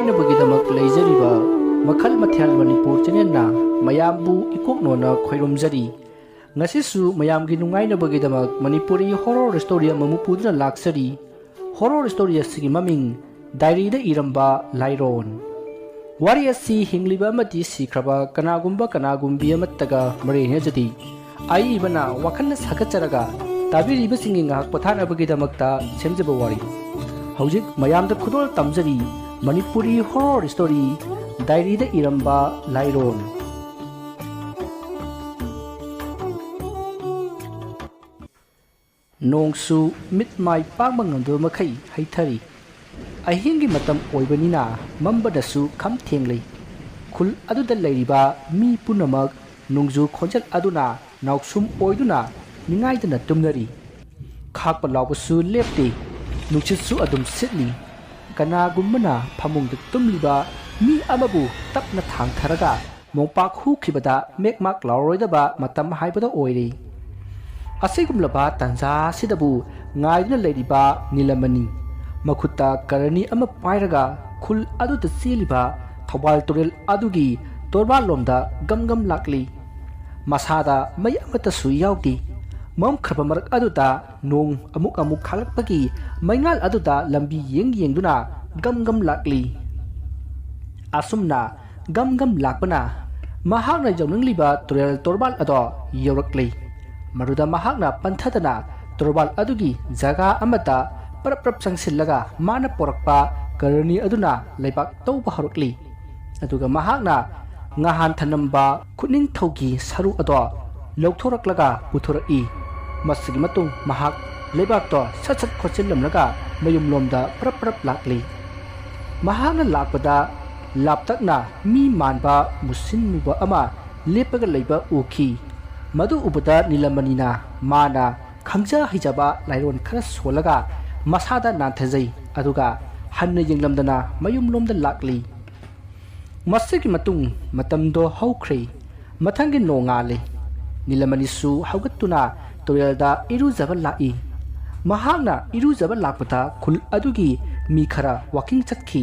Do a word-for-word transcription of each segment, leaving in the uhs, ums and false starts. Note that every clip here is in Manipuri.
ꯅꯨꯡꯉꯥꯏꯅꯕꯒꯤꯗꯃꯛ ꯂꯩꯖꯔꯤꯕ ꯃꯈꯜ ꯃꯊꯦꯜ ꯃꯅꯤꯄꯨꯔ ꯆꯦꯅꯦꯜꯅ ꯃꯌꯥꯝꯕꯨ ꯏꯀꯣꯛꯅꯣꯅ ꯈꯣꯏꯔꯨꯝꯖꯔꯤ꯫ ꯉꯁꯤꯁꯨ ꯃꯌꯥꯝꯒꯤ ꯅꯨꯡꯉꯥꯏꯅꯕꯒꯤꯗꯃꯛ ꯃꯅꯤꯄꯨꯔꯤ ꯍꯣꯔꯣꯔ ꯁ꯭ꯇꯣꯔꯤ ꯑꯃꯃꯨꯛ ꯄꯨꯗꯨꯅ ꯂꯥꯛꯆꯔꯤ꯫ ꯍꯣꯔꯣꯔ ꯁ꯭ꯇꯣꯔꯤ ꯑꯁꯤꯒꯤ ꯃꯃꯤꯡ ꯗꯥꯏꯔꯤꯗ ꯏꯔꯝꯕ ꯂꯥꯏꯔꯣꯟ꯫ ꯋꯥꯔꯤ ꯑꯁꯤ ꯍꯤꯡꯂꯤꯕ ꯑꯃꯗꯤ ꯁꯤꯈ꯭ꯔꯕ ꯀꯅꯥꯒꯨꯝꯕ ꯀꯅꯥꯒꯨꯝꯕꯤ ꯑꯃꯠꯇꯒ ꯃꯔꯤ ꯂꯩꯅꯖꯗꯦ꯫ ꯑꯏꯕꯅ ꯋꯥꯈꯜꯅ ꯁꯥꯒꯠꯆꯔꯒ ꯇꯥꯕꯤꯔꯤꯕꯁꯤꯡꯒꯤ ꯉꯥꯏꯍꯥꯛ ꯄꯣꯊꯥꯅꯕꯒꯤꯗꯃꯛꯇ ꯁꯦꯝꯖꯕ ꯋꯥꯔꯤ꯫ ꯍꯧꯖꯤꯛ ꯃꯌꯥꯝꯗ ꯈꯨꯗꯣꯜ ꯇꯝꯖꯔꯤ ꯃꯅꯤꯄꯨꯔꯤ ꯍꯣꯔꯣꯔ ꯁ꯭ꯇꯣꯔꯤ ꯗꯥꯏꯔꯤꯗ ꯏꯔꯝꯕ ꯂꯥꯏꯔꯣꯟ꯫ ꯅꯣꯡꯁꯨ ꯃꯤꯠ ꯃꯥꯏ ꯄꯥꯡꯕ ꯉꯝꯗꯕ ꯃꯈꯩ ꯍꯩꯊꯔꯤ꯫ ꯑꯍꯤꯡꯒꯤ ꯃꯇꯝ ꯑꯣꯏꯕꯅꯤꯅ ꯃꯝꯕꯗꯁꯨ ꯈꯝ ꯊꯦꯡꯂꯤ꯫ ꯈꯨꯜ ꯑꯗꯨꯗ ꯂꯩꯔꯤꯕ ꯃꯤ ꯄꯨꯝꯅꯃꯛ ꯅꯣꯡꯖꯨ ꯈꯣꯟꯖꯦꯜ ꯑꯗꯨꯅ ꯅꯥꯎꯁꯨꯝ ꯑꯣꯏꯗꯨꯅ ꯅꯤꯡꯉꯥꯏꯗꯅ ꯇꯨꯝꯅꯔꯤ꯫ ꯈꯥꯛꯄ ꯂꯥꯎꯕꯁꯨ ꯂꯦꯞꯇꯦ꯫ ꯅꯨꯡꯁꯤꯠꯁꯨ ꯑꯗꯨꯝ ꯁꯤꯠꯂꯤ꯫ ꯀꯅꯥꯒꯨꯝꯕꯅ ꯐꯃꯨꯡꯗ ꯇꯨꯝꯂꯤꯕ ꯃꯤ ꯑꯃꯕꯨ ꯇꯞꯅ ꯊꯥꯡꯊꯔꯒ ꯃꯣꯝꯄꯥꯛ ꯍꯨꯈꯤꯕꯗ ꯃꯦꯛꯃꯥꯛ ꯂꯥꯎꯔꯣꯏꯗꯕ ꯃꯇꯝ ꯍꯥꯏꯕꯗꯣ ꯑꯣꯏꯔꯦ꯫ ꯑꯁꯤꯒꯨꯝꯂꯕ ꯇꯥꯟꯖꯥ ꯑꯁꯤꯗꯕꯨ ꯉꯥꯏꯗꯨꯅ ꯂꯩꯔꯤꯕ ꯅꯤꯂꯃꯅꯤ ꯃꯈꯨꯠꯇ ꯀꯔꯅꯤ ꯑꯃ ꯄꯥꯏꯔꯒ ꯈꯨꯜ ꯑꯗꯨꯗ ꯆꯦꯜꯂꯤꯕ ꯊꯧꯕꯥꯜ ꯇꯨꯔꯦꯜ ꯑꯗꯨꯒꯤ ꯇꯣꯔꯕꯥꯜꯂꯣꯝꯗ ꯒꯝ ꯒꯝ ꯂꯥꯛꯂꯤ꯫ ꯃꯁꯥꯗ ꯃꯩ ꯑꯃꯠꯇꯁꯨ ꯌꯥꯎꯗꯦ꯫ ꯃꯝꯈ꯭ꯔꯕ ꯃꯔꯛ ꯑꯗꯨꯗ ꯅꯣꯡ ꯑꯃꯨꯛ ꯑꯃꯨꯛ ꯈꯥꯛꯂꯛꯄꯒꯤ ꯃꯩꯉꯥꯜ ꯑꯗꯨꯗ ꯂꯝꯕꯤ ꯌꯦꯡ ꯌꯦꯡꯗꯨꯅ ꯒꯝ ꯒꯝ ꯂꯥꯛꯂꯤ꯫ ꯑꯁꯨꯝꯅ ꯒꯝ ꯒꯝ ꯂꯥꯛꯄꯅ ꯃꯍꯥꯛꯅ ꯌꯧꯅꯤꯡꯂꯤꯕ ꯇꯨꯔꯦꯜ ꯇꯣꯔꯕꯥꯜ ꯑꯗꯣ ꯌꯧꯔꯛꯂꯤ꯫ ꯃꯗꯨꯗ ꯃꯍꯥꯛꯅ ꯄꯟꯊꯗꯅ ꯇꯣꯔꯕꯥꯜ ꯑꯗꯨꯒꯤ ꯖꯒꯥ ꯑꯃꯗ ꯄꯔꯞ ꯄꯔꯞ ꯆꯪꯁꯤꯜꯂꯒ ꯃꯥꯅ ꯄꯣꯔꯛꯄ ꯀꯔꯅꯤ ꯑꯗꯨꯅ ꯂꯩꯕꯥꯛ ꯇꯧꯕ ꯍꯧꯔꯛꯂꯤ꯫ ꯑꯗꯨꯒ ꯃꯍꯥꯛꯅ ꯉꯍꯥꯟ ꯊꯅꯝꯕ ꯈꯨꯠꯅꯤꯡꯊꯧꯒꯤ ꯁꯔꯨ ꯑꯗꯣ ꯂꯧꯊꯣꯔꯛꯂꯒ ꯄꯨꯊꯣꯔꯛꯏ꯫ ꯃꯁꯤꯒꯤ ꯃꯇꯨꯡ ꯃꯍꯥꯛ ꯂꯩꯕꯥꯛꯇꯣ ꯁꯠ ꯁꯠ ꯈꯣꯠꯆꯤꯜꯂꯝꯂꯒ ꯃꯌꯨꯝꯂꯣꯝꯗ ꯄꯔꯞ ꯄꯔꯞ ꯂꯥꯛꯂꯤ꯫ ꯃꯍꯥꯛꯅ ꯂꯥꯛꯄꯗ ꯂꯥꯞꯇꯛꯅ ꯃꯤ ꯃꯥꯟꯕ ꯃꯨꯁꯤꯟ ꯃꯨꯕ ꯑꯃ ꯂꯦꯞꯄꯒ ꯂꯩꯕ ꯎꯈꯤ꯫ ꯃꯗꯨ ꯎꯕꯗ ꯅꯤꯂꯃꯅꯤꯅ ꯃꯥꯅ ꯈꯪꯖ ꯍꯩꯖꯕ ꯂꯥꯏꯔꯣꯟ ꯈꯔ ꯁꯣꯜꯂꯒ ꯃꯁꯥꯗ ꯅꯥꯟꯊꯖꯩ, ꯑꯗꯨꯒ ꯍꯟꯅ ꯌꯦꯡꯂꯝꯗꯅ ꯃꯌꯨꯝꯂꯣꯝꯗ ꯂꯥꯛꯂꯤ꯫ ꯃꯁꯤꯒꯤ ꯃꯇꯨꯡ ꯃꯇꯝꯗꯣ ꯍꯧꯈ꯭ꯔꯦ꯫ ꯃꯊꯪꯒꯤ ꯅꯣꯡꯉꯥꯜꯂꯦ꯫ ꯅꯤꯂꯃꯅꯤꯁꯨ ꯍꯧꯒꯠꯇꯨꯅ ꯇꯨꯔꯦꯜꯗ ꯏꯔꯨꯖꯕ ꯂꯥꯛꯏ꯫ ꯃꯍꯥꯛꯅ ꯏꯔꯨꯖꯕ ꯂꯥꯛꯄꯗ ꯈꯨꯜ ꯑꯗꯨꯒꯤ ꯃꯤ ꯈꯔ ꯋꯥꯀꯤꯡ ꯆꯠꯈꯤ꯫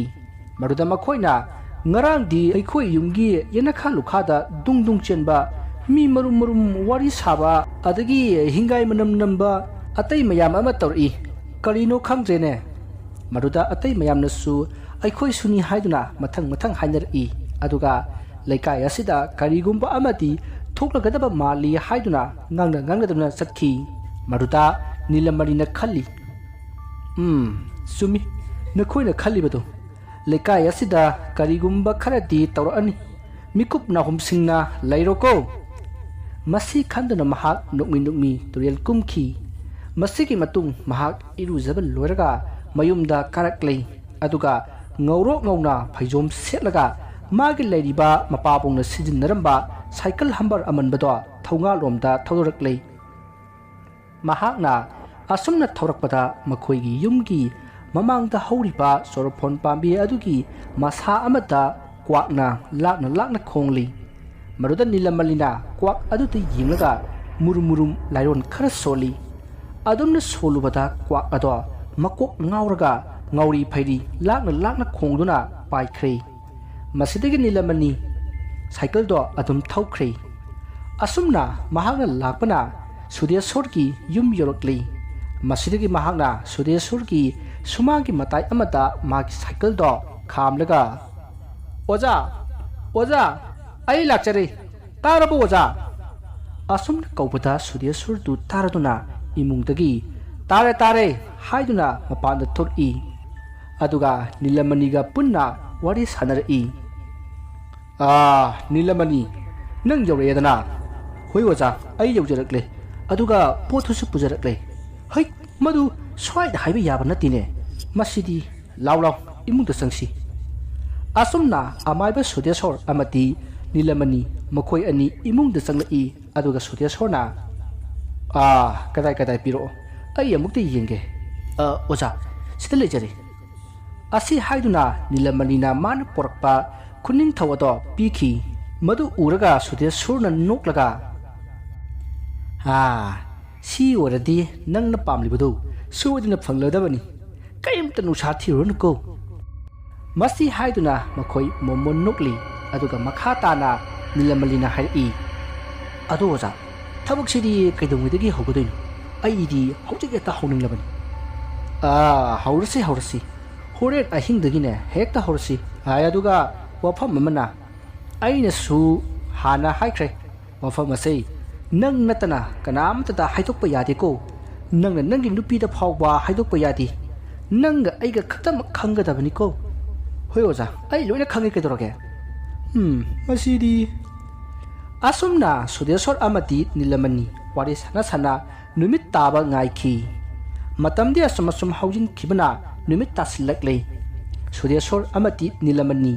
ꯃꯗꯨꯗ ꯃꯈꯣꯏꯅ, "ꯉꯔꯥꯡꯗꯤ ꯑꯩꯈꯣꯏ ꯌꯨꯝꯒꯤ ꯌꯦꯅꯈꯥ ꯂꯨꯈꯥꯗ ꯗꯨꯡ ꯗꯨꯡ ꯆꯦꯟꯕ, ꯃꯤ ꯃꯔꯨꯝ ꯃꯔꯨꯝ ꯋꯥꯔꯤ ꯁꯥꯕ, ꯑꯗꯒꯤ ꯍꯤꯡꯒꯥꯏ ꯃꯅꯝ ꯅꯝꯕ ꯑꯇꯩ ꯃꯌꯥꯝ ꯑꯃ ꯇꯧꯔꯛꯏ꯫ ꯀꯔꯤꯅꯣ ꯈꯪꯗ꯭ꯔꯦꯅꯦ"꯫ ꯃꯗꯨꯗ ꯑꯇꯩ ꯃꯌꯥꯝꯅꯁꯨ "ꯑꯩꯈꯣꯏꯁꯨꯅꯤ" ꯍꯥꯏꯗꯨꯅ ꯃꯊꯪ ꯃꯊꯪ ꯍꯥꯏꯅꯔꯛꯏ꯫ ꯑꯗꯨꯒ ꯂꯩꯀꯥꯏ ꯑꯁꯤꯗ ꯀꯔꯤꯒꯨꯝꯕ ꯑꯃꯗꯤ ꯊꯣꯛꯂꯒꯗꯕ ꯃꯥꯜꯂꯤ ꯍꯥꯏꯗꯨꯅ ꯉꯥꯡꯅ ꯉꯥꯡꯅꯗꯨꯅ ꯆꯠꯈꯤ꯫ ꯃꯗꯨꯗ ꯅꯤꯂꯃꯅꯤꯅ ꯈꯜꯂꯤ, "ꯎꯝ, ꯆꯨꯝꯃꯤ, ꯅꯈꯣꯏꯅ ꯈꯜꯂꯤꯕꯗꯨ꯫ ꯂꯩꯀꯥꯏ ꯑꯁꯤꯗ ꯀꯔꯤꯒꯨꯝꯕ ꯈꯔꯗꯤ ꯇꯧꯔꯛꯑꯅꯤ꯫ ꯃꯤꯀꯨꯞ ꯅꯥꯍꯨꯝꯁꯤꯡꯅ ꯂꯩꯔꯣꯀꯣ"꯫ ꯃꯁꯤ ꯈꯟꯗꯨꯅ ꯃꯍꯥꯛ ꯅꯣꯛꯃꯤ ꯅꯣꯛꯃꯤ ꯇꯨꯔꯦꯜ ꯀꯨꯝꯈꯤ꯫ ꯃꯁꯤꯒꯤ ꯃꯇꯨꯡ ꯃꯍꯥꯛ ꯏꯔꯨꯖꯕ ꯂꯣꯏꯔꯒ ꯃꯌꯨꯝꯗ ꯀꯥꯔꯛꯂꯦ꯫ ꯑꯗꯨꯒ ꯉꯧꯔꯣꯛ ꯉꯧꯅ ꯐꯩꯖꯣꯝ ꯁꯦꯠꯂꯒ ꯃꯥꯒꯤ ꯂꯩꯔꯤꯕ ꯃꯄꯥꯕꯨꯡꯅ ꯁꯤꯖꯤꯟꯅꯔꯝꯕ ꯁꯥꯏꯀꯜ ꯍꯝꯕꯔ ꯑꯃꯟꯕꯗꯣ ꯊꯣꯡꯒꯥꯜꯂꯣꯝꯗ ꯊꯧꯗꯣꯔꯛꯂꯦ꯫ ꯃꯍꯥꯛꯅ ꯑꯁꯨꯝꯅ ꯊꯧꯔꯛꯄꯗ ꯃꯈꯣꯏꯒꯤ ꯌꯨꯝꯒꯤ ꯃꯃꯥꯡꯗ ꯍꯧꯔꯤꯕ ꯆꯣꯔꯐꯣꯟ ꯄꯥꯝꯕꯤ ꯑꯗꯨꯒꯤ ꯃꯁꯥ ꯑꯃꯗ ꯀ꯭ꯋꯥꯛꯅ ꯂꯥꯛꯅ ꯂꯥꯛꯅ ꯈꯣꯡꯂꯤ꯫ ꯃꯗꯨꯗ ꯅꯤꯂꯃꯅꯤꯅ ꯀ꯭ꯋꯥꯛ ꯑꯗꯨꯗ ꯌꯦꯡꯂꯒ ꯃꯨꯔꯨꯝ ꯃꯨꯔꯨꯝ ꯂꯥꯏꯔꯣꯟ ꯈꯔ ꯁꯣꯜꯂꯤ꯫ ꯑꯗꯨꯝꯅ ꯁꯣꯜꯂꯨꯕꯗ ꯀ꯭ꯋꯥꯛ ꯑꯗꯣ ꯃꯀꯣꯛ ꯉꯥꯎꯔꯒ ꯉꯥꯎꯔꯤ ꯐꯩꯔꯤ ꯂꯥꯛꯅ ꯂꯥꯛꯅ ꯈꯣꯡꯗꯨꯅ ꯄꯥꯏꯈ꯭ꯔꯦ꯫ ꯃꯁꯤꯗꯒꯤ ꯅꯤꯂꯃꯅꯤ ꯁꯥꯏꯀꯜꯗꯣ ꯑꯗꯨꯝ ꯊꯧꯈ꯭ꯔꯦ꯫ ꯑꯁꯨꯝꯅ ꯃꯍꯥꯛꯅ ꯂꯥꯛꯄꯅ ꯁꯨꯗꯦꯁꯣꯔꯒꯤ ꯌꯨꯝ ꯌꯧꯔꯛꯂꯤ꯫ ꯃꯁꯤꯗꯒꯤ ꯃꯍꯥꯛꯅ ꯁꯨꯗꯦꯁꯣꯔꯒꯤ ꯁꯨꯃꯥꯡꯒꯤ ꯃꯇꯥꯏ ꯑꯃꯗ ꯃꯥꯒꯤ ꯁꯥꯏꯀꯜꯗꯣ ꯈꯥꯝꯂꯒ, "ꯑꯣꯖꯥ, ꯑꯣꯖꯥ, ꯑꯩ ꯂꯥꯛꯆꯔꯦ꯫ ꯇꯥꯔꯕꯣ ꯑꯣꯖꯥ?" ꯑꯁꯨꯝꯅ ꯀꯧꯕꯗ ꯁꯨꯗꯦꯁꯣꯔꯗꯨ ꯇꯥꯔꯗꯨꯅ ꯏꯃꯨꯡꯗꯒꯤ, "ꯇꯥꯔꯦ, ꯇꯥꯔꯦ" ꯍꯥꯏꯗꯨꯅ ꯃꯄꯥꯟꯗ ꯊꯣꯛꯏ꯫ ꯑꯗꯨꯒ ꯅꯤꯂꯃꯅꯤꯒ ꯄꯨꯟꯅ ꯋꯥꯔꯤ ꯁꯥꯟꯅꯔꯛꯏ꯫ "ꯑꯥ, ꯅꯤꯂꯃꯅꯤ, ꯅꯪ ꯌꯧꯔꯛꯑꯦꯗꯅ?" "ꯍꯣꯏ ꯑꯣꯖꯥ, ꯑꯩ ꯌꯧꯖꯔꯛꯂꯦ꯫ ꯑꯗꯨꯒ ꯄꯣꯠꯇꯨꯁꯨ ꯄꯨꯖꯔꯛꯂꯦ꯫" "ꯍꯩ, ꯃꯗꯨ ꯁ꯭ꯋꯥꯏꯗ ꯍꯥꯏꯕ ꯌꯥꯕ ꯅꯠꯇꯦꯅꯦ꯫ ꯃꯁꯤꯗꯤ, ꯂꯥꯎ ꯂꯥꯎ, ꯏꯃꯨꯡꯗ ꯆꯪꯁꯤ꯫" ꯑꯁꯨꯝꯅ ꯑꯃꯥꯏꯕ ꯁꯨꯗꯦꯁꯣꯔ ꯑꯃꯗꯤ ꯅꯤꯂꯃꯅꯤ ꯃꯈꯣꯏ ꯑꯅꯤ ꯏꯃꯨꯡꯗ ꯆꯪꯂꯛꯏ꯫ ꯑꯗꯨꯒ ꯁꯨꯗꯦꯁꯣꯔꯅ, "ꯑꯥ, ꯀꯗꯥꯏ ꯀꯗꯥꯏ ꯄꯤꯔꯛꯑꯣ, ꯑꯩ ꯑꯃꯨꯛꯇ ꯌꯦꯡꯒꯦ꯫" "ꯑ, ꯑꯣꯖꯥ, ꯁꯤꯗ ꯂꯩꯖꯔꯦ꯫" ꯑꯁꯤ ꯍꯥꯏꯗꯨꯅ ꯅꯤꯂꯃꯅꯤꯅ ꯃꯥꯅ ꯄꯣꯔꯛꯄ ꯈꯨꯅꯤꯡꯊꯧ ꯑꯗꯣ ꯄꯤꯈꯤ꯫ ꯃꯗꯨ ꯎꯔꯒ ꯁꯨꯗꯦꯁꯣꯔꯅ ꯅꯣꯛꯂꯒ, "ꯑꯥ, ꯁꯤ ꯑꯣꯏꯔꯗꯤ ꯅꯪꯅ ꯄꯥꯝꯂꯤꯕꯗꯨ ꯁꯣꯏꯗꯅ ꯐꯪꯂꯗꯕꯅꯤ꯫ ꯀꯔꯤꯝꯇ ꯅꯨꯡꯁꯥ ꯊꯤꯔꯨꯔꯅꯨꯀꯣ꯫" ꯃꯁꯤ ꯍꯥꯏꯗꯨꯅ ꯃꯈꯣꯏ ꯃꯣꯃꯣꯟ ꯅꯣꯛꯂꯤ꯫ ꯑꯗꯨꯒ ꯃꯈꯥ ꯇꯥꯅ ꯅꯤꯂꯃꯅꯤꯅ ꯍꯥꯏꯔꯛꯏ, "ꯑꯗꯣ ꯑꯣꯖꯥ, ꯊꯕꯛꯁꯤꯗꯤ ꯀꯩꯗꯧꯉꯩꯗꯒꯤ ꯍꯧꯒꯗꯣꯏꯅꯣ? ꯑꯩꯗꯤ ꯍꯧꯖꯤꯛ ꯍꯦꯛꯇ ꯍꯧꯅꯤꯡꯂꯕꯅꯤ꯫" "ꯑꯥ, ꯍꯧꯔꯁꯤ, ꯍꯧꯔꯁꯤ꯫ ꯍꯣꯔꯦꯟ ꯑꯍꯤꯡꯗꯒꯤꯅꯦ ꯍꯦꯛꯇ ꯍꯧꯔꯁꯤ꯫ ꯍꯥꯏ, ꯑꯗꯨꯒ ꯋꯥꯐꯝ ꯑꯃꯅ, ꯑꯩꯅꯁꯨ ꯍꯥꯟꯅ ꯍꯥꯏꯈ꯭ꯔꯦ, ꯋꯥꯐꯝ ꯑꯁꯦ ꯅꯪ ꯅꯠꯇꯅ ꯀꯅꯥꯝꯇꯗ ꯍꯥꯏꯗꯣꯛꯄ ꯌꯥꯗꯦꯀꯣ꯫ ꯅꯪꯅ ꯅꯪꯒꯤ ꯅꯨꯄꯤꯗ ꯐꯥꯎꯕ ꯍꯥꯏꯗꯣꯛꯄ ꯌꯥꯗꯦ꯫ ꯅꯪꯒ ꯑꯩꯒ ꯈꯛꯇꯃꯛ ꯈꯪꯒꯗꯕꯅꯤꯀꯣ꯫" "ꯍꯣꯏ ꯑꯣꯖꯥ, ꯑꯩ ꯂꯣꯏꯅ ꯈꯪꯉꯦ, ꯀꯩꯗꯧꯔꯒꯦ?" ꯎꯝ, ꯃꯁꯤꯗꯤ꯫ ꯑꯁꯨꯝꯅ ꯁꯨꯗꯦꯁꯣꯔ ꯑꯃꯗꯤ ꯅꯤꯂꯃꯅꯤ ꯋꯥꯔꯤ ꯁꯥꯟꯅ ꯁꯥꯟꯅ ꯅꯨꯃꯤꯠ ꯇꯥꯕ ꯉꯥꯏꯈꯤ꯫ ꯃꯇꯝꯗꯤ ꯑꯁꯨꯝ ꯑꯁꯨꯝ ꯍꯧꯖꯤꯟꯈꯤꯕꯅ ꯅꯨꯃꯤꯠ ꯇꯥꯁꯤꯜꯂꯛꯂꯦ꯫ ꯁꯨꯗꯦꯁꯣꯔ ꯑꯃꯗꯤ ꯅꯤꯂꯃꯅꯤ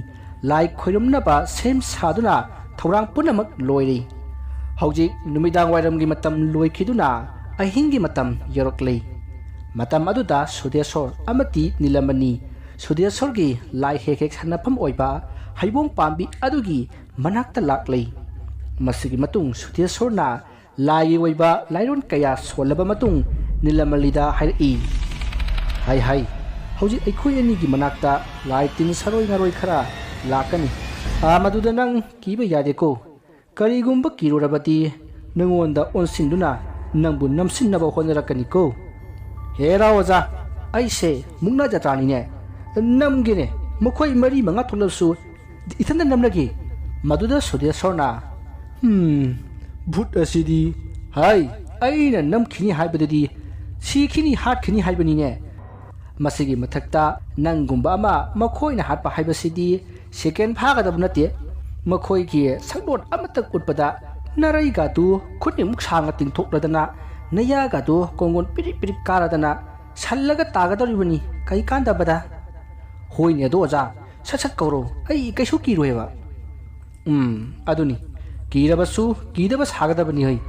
ꯂꯥꯏ ꯈꯣꯏꯔꯨꯝꯅꯕ ꯁꯦꯝ ꯁꯥꯗꯨꯅ ꯊꯧꯔꯥꯡ ꯄꯨꯝꯅꯃꯛ ꯂꯣꯏꯔꯦ꯫ ꯍꯧꯖꯤꯛ ꯅꯨꯃꯤꯗꯥꯡ ꯋꯥꯏꯔꯝꯒꯤ ꯃꯇꯝ ꯂꯣꯏꯈꯤꯗꯨꯅ ꯑꯍꯤꯡꯒꯤ ꯃꯇꯝ ꯌꯧꯔꯛꯂꯦ꯫ ꯃꯇꯝ ꯑꯗꯨꯗ ꯁꯨꯗꯦꯁꯣꯔ ꯑꯃꯗꯤ ꯅꯤꯂꯃꯅꯤ ꯁꯨꯗꯦꯁꯣꯔꯒꯤ ꯂꯥꯏ ꯍꯦꯛ ꯍꯦꯛ ꯁꯥꯟꯅꯐꯝ ꯑꯣꯏꯕ ꯍꯩꯕꯣꯡ ꯄꯥꯝꯕꯤ ꯑꯗꯨꯒꯤ ꯃꯅꯥꯛꯇ ꯂꯥꯛꯂꯦ꯫ ꯃꯁꯤꯒꯤ ꯃꯇꯨꯡ ꯁꯨꯗꯦꯁꯣꯔꯅ ꯂꯥꯏꯒꯤ ꯑꯣꯏꯕ ꯂꯥꯏꯔꯣꯟ ꯀꯌꯥ ꯁꯣꯜꯂꯕ ꯃꯇꯨꯡ ꯅꯤꯂꯃꯅꯤꯗ ꯍꯥꯏꯔꯛꯏ, "ꯍꯥꯏ ꯍꯥꯏ, ꯍꯧꯖꯤꯛ ꯑꯩꯈꯣꯏ ꯑꯅꯤꯒꯤ ꯃꯅꯥꯛꯇ ꯂꯥꯏ ꯇꯤꯟ ꯁꯔꯣꯏ ꯉꯥꯔꯣꯏ ꯈꯔ ꯂꯥꯛꯀꯅꯤ꯫ ꯑꯥ, ꯃꯗꯨꯗ ꯅꯪ ꯀꯤꯕ ꯌꯥꯗꯦꯀꯣ꯫ ꯀꯔꯤꯒꯨꯝꯕ ꯀꯤꯔꯨꯔꯕꯗꯤ ꯅꯉꯣꯟꯗ ꯑꯣꯟꯁꯤꯟꯗꯨꯅ ꯅꯪꯕꯨ ꯅꯝꯁꯤꯟꯅꯕ ꯍꯣꯠꯅꯔꯛꯀꯅꯤꯀꯣ꯫" "ꯍꯦꯔꯥ ꯑꯣꯖꯥ, ꯑꯩꯁꯦ ꯃꯨꯛꯅꯥ ꯖꯇ꯭ꯔꯥꯅꯤꯅꯦ꯫ ꯅꯝꯒꯦꯅꯦ, ꯃꯈꯣꯏ ꯃꯔꯤ ꯃꯉꯥ ꯊꯣꯛꯂꯕꯁꯨ ꯏꯊꯟꯗ ꯅꯝꯂꯒꯦ꯫" ꯃꯗꯨꯗ ꯁꯨꯗꯦꯁꯣꯔꯅ, "ꯍꯝ, ꯚꯨꯠ ꯑꯁꯤꯗꯤ, ꯍꯥꯏ, ꯑꯩꯅ ꯅꯝꯈꯤꯅꯤ ꯍꯥꯏꯕꯗꯨꯗꯤ, ꯁꯤꯈꯤꯅꯤ, ꯍꯥꯠꯈꯤꯅꯤ ꯍꯥꯏꯕꯅꯤꯅꯦ꯫ ꯃꯁꯤꯒꯤ ꯃꯊꯛꯇ ꯅꯪꯒꯨꯝꯕ ꯑꯃ ꯃꯈꯣꯏꯅ ꯍꯥꯠꯄ ꯍꯥꯏꯕꯁꯤꯗꯤ ꯁꯦꯀꯦꯟ ꯐꯥꯒꯗꯕ ꯅꯠꯇꯦ꯫ ꯃꯈꯣꯏꯒꯤ ꯁꯛꯂꯣꯟ ꯑꯃꯇꯪ ꯎꯠꯄꯗ ꯅꯔꯩꯒꯗꯨ ꯈꯨꯠꯅꯤꯃꯨꯛ ꯁꯥꯡꯅ ꯇꯤꯡꯊꯣꯛꯂꯗꯅ, ꯅꯌꯥꯒꯗꯨ ꯀꯣꯡꯒꯣꯟ ꯄꯤꯔꯤꯛ ꯄꯤꯔꯤꯛ ꯀꯥꯔꯗꯅ ꯁꯜꯂꯒ ꯇꯥꯒꯗꯧꯔꯤꯕꯅꯤ, ꯀꯩ ꯀꯥꯟꯗꯕꯗ꯫" "ꯍꯣꯏꯅꯦ ꯑꯗꯣ ꯑꯣꯖꯥ, ꯁꯠ ꯁꯠ ꯀꯧꯔꯣ, ꯑꯩ ꯀꯩꯁꯨ ꯀꯤꯔꯣꯏꯕ꯫" "ꯎꯝ, ꯑꯗꯨꯅꯤ, ꯀꯤꯔꯕꯁꯨ ꯀꯤꯗꯕ ꯁꯥꯒꯗꯕꯅꯤ ꯍꯩ꯫"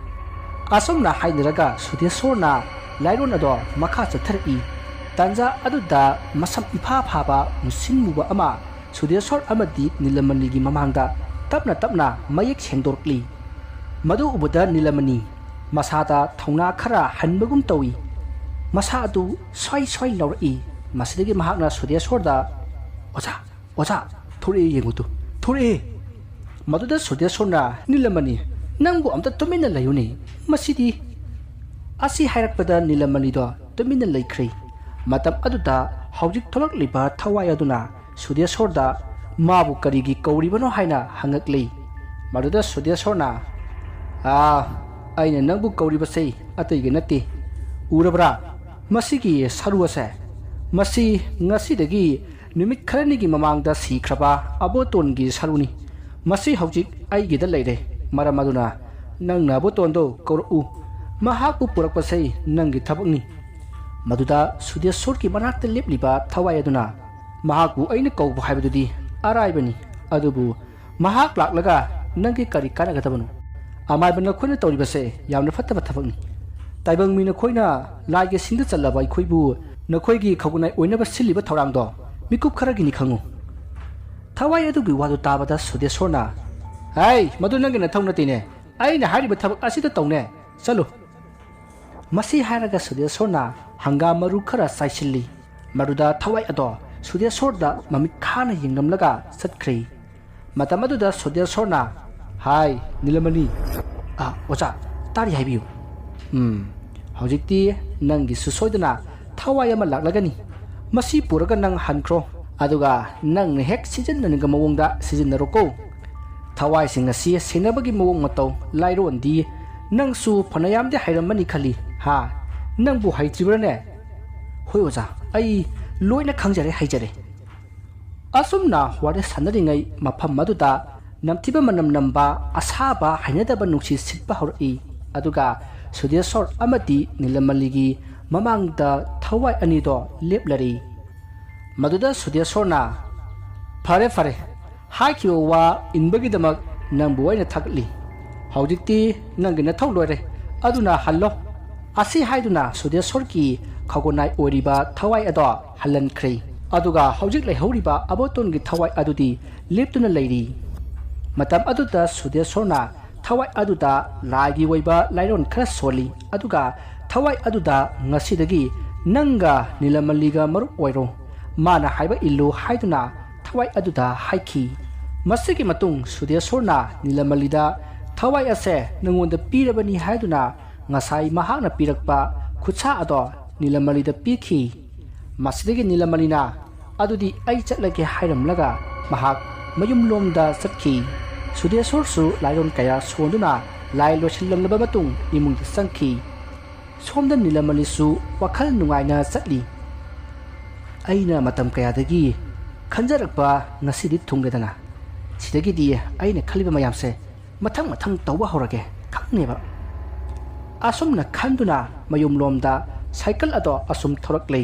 ꯑꯁꯨꯝꯅ ꯍꯥꯏꯅꯔꯒ ꯁꯨꯗꯦꯁꯣꯔꯅ ꯂꯥꯏꯔꯣꯟ ꯑꯗꯣ ꯃꯈꯥ ꯆꯠꯊꯔꯛꯏ꯫ ꯇꯥꯟꯖꯥ ꯑꯗꯨꯗ ꯃꯁꯝ ꯏꯐꯥ ꯐꯥꯕ ꯃꯨꯁꯤꯟ ꯃꯨꯕ ꯑꯃ ꯁꯨꯗꯦꯁꯣꯔ ꯑꯃꯗꯤ ꯅꯤꯂꯃꯅꯤꯒꯤ ꯃꯃꯥꯡꯗ ꯇꯞꯅ ꯇꯞꯅ ꯃꯌꯦꯛ ꯁꯦꯡꯗꯣꯔꯛꯂꯤ꯫ ꯃꯗꯨ ꯎꯕꯗ ꯅꯤꯂꯃꯅꯤ ꯃꯁꯥꯗ ꯊꯧꯅꯥ ꯈꯔ ꯍꯟꯕꯒꯨꯝ ꯇꯧꯏ꯫ ꯃꯁꯥ ꯑꯗꯨ ꯁ꯭ꯋꯥꯏ ꯁ꯭ꯋꯥꯏ ꯂꯥꯎꯔꯛꯏ꯫ ꯃꯁꯤꯗꯒꯤ ꯃꯍꯥꯛꯅ ꯁꯨꯗꯦꯁꯣꯔꯗ, "ꯑꯣꯖꯥ, ꯑꯣꯖꯥ, ꯊꯣꯔꯛꯑꯦ ꯌꯦꯡꯉꯨ ꯇꯨ, ꯊꯣꯔꯛꯑꯦ!" ꯃꯗꯨꯗ ꯁꯨꯗꯦꯁꯣꯔꯅ, "ꯅꯤꯂꯃꯅꯤ, ꯅꯪꯕꯨ ꯑꯝꯇ ꯇꯨꯃꯤꯟꯅ ꯂꯩꯌꯨꯅꯦ, ꯃꯁꯤꯗꯤ!" ꯑꯁꯤ ꯍꯥꯏꯔꯛꯄꯗ ꯅꯤꯂꯃꯅꯤꯗꯣ ꯇꯨꯃꯤꯟꯅ ꯂꯩꯈ꯭ꯔꯦ꯫ ꯃꯇꯝ ꯑꯗꯨꯗ ꯍꯧꯖꯤꯛ ꯊꯣꯛꯂꯛꯂꯤꯕ ꯊꯋꯥꯏ ꯑꯗꯨꯅ ꯁꯨꯗꯦꯁꯣꯔꯗ ꯃꯥꯕꯨ ꯀꯔꯤꯒꯤ ꯀꯧꯔꯤꯕꯅꯣ ꯍꯥꯏꯅ ꯍꯪꯉꯛꯂꯤ꯫ ꯃꯗꯨꯗ ꯁꯨꯗꯦꯁꯣꯔꯅ, "ꯑꯥ, ꯑꯩꯅ ꯅꯪꯕꯨ ꯀꯧꯔꯤꯕꯁꯤ ꯑꯇꯩꯒꯤ ꯅꯠꯇꯦ꯫ ꯎꯔꯕ꯭ꯔꯥ? ꯃꯁꯤꯒꯤ ꯁꯔꯨ ꯑꯁꯦ, ꯃꯁꯤ ꯉꯁꯤꯗꯒꯤ ꯅꯨꯃꯤꯠ ꯈꯔꯅꯤꯒꯤ ꯃꯃꯥꯡꯗ ꯁꯤꯈ꯭ꯔꯕ ꯑꯕꯣꯇꯣꯟꯒꯤ ꯁꯔꯨꯅꯤ꯫ ꯃꯁꯤ ꯍꯧꯖꯤꯛ ꯑꯩꯒꯤꯗ ꯂꯩꯔꯦ꯫ ꯃꯔꯝ ꯑꯗꯨꯅ ꯅꯪꯅ ꯑꯕꯣꯇꯣꯟꯗꯣ ꯀꯧꯔꯛꯎ꯫ ꯃꯍꯥꯛꯄꯨ ꯄꯨꯔꯛꯄꯁꯤ ꯅꯪꯒꯤ ꯊꯕꯛꯅꯤ꯫" ꯃꯗꯨꯗ ꯁꯨꯗꯦꯁꯣꯔꯒꯤ ꯃꯅꯥꯛꯇ ꯂꯦꯞꯂꯤꯕ ꯊꯋꯥꯏ ꯑꯗꯨꯅ, "ꯃꯍꯥꯛꯄꯨ ꯑꯩꯅ ꯀꯧꯕ ꯍꯥꯏꯕꯗꯨꯗꯤ ꯑꯔꯥꯏꯕꯅꯤ, ꯑꯗꯨꯕꯨ ꯃꯍꯥꯛ ꯂꯥꯛꯂꯒ ꯅꯪꯒꯤ ꯀꯔꯤ ꯀꯥꯟꯅꯒꯗꯕꯅꯣ? ꯑꯃꯥꯏꯕ ꯅꯈꯣꯏꯅ ꯇꯧꯔꯤꯕꯁꯦ ꯌꯥꯝꯅ ꯐꯠꯇꯕ ꯊꯕꯛꯅꯤ꯫ ꯇꯥꯏꯕꯪ ꯃꯤ ꯅꯈꯣꯏꯅ ꯂꯥꯏꯒꯤ ꯁꯤꯡꯗ ꯆꯜꯂꯕ ꯑꯩꯈꯣꯏꯕꯨ ꯅꯈꯣꯏꯒꯤ ꯈꯧꯒꯅꯥꯏ ꯑꯣꯏꯅꯕ ꯁꯤꯜꯂꯤꯕ ꯊꯧꯔꯥꯡꯗꯣ ꯃꯤꯀꯨꯞ ꯈꯔꯒꯤꯅꯤ ꯈꯪꯉꯨ꯫" ꯊꯋꯥꯏ ꯑꯗꯨꯒꯤ ꯋꯥꯗꯨ ꯇꯥꯕꯗ ꯁꯨꯗꯦꯁꯣꯔꯅ, "ꯍꯩ, ꯃꯗꯨ ꯅꯪꯒꯤ ꯅꯊꯧ ꯅꯠꯇꯦꯅꯦ꯫ ꯑꯩꯅ ꯍꯥꯏꯔꯤꯕ ꯊꯕꯛ ꯑꯁꯤꯗ ꯇꯧꯅꯦ꯫ ꯆꯠꯂꯨ꯫" ꯃꯁꯤ ꯍꯥꯏꯔꯒ ꯁꯨꯗꯦꯁꯣꯔꯅ ꯍꯪꯒꯥꯝ ꯃꯔꯨ ꯈꯔ ꯆꯥꯏꯁꯤꯜꯂꯤ꯫ ꯃꯗꯨꯗ ꯊꯋꯥꯏ ꯑꯗꯣ ꯁꯨꯗꯦꯁꯣꯔꯗ ꯃꯃꯤꯠ ꯈꯥꯅ ꯌꯦꯡꯂꯝꯂꯒ ꯆꯠꯈ꯭ꯔꯦ꯫ ꯃꯇꯝ ꯑꯗꯨꯗ ꯁꯨꯗꯦꯁꯣꯔꯅ, "ꯍꯥꯏ, ꯅꯤꯂꯃꯅꯤ꯫" "ꯑ, ꯑꯣꯖꯥ, ꯇꯥꯔꯤ, ꯍꯥꯏꯕꯤꯌꯨ꯫" "ꯎꯝ, ꯍꯧꯖꯤꯛꯇꯤ ꯅꯪꯒꯤꯁꯨ ꯁꯣꯏꯗꯅ ꯊꯋꯥꯏ ꯑꯃ ꯂꯥꯛꯂꯒꯅꯤ꯫ ꯃꯁꯤ ꯄꯨꯔꯒ ꯅꯪ ꯍꯟꯈ꯭ꯔꯣ, ꯑꯗꯨꯒ ꯅꯪꯅ ꯍꯦꯛ ꯁꯤꯖꯤꯟꯅꯅꯤꯡꯕ ꯃꯑꯣꯡꯗ ꯁꯤꯖꯤꯟꯅꯔꯣꯀꯣ꯫ ꯊꯋꯥꯏꯁꯤꯡ ꯑꯁꯤ ꯁꯦꯟꯅꯕꯒꯤ ꯃꯑꯣꯡ ꯃꯇꯧ, ꯂꯥꯏꯔꯣꯟꯗꯤ ꯅꯪꯁꯨ ꯐꯅꯌꯥꯝꯗꯤ ꯍꯩꯔꯝꯃꯅꯤ ꯈꯜꯂꯤ, ꯍꯥ? ꯅꯪꯕꯨ ꯍꯩꯇ꯭ꯔꯤꯕ꯭ꯔꯥꯅꯦ?" "ꯍꯣꯏ ꯑꯣꯖꯥ, ꯑꯩ ꯂꯣꯏꯅ ꯈꯪꯖꯔꯦ, ꯍꯩꯖꯔꯦ꯫" ꯑꯁꯨꯝꯅ ꯋꯥꯔꯤ ꯁꯥꯟꯅꯔꯤꯉꯩ ꯃꯐꯝ ꯑꯗꯨꯗ ꯅꯝꯊꯤꯕ ꯃꯅꯝ ꯅꯝꯕ ꯑꯁꯥꯕ ꯍꯩꯅꯗꯕ ꯅꯨꯡꯁꯤꯠ ꯁꯤꯠꯄ ꯍꯧꯔꯛꯏ꯫ ꯑꯗꯨꯒ ꯁꯨꯗꯦꯁꯣꯔ ꯑꯃꯗꯤ ꯅꯤꯂꯃꯂꯤꯒꯤ ꯃꯃꯥꯡꯗ ꯊꯋꯥꯏ ꯑꯅꯤꯗꯣ ꯂꯦꯞꯂꯔꯤ꯫ ꯃꯗꯨꯗ ꯁꯨꯗꯦꯁꯣꯔꯅ, "ꯐꯔꯦ, ꯐꯔꯦ, ꯍꯥꯏꯈꯤꯕ ꯋꯥ ꯏꯟꯕꯒꯤꯗꯃꯛ ꯅꯪꯕꯨ ꯑꯩꯅ ꯊꯥꯒꯠꯂꯤ꯫ ꯍꯧꯖꯤꯛꯇꯤ ꯅꯪꯒꯤ ꯅꯊꯧ ꯂꯣꯏꯔꯦ, ꯑꯗꯨꯅ ꯍꯜꯂꯣ꯫" ꯑꯁꯤ ꯍꯥꯏꯗꯨꯅ ꯁꯨꯗꯦꯁꯣꯔꯒꯤ ꯈꯧꯒꯅꯥꯏ ꯑꯣꯏꯔꯤꯕ ꯊꯋꯥꯏ ꯑꯗꯣ ꯍꯜꯍꯟꯈ꯭ꯔꯦ꯫ ꯑꯗꯨꯒ ꯍꯧꯖꯤꯛ ꯂꯩꯍꯧꯔꯤꯕ ꯑꯕꯣꯇꯣꯟꯒꯤ ꯊꯋꯥꯏ ꯑꯗꯨꯗꯤ ꯂꯦꯞꯇꯨꯅ ꯂꯩꯔꯤ꯫ ꯃꯇꯝ ꯑꯗꯨꯗ ꯁꯨꯗꯦꯁꯣꯔꯅ ꯊꯋꯥꯏ ꯑꯗꯨꯗ ꯂꯥꯏꯒꯤ ꯑꯣꯏꯕ ꯂꯥꯏꯔꯣꯟ ꯈꯔ ꯁꯣꯜꯂꯤ, ꯑꯗꯨꯒ ꯊꯋꯥꯏ ꯑꯗꯨꯗ, "ꯉꯁꯤꯗꯒꯤ ꯅꯪꯒ ꯅꯤꯂꯃꯂꯤꯒ ꯃꯔꯨꯞ ꯑꯣꯏꯔꯣ, ꯃꯥꯅ ꯍꯥꯏꯕ ꯏꯜꯂꯨ ꯍꯥꯏꯗꯨꯅ ꯊꯋꯥꯏ ꯑꯗꯨꯗ ꯍꯥꯏꯈꯤ꯫ ꯃꯁꯤꯒꯤ ꯃꯇꯨꯡ ꯁꯨꯗꯦꯁꯣꯔꯅ ꯅꯤꯂꯃꯂꯤꯗ ꯊꯋꯥꯏ ꯑꯁꯦ ꯅꯉꯣꯟꯗ ꯄꯤꯔꯕꯅꯤ ꯍꯥꯏꯗꯨꯅ ꯉꯁꯥꯏ ꯃꯍꯥꯛꯅ ꯄꯤꯔꯛꯄ ꯈꯨꯠꯁꯥ ꯑꯗꯣ ꯅꯤꯂꯃꯂꯤꯗ ꯄꯤꯈꯤ꯫ ꯃꯁꯤꯗꯒꯤ ꯅꯤꯂꯃꯂꯤꯅ "ꯑꯗꯨꯗꯤ ꯑꯩ ꯆꯠꯂꯒꯦ" ꯍꯥꯏꯔꯝꯂꯒ ꯃꯍꯥꯛ ꯃꯌꯨꯝꯂꯣꯝꯗ ꯆꯠꯈꯤ꯫ ꯁꯨꯗꯦꯁꯣꯔꯁꯨ ꯂꯥꯏꯔꯣꯟ ꯀꯌꯥ ꯁꯣꯟꯗꯨꯅ ꯂꯥꯏ ꯂꯣꯏꯁꯤꯜꯂꯝꯂꯕ ꯃꯇꯨꯡ ꯏꯃꯨꯡꯗ ꯆꯪꯈꯤ꯫ ꯁꯣꯝꯗ ꯅꯤꯂꯃꯂꯤꯁꯨ ꯋꯥꯈꯜ ꯅꯨꯡꯉꯥꯏꯅ ꯆꯠꯂꯤ꯫ "ꯑꯩꯅ ꯃꯇꯝ ꯀꯌꯥꯗꯒꯤ ꯈꯟꯖꯔꯛꯄ ꯉꯁꯤꯗꯤ ꯊꯨꯡꯂꯦꯗꯅ꯫ ꯁꯤꯗꯒꯤꯗꯤ ꯑꯩꯅ ꯈꯜꯂꯤꯕ ꯃꯌꯥꯝꯁꯦ ꯃꯊꯪ ꯃꯊꯪ ꯇꯧꯕ ꯍꯧꯔꯒꯦ ꯈꯪꯅꯦꯕ"꯫ ꯑꯁꯨꯝꯅ ꯈꯟꯗꯨꯅ ꯃꯌꯨꯝꯂꯣꯝꯗ ꯁꯥꯏꯀꯜ ꯑꯗꯣ ꯑꯁꯨꯝ ꯊꯧꯔꯛꯂꯤ꯫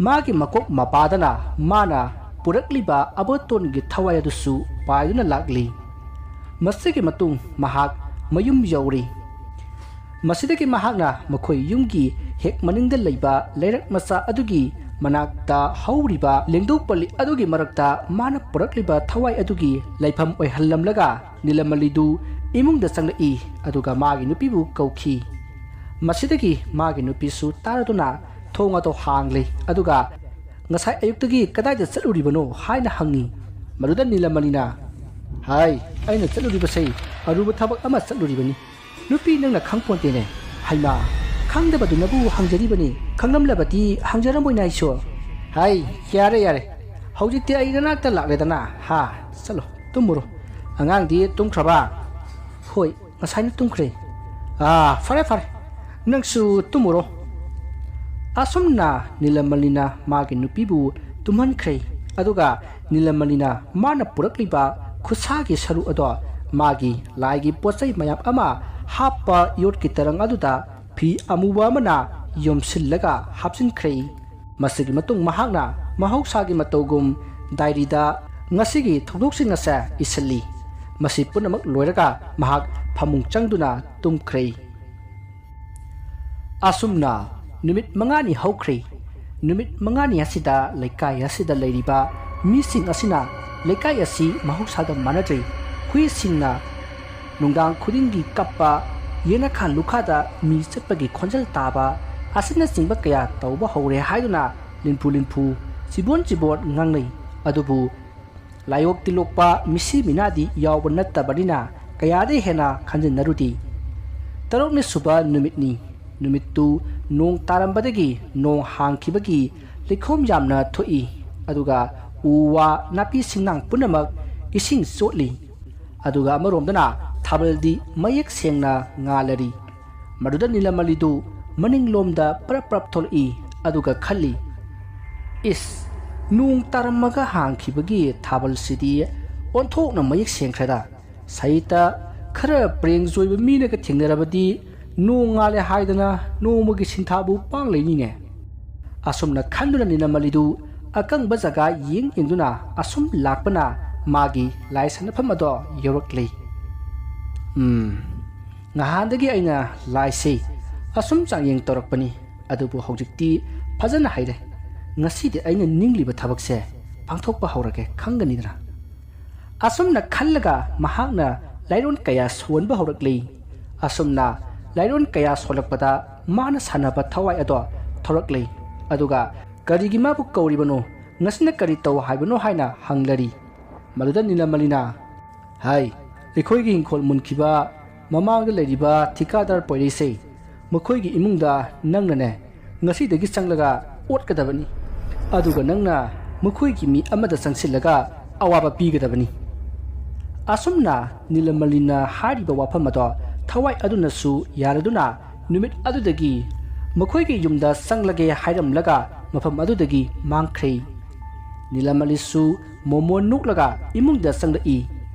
ꯃꯥꯒꯤ ꯃꯀꯣꯛ ꯃꯄꯥꯗꯅ ꯃꯥꯅ ꯄꯨꯔꯛꯂꯤꯕ ꯑꯕꯣꯇꯣꯟꯒꯤ ꯊꯋꯥꯏ ꯑꯗꯨꯁꯨ ꯄꯥꯏꯗꯨꯅ ꯂꯥꯛꯂꯤ꯫ ꯃꯁꯤꯒꯤ ꯃꯇꯨꯡ ꯃꯍꯥꯛ ꯃꯌꯨꯝ ꯌꯧꯔꯤ꯫ ꯃꯁꯤꯗꯒꯤ ꯃꯍꯥꯛꯅ ꯃꯈꯣꯏ ꯌꯨꯝꯒꯤ ꯍꯦꯛ ꯃꯅꯤꯡꯗ ꯂꯩꯕ ꯂꯩꯔꯛ ꯃꯆꯥ ꯑꯗꯨꯒꯤ ꯃꯅꯥꯛꯇ ꯍꯧꯔꯤꯕ ꯂꯦꯡꯗꯧ ꯄꯜꯂꯤ ꯑꯗꯨꯒꯤ ꯃꯔꯛꯇ ꯃꯥꯅ ꯄꯨꯔꯛꯂꯤꯕ ꯊꯋꯥꯏ ꯑꯗꯨꯒꯤ ꯂꯩꯐꯝ ꯑꯣꯏꯍꯜꯂꯝꯂꯒ ꯅꯤꯂꯃꯂꯤꯗꯨ ꯏꯃꯨꯡꯗ ꯆꯪꯂꯛꯏ, ꯑꯗꯨꯒ ꯃꯥꯒꯤ ꯅꯨꯄꯤꯕꯨ ꯀꯧꯈꯤ꯫ ꯃꯁꯤꯗꯒꯤ ꯃꯥꯒꯤ ꯅꯨꯄꯤꯁꯨ ꯇꯥꯔꯗꯨꯅ ꯊꯣꯡ ꯑꯗꯨ ꯍꯥꯡꯂꯦ, ꯑꯗꯨꯒ "ꯉꯁꯥꯏ ꯑꯌꯨꯛꯇꯒꯤ ꯀꯗꯥꯏꯗ ꯆꯠꯂꯨꯔꯤꯕꯅꯣ?" ꯍꯥꯏꯅ ꯍꯪꯉꯤ꯫ ꯃꯗꯨꯗ ꯅꯤꯂꯃꯅꯤꯅ, "ꯍꯥꯏ, ꯑꯩꯅ ꯆꯠꯂꯨꯔꯤꯕꯁꯦ ꯑꯔꯨꯕ ꯊꯕꯛ ꯑꯃ ꯆꯠꯂꯨꯔꯤꯕꯅꯤ꯫ ꯅꯨꯄꯤ, ꯅꯪꯅ ꯈꯪꯄꯣꯟꯇꯦꯅꯦ꯫ ꯍꯩꯃꯥ, ꯈꯪꯗꯕꯗꯨꯅꯕꯨ ꯍꯪꯖꯔꯤꯕꯅꯤ, ꯈꯪꯂꯝꯂꯕꯗꯤ ꯍꯪꯖꯔꯝꯃꯣꯏꯅꯦ ꯑꯩꯁꯨ꯫ ꯍꯥꯏ, ꯌꯥꯔꯦ, ꯌꯥꯔꯦ, ꯍꯧꯖꯤꯛꯇꯤ ꯑꯩ ꯅꯅꯥꯛꯇ ꯂꯥꯛꯂꯦꯗꯅ꯫ ꯍꯥ, ꯆꯠꯂꯣ, ꯇꯨꯝꯃꯨꯔꯣ꯫ ꯑꯉꯥꯡꯗꯤ ꯇꯨꯝꯈ꯭ꯔꯕ?" "ꯍꯣꯏ, ꯉꯁꯥꯏꯅ ꯇꯨꯝꯈ꯭ꯔꯦ"꯫ "ꯑꯥ, ꯐꯔꯦ, ꯐꯔꯦ, ꯅꯪꯁꯨ ꯇꯨꯝꯃꯨꯔꯣ"꯫ ꯑꯁꯨꯝꯅ ꯅꯤꯂꯃꯅꯤꯅ ꯃꯥꯒꯤ ꯅꯨꯄꯤꯕꯨ ꯇꯨꯝꯍꯟꯈ꯭ꯔꯦ꯫ ꯑꯗꯨꯒ ꯅꯤꯂꯃꯅꯤꯅ ꯃꯥꯅ ꯄꯨꯔꯛꯂꯤꯕ ꯈꯨꯠꯁꯥꯒꯤ ꯁꯔꯨꯛ ꯑꯗꯣ ꯃꯥꯒꯤ ꯂꯥꯏꯒꯤ ꯄꯣꯠ ꯆꯩ ꯃꯌꯥꯝ ꯑꯃ ꯍꯥꯞꯄ ꯌꯣꯠꯀꯤ ꯇꯔꯪ ꯑꯗꯨꯗ ꯐꯤ ꯑꯃꯨꯕ ꯑꯃꯅ ꯌꯣꯝꯁꯤꯜꯂꯒ ꯍꯥꯞꯆꯤꯟꯈ꯭ꯔꯦ꯫ ꯃꯁꯤꯒꯤ ꯃꯇꯨꯡ ꯃꯍꯥꯛꯅ ꯃꯍꯧꯁꯥꯒꯤ ꯃꯇꯧꯒꯨꯝ ꯗꯥꯏꯔꯤꯗ ꯉꯁꯤꯒꯤ ꯊꯧꯗꯣꯛꯁꯤꯡ ꯑꯁꯦ ꯏꯁꯤꯜꯂꯤ꯫ ꯃꯁꯤ ꯄꯨꯝꯅꯃꯛ ꯂꯣꯏꯔꯒ ꯃꯍꯥꯛ ꯐꯃꯨꯡ ꯆꯪꯗꯨꯅ ꯇꯨꯝꯈ꯭ꯔꯦ꯫ ꯑꯁꯨꯝꯅ ꯅꯨꯃꯤꯠ ꯃꯉꯥꯅꯤ ꯍꯧꯈ꯭ꯔꯦ꯫ ꯅꯨꯃꯤꯠ ꯃꯉꯥꯅꯤ ꯑꯁꯤꯗ ꯂꯩꯀꯥꯏ ꯑꯁꯤꯗ ꯂꯩꯔꯤꯕ ꯃꯤꯁꯤꯡ ꯑꯁꯤꯅ ꯂꯩꯀꯥꯏ ꯑꯁꯤ ꯃꯍꯧꯁꯥꯒ ꯃꯥꯟꯅꯗ꯭ꯔꯦ꯫ ꯍꯨꯏꯁꯤꯡꯅ ꯅꯨꯡꯗꯥꯡ ꯈꯨꯗꯤꯡꯒꯤ ꯀꯞꯄ, ꯌꯦꯅꯈꯥ ꯂꯨꯈꯥꯗ ꯃꯤ ꯆꯠꯄꯒꯤ ꯈꯣꯟꯖꯦꯜ ꯇꯥꯕ ꯑꯁꯤꯅꯆꯤꯡꯕ ꯀꯌꯥ ꯇꯧꯕ ꯍꯧꯔꯦ ꯍꯥꯏꯗꯨꯅ ꯂꯤꯟꯐꯨ ꯂꯤꯟꯐꯨ ꯆꯤꯕꯣꯟ ꯆꯤꯕꯣꯟ ꯉꯥꯡꯅꯩ꯫ ꯑꯗꯨꯕꯨ ꯂꯥꯏꯑꯣꯛ ꯇꯤꯜꯂꯣꯛꯄ ꯃꯤꯁꯤ ꯃꯤꯅꯥꯗꯤ ꯌꯥꯎꯕ ꯅꯠꯇꯕꯅꯤꯅ ꯀꯌꯥꯗ ꯍꯦꯟꯅ ꯈꯟꯖꯤꯟꯅꯔꯨꯗꯦ꯫ ꯇꯔꯨꯛꯅꯤ ꯁꯨꯕ ꯅꯨꯃꯤꯠꯅꯤ꯫ ꯅꯨꯃꯤꯠꯇꯨ ꯅꯣꯡ ꯇꯥꯔꯝꯕꯗꯒꯤ ꯅꯣꯡ ꯍꯥꯡꯈꯤꯕꯒꯤ ꯂꯩꯈꯣꯝ ꯌꯥꯝꯅ ꯊꯣꯛꯏ꯫ ꯑꯗꯨꯒ ꯎ ꯋꯥ ꯅꯥꯄꯤ ꯁꯤꯡꯅꯥꯡ ꯄꯨꯝꯅꯃꯛ ꯏꯁꯤꯡ ꯆꯣꯠꯂꯤ꯫ ꯑꯗꯨꯒ ꯑꯃꯔꯣꯝꯗꯅ ꯊꯥꯕꯜꯗꯤ ꯃꯌꯦꯛ ꯁꯦꯡꯅ ꯉꯥꯜꯂꯔꯤ꯫ ꯃꯗꯨꯗ ꯅꯤꯂꯃꯂꯤꯗꯨ ꯃꯅꯤꯡꯂꯣꯝꯗ ꯄꯔꯞ ꯄꯔꯞ ꯊꯣꯛꯂꯛꯏ꯫ ꯑꯗꯨꯒ ꯈꯜꯂꯤ, "ꯏꯁ, ꯅꯣꯡ ꯇꯥꯔꯝꯃꯒ ꯍꯥꯡꯈꯤꯕꯒꯤ ꯊꯥꯕꯜꯁꯤꯗꯤ ꯑꯣꯟꯊꯣꯛꯅ ꯃꯌꯦꯛ ꯁꯦꯡꯈ꯭ꯔꯦꯗ꯫ ꯁꯍꯤꯇ ꯈꯔ ꯄ꯭ꯔꯦꯡ ꯆꯣꯏꯕ ꯃꯤꯅꯒ ꯊꯦꯡꯅꯔꯕꯗꯤ ꯅꯣꯡ ꯉꯥꯜꯂꯦ ꯍꯥꯏꯗꯅ ꯅꯣꯡꯃꯒꯤ ꯁꯤꯟꯊꯥꯕꯨ ꯄꯥꯡ ꯂꯩꯅꯤꯅꯦ"꯫ ꯑꯁꯨꯝꯅ ꯈꯟꯗꯨꯅ ꯅꯤꯂꯃꯂꯤꯗꯨ ꯑꯀꯪꯕ ꯖꯒꯥ ꯌꯦꯡ ꯌꯦꯡꯗꯨꯅ ꯑꯁꯨꯝ ꯂꯥꯛꯄꯅ ꯃꯥꯒꯤ ꯂꯥꯏ ꯁꯥꯟꯅꯐꯝ ꯑꯗꯣ ꯌꯧꯔꯛꯂꯤ꯫ "ꯎꯝ, ꯉꯍꯥꯟꯗꯒꯤ ꯑꯩꯅ ꯂꯥꯏꯁꯦ ꯑꯁꯨꯝ ꯆꯥꯡꯌꯦꯡ ꯇꯧꯔꯛꯄꯅꯤ꯫ ꯑꯗꯨꯕꯨ ꯍꯧꯖꯤꯛꯇꯤ ꯐꯖꯅ ꯍꯩꯔꯦ꯫ ꯉꯁꯤꯗꯤ ꯑꯩꯅ ꯅꯤꯡꯂꯤꯕ ꯊꯕꯛꯁꯦ ꯄꯥꯡꯊꯣꯛꯄ ꯍꯧꯔꯒꯦ, ꯈꯪꯒꯅꯤꯗꯅ"꯫ ꯑꯁꯨꯝꯅ ꯈꯜꯂꯒ ꯃꯍꯥꯛꯅ ꯂꯥꯏꯔꯣꯟ ꯀꯌꯥ ꯁꯣꯟꯕ ꯍꯧꯔꯛꯂꯤ꯫ ꯑꯁꯨꯝꯅ ꯂꯥꯏꯔꯣꯟ ꯀꯌꯥ ꯁꯣꯜꯂꯛꯄꯗ ꯃꯥꯅ ꯁꯥꯟꯅꯕ ꯊꯋꯥꯏ ꯑꯗꯣ ꯊꯣꯔꯛꯂꯤ꯫ ꯑꯗꯨꯒ "ꯀꯔꯤꯒꯤ ꯃꯥꯕꯨ ꯀꯧꯔꯤꯕꯅꯣ? ꯉꯁꯤꯅ ꯀꯔꯤ ꯇꯧ ꯍꯥꯏꯕꯅꯣ?" ꯍꯥꯏꯅ ꯍꯪꯂꯔꯤ꯫ ꯃꯗꯨꯗ ꯅꯤꯂꯃꯂꯤꯅ, "ꯍꯥꯏ, ꯑꯩꯈꯣꯏꯒꯤ ꯏꯪꯈꯣꯜ ꯃꯨꯟꯈꯤꯕ ꯃꯃꯥꯡꯗ ꯂꯩꯔꯤꯕ ꯊꯤꯀꯥꯗꯥꯔ ꯄꯣꯏꯔꯩꯁꯦ, ꯃꯈꯣꯏꯒꯤ ꯏꯃꯨꯡꯗ ꯅꯪꯅꯅꯦ ꯉꯁꯤꯗꯒꯤ ꯆꯪꯂꯒ ꯑꯣꯠꯀꯗꯕꯅꯤ꯫ ꯑꯗꯨꯒ ꯅꯪꯅ ꯃꯈꯣꯏꯒꯤ ꯃꯤ ꯑꯃꯗ ꯆꯪꯁꯤꯜꯂꯒ ꯑꯋꯥꯕ ꯄꯤꯒꯗꯕꯅꯤ"꯫ ꯑꯁꯨꯝꯅ ꯅꯤꯂꯃꯂꯤꯅ ꯍꯥꯏꯔꯤꯕ ꯋꯥꯐꯝ ꯑꯗꯣ ꯊꯋꯥꯏ ꯑꯗꯨꯅꯁꯨ ꯌꯥꯔꯗꯨꯅ ꯅꯨꯃꯤꯠ ꯑꯗꯨꯗꯒꯤ ꯃꯈꯣꯏꯒꯤ ꯌꯨꯝꯗ ꯆꯪꯂꯒꯦ ꯍꯥꯏꯔꯝꯂꯒ ꯃꯐꯝ ꯑꯗꯨꯗꯒꯤ ꯃꯥꯡꯈ꯭ꯔꯦ꯫ ꯅꯤꯂꯃꯂꯤꯁꯨ ꯃꯣꯃꯣꯟ ꯅꯣꯛꯂꯒ ꯏꯃꯨꯡꯗ ꯆꯪꯂꯛꯏ꯫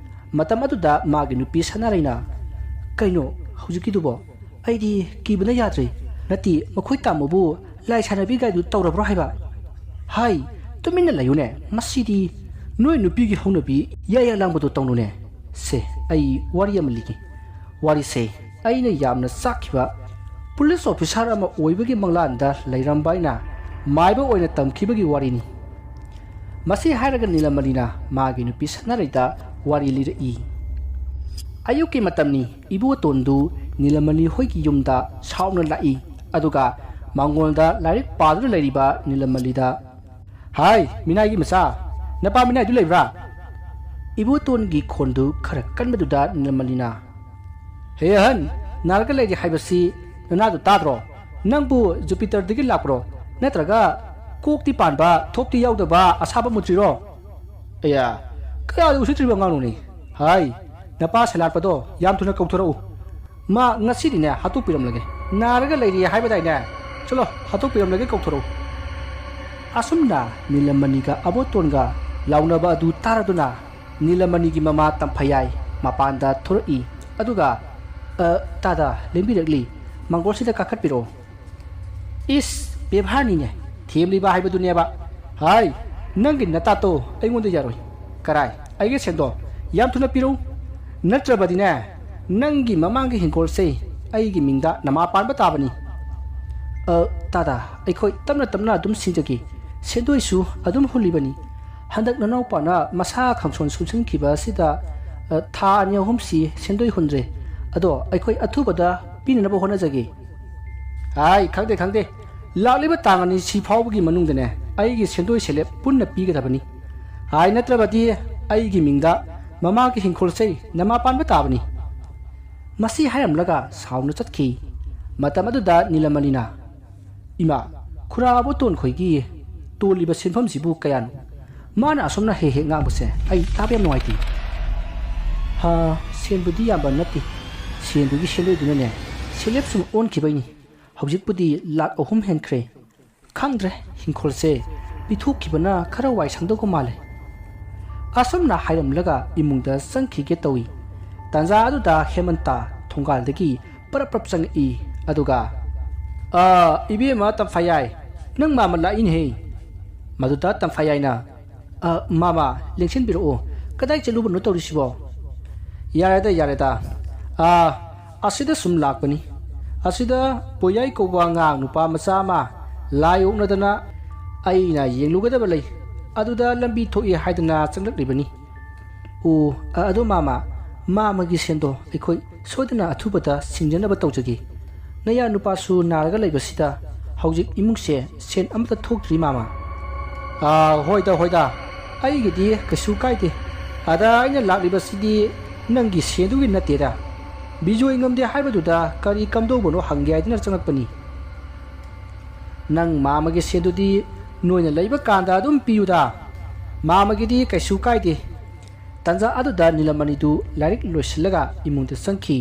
ꯃꯇꯝ ꯑꯗꯨꯗ ꯃꯥꯒꯤ ꯅꯨꯄꯤ ꯁꯅꯥꯔꯩꯅ, "ꯀꯩꯅꯣ ꯍꯧꯖꯤꯛꯀꯤꯗꯨꯕꯣ? ꯑꯩꯗꯤ ꯀꯤꯕꯅ ꯌꯥꯗ꯭ꯔꯦ꯫ ꯅꯠꯇꯦ, ꯃꯈꯣꯏ ꯇꯥꯃꯣꯕꯨ ꯂꯥꯏ ꯁꯥꯟꯅꯕꯤ ꯒꯥꯏꯗꯨ ꯇꯧꯔꯕ꯭ꯔꯣ ꯍꯥꯏꯕ? ꯍꯥꯏ, ꯇꯨꯃꯤꯟꯅ ꯂꯩꯌꯨꯅꯦ꯫ ꯃꯁꯤꯗꯤ ꯅꯣꯏ ꯅꯨꯄꯤꯒꯤ ꯍꯧꯅꯕꯤ ꯌꯥ ꯌꯥ ꯂꯥꯡꯕꯗꯣ ꯇꯧꯅꯨꯅꯦ꯫ ꯁꯦ, ꯑꯩ ꯋꯥꯔꯤ ꯑꯃ ꯂꯤꯒꯦ꯫ ꯋꯥꯔꯤꯁꯦ ꯑꯩꯅ ꯌꯥꯝꯅ ꯆꯥꯛꯈꯤꯕ ꯄꯨꯂꯤꯁ ꯑꯣꯐꯤꯁꯥꯔ ꯑꯃ ꯑꯣꯏꯕꯒꯤ ꯃꯪꯂꯥꯟꯗ ꯂꯩꯔꯝꯕ ꯑꯩꯅ ꯃꯥꯏꯕ ꯑꯣꯏꯅ ꯇꯝꯈꯤꯕꯒꯤ ꯋꯥꯔꯤꯅꯤ"꯫ ꯃꯁꯤ ꯍꯥꯏꯔꯒ ꯅꯤꯂꯃꯅꯤꯅ ꯃꯥꯒꯤ ꯅꯨꯄꯤ ꯁꯅꯥꯔꯩꯗ ꯋꯥꯔꯤ ꯂꯤꯔꯛꯏ꯫ ꯑꯌꯨꯛꯀꯤ ꯃꯇꯝꯅꯤ꯫ ꯏꯕꯣꯇꯣꯟꯗꯨ ꯅꯤꯂꯃꯅꯤ ꯍꯣꯏꯒꯤ ꯌꯨꯝꯗ ꯁꯥꯎꯅ ꯂꯥꯛꯏ꯫ ꯑꯗꯨꯒ ꯃꯉꯣꯟꯗ ꯂꯥꯏꯔꯤꯛ ꯄꯥꯗꯨꯅ ꯂꯩꯔꯤꯕ ꯅꯤꯂꯃꯅꯤꯗ "ꯍꯥꯏ, ꯃꯤꯅꯥꯏꯒꯤ ꯃꯆꯥ, ꯅꯄꯥ ꯃꯤꯅꯥꯏꯗꯨ ꯂꯩꯕ꯭ꯔꯥ?" ꯏꯕꯣꯇꯣꯟꯒꯤ ꯈꯣꯟꯗꯨ ꯈꯔ ꯀꯟꯕꯗꯨꯗ ꯅꯤꯂꯃꯅꯤꯅ, "ꯍꯦ ꯑꯍꯟ, ꯅꯥꯔꯒ ꯂꯩꯔꯤ ꯍꯥꯏꯕꯁꯤ ꯅꯅꯥꯗꯨ ꯇꯥꯗ꯭ꯔꯣ? ꯅꯪꯕꯨ ꯖꯨꯄꯤꯇꯔꯗꯒꯤ ꯂꯥꯛꯄ꯭ꯔꯣ? ꯅꯠꯇ꯭ꯔꯒ ꯀꯣꯛꯇꯤ ꯄꯥꯟꯕ, ꯊꯣꯛꯇꯤ ꯌꯥꯎꯗꯕ ꯑꯁꯥꯕ ꯃꯨꯇ꯭ꯔꯤꯔꯣ?" "ꯑꯌꯥ, ꯀꯌꯥꯗ ꯎꯁꯤꯠꯇ꯭ꯔꯤꯕ ꯑꯉꯥꯡꯅꯣꯅꯦ? ꯍꯥꯏ, ꯅꯄꯥ ꯁꯂꯥꯠꯄꯗꯣ ꯌꯥꯝ ꯊꯨꯅ ꯀꯧꯊꯣꯔꯛꯎ꯫ ꯃꯥ ꯉꯁꯤꯗꯤꯅꯦ ꯍꯥꯠꯇꯣꯛꯄꯤꯔꯝꯂꯒꯦ꯫ ꯅꯥꯔꯒ ꯂꯩꯔꯤ ꯍꯥꯏꯕꯗꯥꯏꯅꯦ? ꯆꯠꯂꯣ, ꯍꯥꯠꯇꯣꯛꯄꯤꯔꯝꯂꯒꯦ, ꯀꯧꯊꯣꯔꯛꯎ꯫" ꯑꯁꯨꯝꯅ ꯅꯤꯂꯃꯅꯤꯒ ꯑꯕꯣꯇꯣꯟꯒ ꯂꯥꯎꯅꯕ ꯑꯗꯨ ꯇꯥꯔꯗꯨꯅ ꯅꯤꯂꯃꯅꯤꯒꯤ ꯃꯃꯥ ꯇꯝꯐꯌꯥꯏ ꯃꯄꯥꯟꯗ ꯊꯣꯔꯛꯏ꯫ ꯑꯗꯨꯒ, "ꯑ, ꯇꯥꯗ ꯂꯦꯡꯕꯤꯔꯛꯂꯤ, ꯃꯥꯡꯒꯣꯜꯁꯤꯗ ꯀꯥꯈꯠꯄꯤꯔꯛꯑꯣ꯫" "ꯏꯁ, ꯕꯦꯕꯥꯔꯅꯤꯅꯦ, ꯊꯦꯝꯂꯤꯕ ꯍꯥꯏꯕꯗꯨꯅꯦꯕ꯫ ꯍꯥꯏ, ꯅꯪꯒꯤ ꯅꯇꯥꯠꯇꯣ ꯑꯩꯉꯣꯟꯗ ꯌꯥꯔꯣꯏ꯫ ꯀꯔꯥꯏ, ꯑꯩꯒꯤ ꯁꯦꯟꯗꯣ ꯌꯥꯝ ꯊꯨꯅ ꯄꯤꯔꯛꯎ, ꯅꯠꯇ꯭ꯔꯕꯗꯤꯅꯦ, ꯅꯪꯒꯤ ꯃꯃꯥꯡꯒꯤ ꯍꯤꯡꯈꯣꯜꯁꯦ ꯑꯩꯒꯤ ꯃꯤꯡꯗ ꯅꯃꯥ ꯄꯥꯟꯕ ꯇꯥꯕꯅꯤ꯫" "ꯑ, ꯇꯥꯗ, ꯑꯩꯈꯣꯏ ꯇꯞꯅ ꯇꯞꯅ ꯑꯗꯨꯝ ꯁꯤꯡꯖꯒꯦ꯫ ꯁꯦꯟꯗꯣꯏꯁꯨ ꯑꯗꯨꯝ ꯍꯨꯜꯂꯤꯕꯅꯤ꯫ ꯍꯟꯗꯛ ꯅꯅꯥꯎꯄꯥꯅ ꯃꯁꯥ ꯈꯪꯁꯣꯟ ꯁꯣꯟꯁꯤꯟꯈꯤꯕ ꯑꯁꯤꯗ, ꯑ, ꯊꯥ ꯑꯅꯤ ꯑꯍꯨꯝꯁꯤ ꯁꯦꯟꯗꯣꯏ ꯍꯨꯟꯗ꯭ꯔꯦ꯫ ꯑꯗꯣ ꯑꯩꯈꯣꯏ ꯑꯊꯨꯕꯗ ꯄꯤꯅꯅꯕ ꯍꯣꯠꯅꯖꯒꯦ꯫" "ꯍꯥꯏ, ꯈꯪꯗꯦ, ꯈꯪꯗꯦ꯫ ꯂꯥꯛꯂꯤꯕ ꯇꯥꯡ ꯑꯅꯤ ꯁꯤ ꯐꯥꯎꯕꯒꯤ ꯃꯅꯨꯡꯗꯅꯦ ꯑꯩꯒꯤ ꯁꯦꯟꯗꯣꯏ ꯁꯦꯂꯦꯞ ꯄꯨꯟꯅ ꯄꯤꯒꯗꯕꯅꯤ꯫ ꯍꯥꯏ, ꯅꯠꯇ꯭ꯔꯕꯗꯤ ꯑꯩꯒꯤ ꯃꯤꯡꯗ ꯃꯃꯥꯒꯤ ꯍꯤꯡꯈꯣꯜꯁꯦ ꯅꯃꯥ ꯄꯥꯟꯕ ꯇꯥꯕꯅꯤ꯫" ꯃꯁꯤ ꯍꯥꯏꯔꯝꯂꯒ ꯁꯥꯎꯅ ꯆꯠꯈꯤ꯫ ꯃꯇꯝ ꯑꯗꯨꯗ ꯅꯤꯂꯃꯅꯤꯅ, "ꯏꯃꯥ, ꯈꯨꯔꯥ ꯑꯕꯣꯇꯣꯟ ꯈꯣꯏꯒꯤ ꯇꯣꯜꯂꯤꯕ ꯁꯦꯟꯐꯝꯁꯤꯕꯨ ꯀꯌꯥꯅꯣ? ꯃꯥꯅ ꯑꯁꯨꯝꯅ ꯍꯦꯛ ꯍꯦꯛ ꯉꯥꯡꯕꯁꯦ ꯑꯩ ꯇꯥꯕ ꯌꯥꯝ ꯅꯨꯡꯉꯥꯏꯇꯦ꯫" "ꯍꯥ, ꯁꯦꯟꯕꯨꯗꯤ ꯌꯥꯝꯕ ꯅꯠꯇꯦ꯫ ꯁꯦꯟꯗꯨꯒꯤ ꯁꯦꯟꯗꯣꯏꯗꯨꯅꯅꯦ ꯁꯦꯂꯦꯞ ꯁꯨꯝ ꯑꯣꯟꯈꯤꯕꯩꯅꯤ꯫ ꯍꯧꯖꯤꯛꯄꯨꯗꯤ ꯂꯥꯛ ꯑꯍꯨꯝ ꯍꯦꯟꯈ꯭ꯔꯦ꯫ ꯈꯪꯗ꯭ꯔꯦ, ꯍꯤꯡꯈꯣꯜꯁꯦ ꯄꯤꯊꯣꯛꯈꯤꯕꯅ ꯈꯔ ꯋꯥꯏ ꯁꯪꯗꯧꯕ ꯃꯥꯜꯂꯦ꯫" ꯑꯁꯨꯝꯅ ꯍꯥꯏꯔꯝꯂꯒ ꯏꯃꯨꯡꯗ ꯆꯪꯈꯤꯒꯦ ꯇꯧꯏ꯫ ꯇꯥꯟꯖꯥ ꯑꯗꯨꯗ ꯍꯦꯃꯟꯇ ꯊꯣꯡꯒꯥꯜꯗꯒꯤ ꯄꯔꯞ ꯄꯔꯞ ꯆꯪꯉꯛꯏ꯫ ꯑꯗꯨꯒ, "ꯑ, ꯏꯕꯦꯝꯃ ꯇꯝꯐꯥꯌꯥꯏ, ꯅꯪ ꯃꯥꯃ ꯂꯥꯛꯏꯅꯦꯍꯦ꯫" ꯃꯗꯨꯗ ꯇꯝꯐꯥꯌꯥꯏꯅ, "ꯑ, ꯃꯥꯃ, ꯂꯦꯡꯁꯤꯟꯕꯤꯔꯛꯑꯣ꯫ ꯀꯗꯥꯏ ꯆꯠꯂꯨꯕꯅꯣ ꯇꯧꯔꯤꯁꯤꯕꯣ?" "ꯌꯥꯔꯦꯗ, ꯌꯥꯔꯦꯗ꯫ ꯑ, ꯑꯁꯤꯗ ꯁꯨꯝ ꯂꯥꯛꯄꯅꯤ꯫ ꯑꯁꯤꯗ ꯄꯣꯌꯥꯏ ꯀꯧꯕ ꯑꯉꯥꯡ ꯅꯨꯄꯥ ꯃꯆꯥ ꯑꯃ ꯂꯥꯏ ꯑꯣꯛꯅꯗꯅ ꯑꯩꯅ ꯌꯦꯡꯂꯨꯒꯗꯕ ꯂꯩ꯫ ꯑꯗꯨꯗ ꯂꯝꯕꯤ ꯊꯣꯛꯏ ꯍꯥꯏꯗꯅ ꯆꯪꯂꯛꯂꯤꯕꯅꯤ꯫" "ꯑꯣ, ꯑ-, ꯑꯗꯣ ꯃꯥꯃ, ꯃꯥꯃꯒꯤ ꯁꯦꯟꯗꯣ ꯑꯩꯈꯣꯏ ꯁꯣꯏꯗꯅ ꯑꯊꯨꯕꯗ ꯁꯤꯡꯖꯅꯕ ꯇꯧꯖꯒꯦ꯫ ꯅꯌꯥ ꯅꯨꯄꯥꯁꯨ ꯅꯥꯔꯒ ꯂꯩꯕꯁꯤꯗ ꯍꯧꯖꯤꯛ ꯏꯃꯨꯡꯁꯦ ꯁꯦꯟ ꯑꯃꯠꯇ ꯊꯣꯛꯇ꯭ꯔꯤ, ꯃꯥꯃ꯫" ꯑꯥ, ꯍꯣꯏꯗ, ꯍꯣꯏꯗ, ꯑꯩꯒꯤꯗꯤ ꯀꯩꯁꯨ ꯀꯥꯏꯗꯦ꯫ ꯑꯗ ꯑꯩꯅ ꯂꯥꯛꯂꯤꯕꯁꯤꯗꯤ ꯅꯪꯒꯤ ꯁꯦꯟꯗꯨꯒꯤ ꯅꯠꯇꯦꯗ꯫ ꯕꯤꯖꯣꯏ ꯉꯝꯗꯦ ꯍꯥꯏꯕꯗꯨꯗ ꯀꯔꯤ ꯀꯝꯗꯧꯕꯅꯣ ꯍꯪꯒꯦ ꯍꯥꯏꯗꯨꯅ ꯆꯪꯉꯛꯄꯅꯤ꯫ ꯅꯪ ꯃꯥꯃꯒꯤ ꯁꯦꯟꯗꯨꯗꯤ ꯅꯣꯏꯅ ꯂꯩꯕ ꯀꯥꯟꯗ ꯑꯗꯨꯝ ꯄꯤꯌꯨꯗ꯫ ꯃꯥꯃꯒꯤꯗꯤ ꯀꯩꯁꯨ ꯀꯥꯏꯗꯦ꯫ ꯇꯟꯖꯥ ꯑꯗꯨꯗ ꯅꯤꯂꯃꯅꯤꯗꯨ ꯂꯥꯏꯔꯤꯛ ꯂꯣꯏꯁꯤꯜꯂꯒ ꯏꯃꯨꯡꯗ ꯆꯪꯈꯤ꯫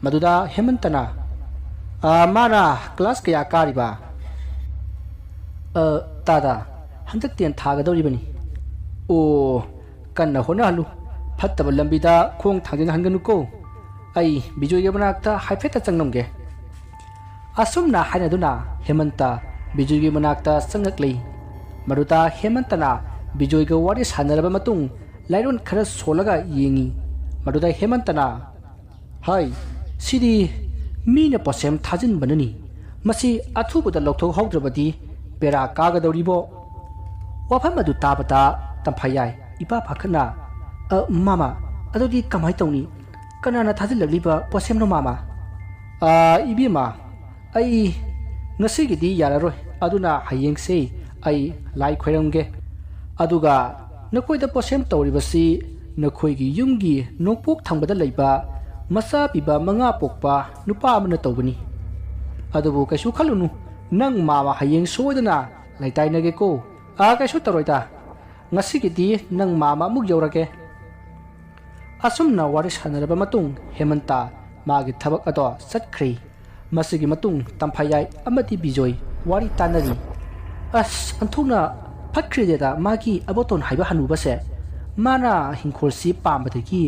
ꯃꯗꯨꯗ ꯍꯦꯃꯟꯇꯅ, "ꯑ, ꯃꯥꯅ ꯀ꯭ꯂꯥꯁ ꯀꯌꯥ ꯀꯥꯔꯤꯕ?" "ꯑ, ꯇꯥꯗ, ꯍꯟꯗꯛ ꯇꯦꯟ ꯊꯥꯒꯗꯧꯔꯤꯕꯅꯤ꯫" "ꯑꯣ, ꯀꯟꯅ ꯍꯣꯠꯅꯍꯜꯂꯨ꯫ ꯐꯠꯇꯕ ꯂꯝꯕꯤꯗ ꯈꯣꯡ ꯊꯥꯡꯖꯤꯟꯍꯟꯒꯅꯨꯀꯣ꯫ ꯑꯩ ꯕꯤꯖꯣꯏꯒꯤ ꯃꯅꯥꯛꯇ ꯍꯥꯏꯐꯦꯠꯇ ꯆꯪꯉꯝꯒꯦ꯫" ꯑꯁꯨꯝꯅ ꯍꯥꯏꯅꯗꯨꯅ ꯍꯦꯃꯟꯇ ꯕꯤꯖꯣꯏꯒꯤ ꯃꯅꯥꯛꯇ ꯆꯪꯉꯛꯂꯤ꯫ ꯃꯗꯨꯗ ꯍꯦꯃꯟꯇꯅ ꯕꯤꯖꯣꯏꯒ ꯋꯥꯔꯤ ꯁꯥꯟꯅꯔꯕ ꯃꯇꯨꯡ ꯂꯥꯏꯔꯣꯟ ꯈꯔ ꯁꯣꯜꯂꯒ ꯌꯦꯡꯉꯤ꯫ ꯃꯗꯨꯗ ꯍꯦꯃꯟꯇꯅ, "ꯍꯥꯏ, ꯁꯤꯗꯤ ꯃꯤꯅ ꯄꯣꯠꯁꯦꯝ ꯊꯥꯖꯤꯟꯕꯅꯅꯤ꯫ ꯃꯁꯤ ꯑꯊꯨꯕꯗ ꯂꯧꯊꯣꯛꯍꯧꯗ꯭ꯔꯕꯗꯤ ꯕꯦꯔꯥ ꯀꯥꯒꯗꯧꯔꯤꯕꯣ?" ꯋꯥꯐꯝ ꯑꯗꯨ ꯇꯥꯕꯗ ꯇꯝꯐꯥꯌꯥꯏ ꯏꯄꯥ ꯄꯥꯈꯠꯅ, "ꯑ, ꯃꯥꯃ, ꯑꯗꯨꯗꯤ ꯀꯃꯥꯏ ꯇꯧꯅꯤ? ꯀꯅꯥꯅ ꯊꯥꯖꯤꯜꯂꯛꯂꯤꯕ ꯄꯣꯠꯁꯦꯝꯅꯣ, ꯃꯥꯃ?" "ꯑ, ꯏꯕꯦꯝꯃ, ꯑꯩ ꯉꯁꯤꯒꯤꯗꯤ ꯌꯥꯔꯔꯣꯏ, ꯑꯗꯨꯅ ꯍꯌꯦꯡꯁꯦ ꯑꯩ ꯂꯥꯏ ꯈꯣꯏꯔꯝꯒꯦ꯫ ꯑꯗꯨꯒ ꯅꯈꯣꯏꯗ ꯄꯣꯠꯁꯦꯝ ꯇꯧꯔꯤꯕꯁꯤ ꯅꯈꯣꯏꯒꯤ ꯌꯨꯝꯒꯤ ꯅꯣꯡꯄꯣꯛ ꯊꯪꯕꯗ ꯂꯩꯕ ꯃꯆꯥ ꯄꯤꯕ ꯃꯉꯥ ꯄꯣꯛꯄ ꯅꯨꯄꯥ ꯑꯃꯅ ꯇꯧꯕꯅꯤ꯫ ꯑꯗꯨꯕꯨ ꯀꯩꯁꯨ ꯈꯜꯂꯨꯅꯨ, ꯅꯪ ꯃꯥꯃ ꯍꯌꯦꯡ ꯁꯣꯏꯗꯅ ꯂꯩꯇꯥꯏꯅꯒꯦꯀꯣ꯫" "ꯑ, ꯀꯩꯁꯨ ꯇꯧꯔꯣꯏꯗ꯫ ꯉꯁꯤꯒꯤꯗꯤ ꯅꯪ ꯃꯥꯃ ꯑꯃꯨꯛ ꯌꯧꯔꯒꯦ꯫" ꯑꯁꯨꯝꯅ ꯋꯥꯔꯤ ꯁꯥꯟꯅꯔꯕ ꯃꯇꯨꯡ ꯍꯦꯃꯟꯇ ꯃꯥꯒꯤ ꯊꯕꯛ ꯑꯗꯣ ꯆꯠꯈ꯭ꯔꯦ꯫ ꯃꯁꯤꯒꯤ ꯃꯇꯨꯡ ꯇꯝꯐꯥꯌꯥꯏ ꯑꯃꯗꯤ ꯕꯤꯖꯣꯏ ꯋꯥꯔꯤ ꯇꯥꯟꯅꯔꯤ꯫ "ꯑꯁ, ꯑꯣꯟꯊꯣꯛꯅ ꯐꯠꯈ꯭ꯔꯦꯗꯦꯗ ꯃꯥꯒꯤ ꯑꯕꯣꯇꯣꯟ ꯍꯥꯏꯕ ꯍꯅꯨꯕꯁꯦ꯫ ꯃꯥꯅ ꯍꯤꯡꯈꯣꯜꯁꯤ ꯄꯥꯝꯕꯗꯒꯤ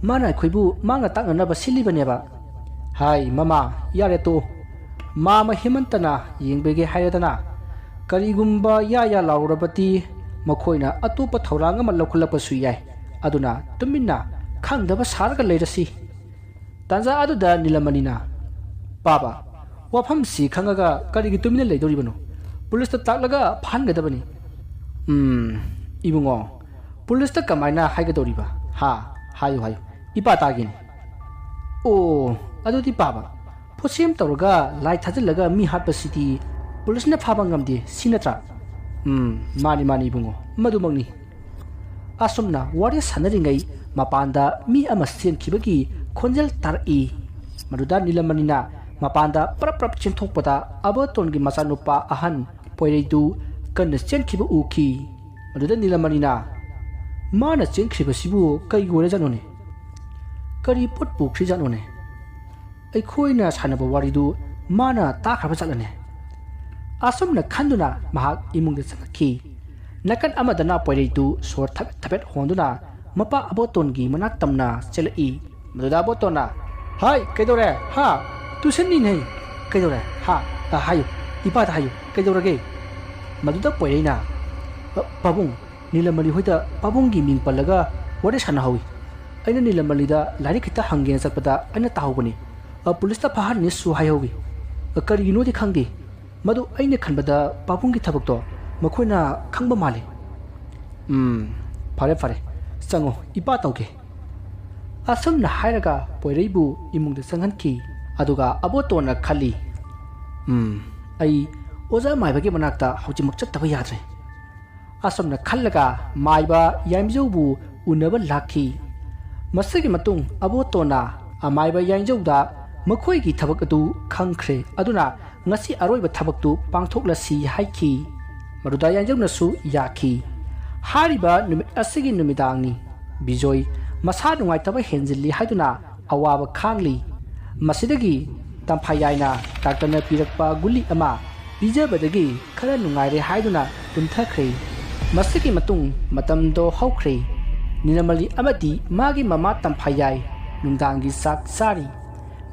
ꯃꯥꯅ ꯑꯩꯈꯣꯏꯕꯨ ꯃꯥꯡꯅ ꯇꯥꯛꯅꯅꯕ ꯁꯤꯜꯂꯤꯕꯅꯦꯕ꯫" "ꯍꯥꯏ ꯃꯃꯥ, ꯌꯥꯔꯦ ꯇꯣꯛꯑꯣ꯫ ꯃꯥꯃ ꯍꯦꯃꯟꯇꯅ ꯌꯦꯡꯕꯤꯒꯦ ꯍꯥꯏꯔꯦꯗꯅ꯫ ꯀꯔꯤꯒꯨꯝꯕ ꯌꯥ ꯌꯥ ꯂꯥꯎꯔꯕꯗꯤ ꯃꯈꯣꯏꯅ ꯑꯇꯣꯞꯄ ꯊꯧꯔꯥꯡ ꯑꯃ ꯂꯧꯈꯠꯂꯛꯄꯁꯨ ꯌꯥꯏ꯫ ꯑꯗꯨꯅ ꯇꯨꯃꯤꯟꯅ ꯈꯪꯗꯕ ꯁꯥꯔꯒ ꯂꯩꯔꯁꯤ꯫" ꯇꯥꯟꯖꯥ ꯑꯗꯨꯗ ꯅꯤꯂꯃꯅꯤꯅ, "ꯄꯥꯕ, ꯋꯥꯐꯝꯁꯤ ꯈꯪꯉꯒ ꯀꯔꯤꯒꯤ ꯇꯨꯃꯤꯟꯅ ꯂꯩꯗꯧꯔꯤꯕꯅꯣ? ꯄꯨꯂꯤꯁꯇ ꯇꯥꯛꯂꯒ ꯐꯥꯍꯟꯒꯗꯕꯅꯤ꯫" "ꯎꯝ, ꯏꯕꯨꯡꯉꯣ, ꯄꯨꯂꯤꯁꯇ ꯀꯃꯥꯏꯅ ꯍꯥꯏꯒꯗꯧꯔꯤꯕ? ꯍꯥ? ꯍꯥꯏꯌꯨ, ꯍꯥꯏꯌꯨ꯫ ꯏꯄꯥ ꯇꯥꯒꯦꯅꯦ꯫" "ꯑꯣ, ꯑꯗꯨꯗꯤ ꯄꯥꯕ, ꯄꯣꯠꯁꯦꯝ ꯇꯧꯔꯒ ꯂꯥꯏ ꯊꯥꯖꯤꯜꯂꯒ ꯃꯤ ꯍꯥꯠꯄꯁꯤꯗꯤ ꯄꯨꯂꯤꯁꯅ ꯐꯥꯕ ꯉꯝꯗꯦ, ꯁꯤ ꯅꯠꯇ꯭ꯔꯥ?" ꯎꯝ, ꯃꯥꯅꯤ, ꯃꯥꯅꯤ, ꯏꯕꯨꯡꯉꯣ, ꯃꯗꯨꯃꯛꯅꯤ꯫ ꯑꯁꯨꯝꯅ ꯋꯥꯔꯤ ꯁꯥꯟꯅꯔꯤꯉꯩ ꯃꯄꯥꯟꯗ ꯃꯤ ꯑꯃ ꯆꯦꯟꯈꯤꯕꯒꯤ ꯈꯣꯟꯖꯦꯜ ꯇꯥꯔꯛꯏ꯫ ꯃꯗꯨꯗ ꯅꯤꯂꯃꯅꯤꯅ ꯃꯄꯥꯟꯗ ꯄ꯭ꯔꯞ ꯄ꯭ꯔꯞ ꯆꯦꯟꯊꯣꯛꯄꯗ ꯑꯕꯣꯇꯣꯟꯒꯤ ꯃꯆꯥꯅꯨꯄꯥ ꯑꯍꯟ ꯄꯣꯏꯔꯩꯗꯨ ꯀꯟꯅ ꯆꯦꯟꯈꯤꯕ ꯎꯈꯤ꯫ ꯃꯗꯨꯗ ꯅꯤꯂꯃꯅꯤꯅ, "ꯃꯥꯅ ꯆꯦꯟꯈ꯭ꯔꯤꯕꯁꯤꯕꯨ ꯀꯩꯒꯤ ꯑꯣꯏꯔꯖꯥꯠꯅꯣꯅꯦ? ꯀꯔꯤ ꯄꯣꯠ ꯄꯨꯈ꯭ꯔꯤꯖꯥꯠꯅꯣꯅꯦ? ꯑꯩꯈꯣꯏꯅ ꯁꯥꯟꯅꯕ ꯋꯥꯔꯤꯗꯨ ꯃꯥꯅ ꯇꯥꯈ꯭ꯔꯕ ꯖꯥꯠꯂꯅꯦ?" ꯑꯁꯨꯝꯅ ꯈꯟꯗꯨꯅ ꯃꯍꯥꯛ ꯏꯃꯨꯡꯗ ꯆꯪꯂꯛꯈꯤ꯫ ꯅꯥꯀꯟ ꯑꯃꯗꯅ ꯄꯣꯏꯔꯩꯗꯨ ꯁꯣꯔ ꯊꯕꯦꯠ ꯊꯕꯦꯠ ꯍꯣꯟꯗꯨꯅ ꯃꯄꯥ ꯑꯕꯣꯇꯣꯟꯒꯤ ꯃꯅꯥꯛ ꯇꯝꯅ ꯆꯦꯜꯂꯛꯏ꯫ ꯃꯗꯨꯗ ꯑꯕꯣꯇꯣꯟꯅ, "ꯍꯥꯏ, ꯀꯩꯗꯧꯔꯦ? ꯍꯥ? ꯇꯨꯁꯟꯅꯤꯅꯦ꯫ ꯀꯩꯗꯧꯔꯦ? ꯍꯥ? ꯑ, ꯍꯥꯏꯌꯨ, ꯏꯄꯥꯗ ꯍꯥꯏꯌꯨ, ꯀꯩꯗꯧꯔꯒꯦ?" ꯃꯗꯨꯗ ꯄꯣꯏꯔꯩꯅ, "ꯑ, ꯄꯥꯕꯨꯡ, ꯅꯤꯂꯃꯅꯤ ꯍꯣꯏꯗ ꯄꯥꯕꯨꯡꯒꯤ ꯃꯤꯡ ꯄꯜꯂꯒ ꯋꯥꯔꯤ ꯁꯥꯟꯅꯍꯧꯏ꯫ ꯑꯩꯅ ꯅꯤꯂꯃꯅꯤꯗ ꯂꯥꯏꯔꯤꯛ ꯈꯤꯇ ꯍꯪꯒꯦꯅ ꯆꯠꯄꯗ ꯑꯩꯅ ꯇꯥꯍꯧꯕꯅꯤ꯫ ꯑ, ꯄꯨꯂꯤꯁꯇ ꯐꯥꯍꯟꯅꯤꯁꯨ ꯍꯥꯏꯍꯧꯏ꯫ ꯑ, ꯀꯔꯤꯒꯤꯅꯣꯗꯤ ꯈꯪꯗꯦ꯫ ꯃꯗꯨ ꯑꯩꯅ ꯈꯟꯕꯗ ꯄꯥꯕꯨꯡꯒꯤ ꯊꯕꯛꯇꯣ ꯃꯈꯣꯏꯅ ꯈꯪꯕ ꯃꯥꯜꯂꯤ꯫ ꯎꯝ, ꯐꯔꯦ, ꯐꯔꯦ꯫ ꯆꯪꯉꯣ, ꯏꯄꯥ ꯇꯧꯒꯦ꯫" ꯑꯁꯨꯝꯅ ꯍꯥꯏꯔꯒ ꯄꯣꯏꯔꯩꯕꯨ ꯏꯃꯨꯡꯗ ꯆꯪꯍꯟꯈꯤ꯫ ꯑꯗꯨꯒ ꯑꯕꯣꯇꯣꯟꯅ ꯈꯜꯂꯤ, "ꯎꯝ, ꯑꯩ ꯑꯣꯖꯥ ꯃꯥꯏꯕꯒꯤ ꯃꯅꯥꯛꯇ ꯍꯧꯖꯤꯛꯃꯛ ꯆꯠꯇꯕ ꯌꯥꯗ꯭ꯔꯦ꯫" ꯑꯁꯨꯝꯅ ꯈꯜꯂꯒ ꯃꯥꯏꯕ ꯌꯥꯏꯃꯖꯧꯕꯨ ꯎꯅꯕ ꯂꯥꯛꯈꯤ꯫ ꯃꯁꯤꯒꯤ ꯃꯇꯨꯡ ꯑꯕꯣꯇꯣꯟꯅ ꯑꯃꯥꯏꯕ ꯌꯥꯏꯃꯖꯧꯗ ꯃꯈꯣꯏꯒꯤ ꯊꯕꯛ ꯑꯗꯨ ꯈꯪꯈ꯭ꯔꯦ, ꯑꯗꯨꯅ ꯉꯁꯤ ꯑꯔꯣꯏꯕ ꯊꯕꯛꯇꯨ ꯄꯥꯡꯊꯣꯛꯂꯁꯤ ꯍꯥꯏꯈꯤ꯫ ꯃꯗꯨꯗ ꯌꯥꯏꯃꯖꯧꯅꯁꯨ ꯌꯥꯈꯤ꯫ ꯍꯥꯏꯔꯤꯕ ꯅꯨꯃꯤꯠ ꯑꯁꯤꯒꯤ ꯅꯨꯃꯤꯗꯥꯡꯅꯤ꯫ ꯕꯤꯖꯣꯏ ꯃꯁꯥ ꯅꯨꯡꯉꯥꯏꯇꯕ ꯍꯦꯟꯖꯤꯜꯂꯤ ꯍꯥꯏꯗꯨꯅ ꯑꯋꯥꯕ ꯈꯥꯡꯂꯤ꯫ ꯃꯁꯤꯗꯒꯤ ꯇꯝꯐꯥꯌꯥꯏꯅ ꯗꯥꯛꯇꯔꯅ ꯄꯤꯔꯛꯄ ꯒꯨꯂꯤ ꯑꯃ ꯄꯤꯖꯕꯗꯒꯤ ꯈꯔ ꯅꯨꯡꯉꯥꯏꯔꯦ ꯍꯥꯏꯗꯨꯅ ꯇꯨꯝꯊꯈ꯭ꯔꯦ꯫ ꯃꯁꯤꯒꯤ ꯃꯇꯨꯡ ꯃꯇꯝꯗꯣ ꯍꯧꯈ꯭ꯔꯦ꯫ ꯅꯤꯂꯃꯂꯤ ꯑꯃꯗꯤ ꯃꯥꯒꯤ ꯃꯃꯥ ꯇꯝꯐꯥꯌꯥꯏ ꯅꯨꯡꯗꯥꯡꯒꯤ ꯆꯥꯛ ꯆꯥꯔꯤ꯫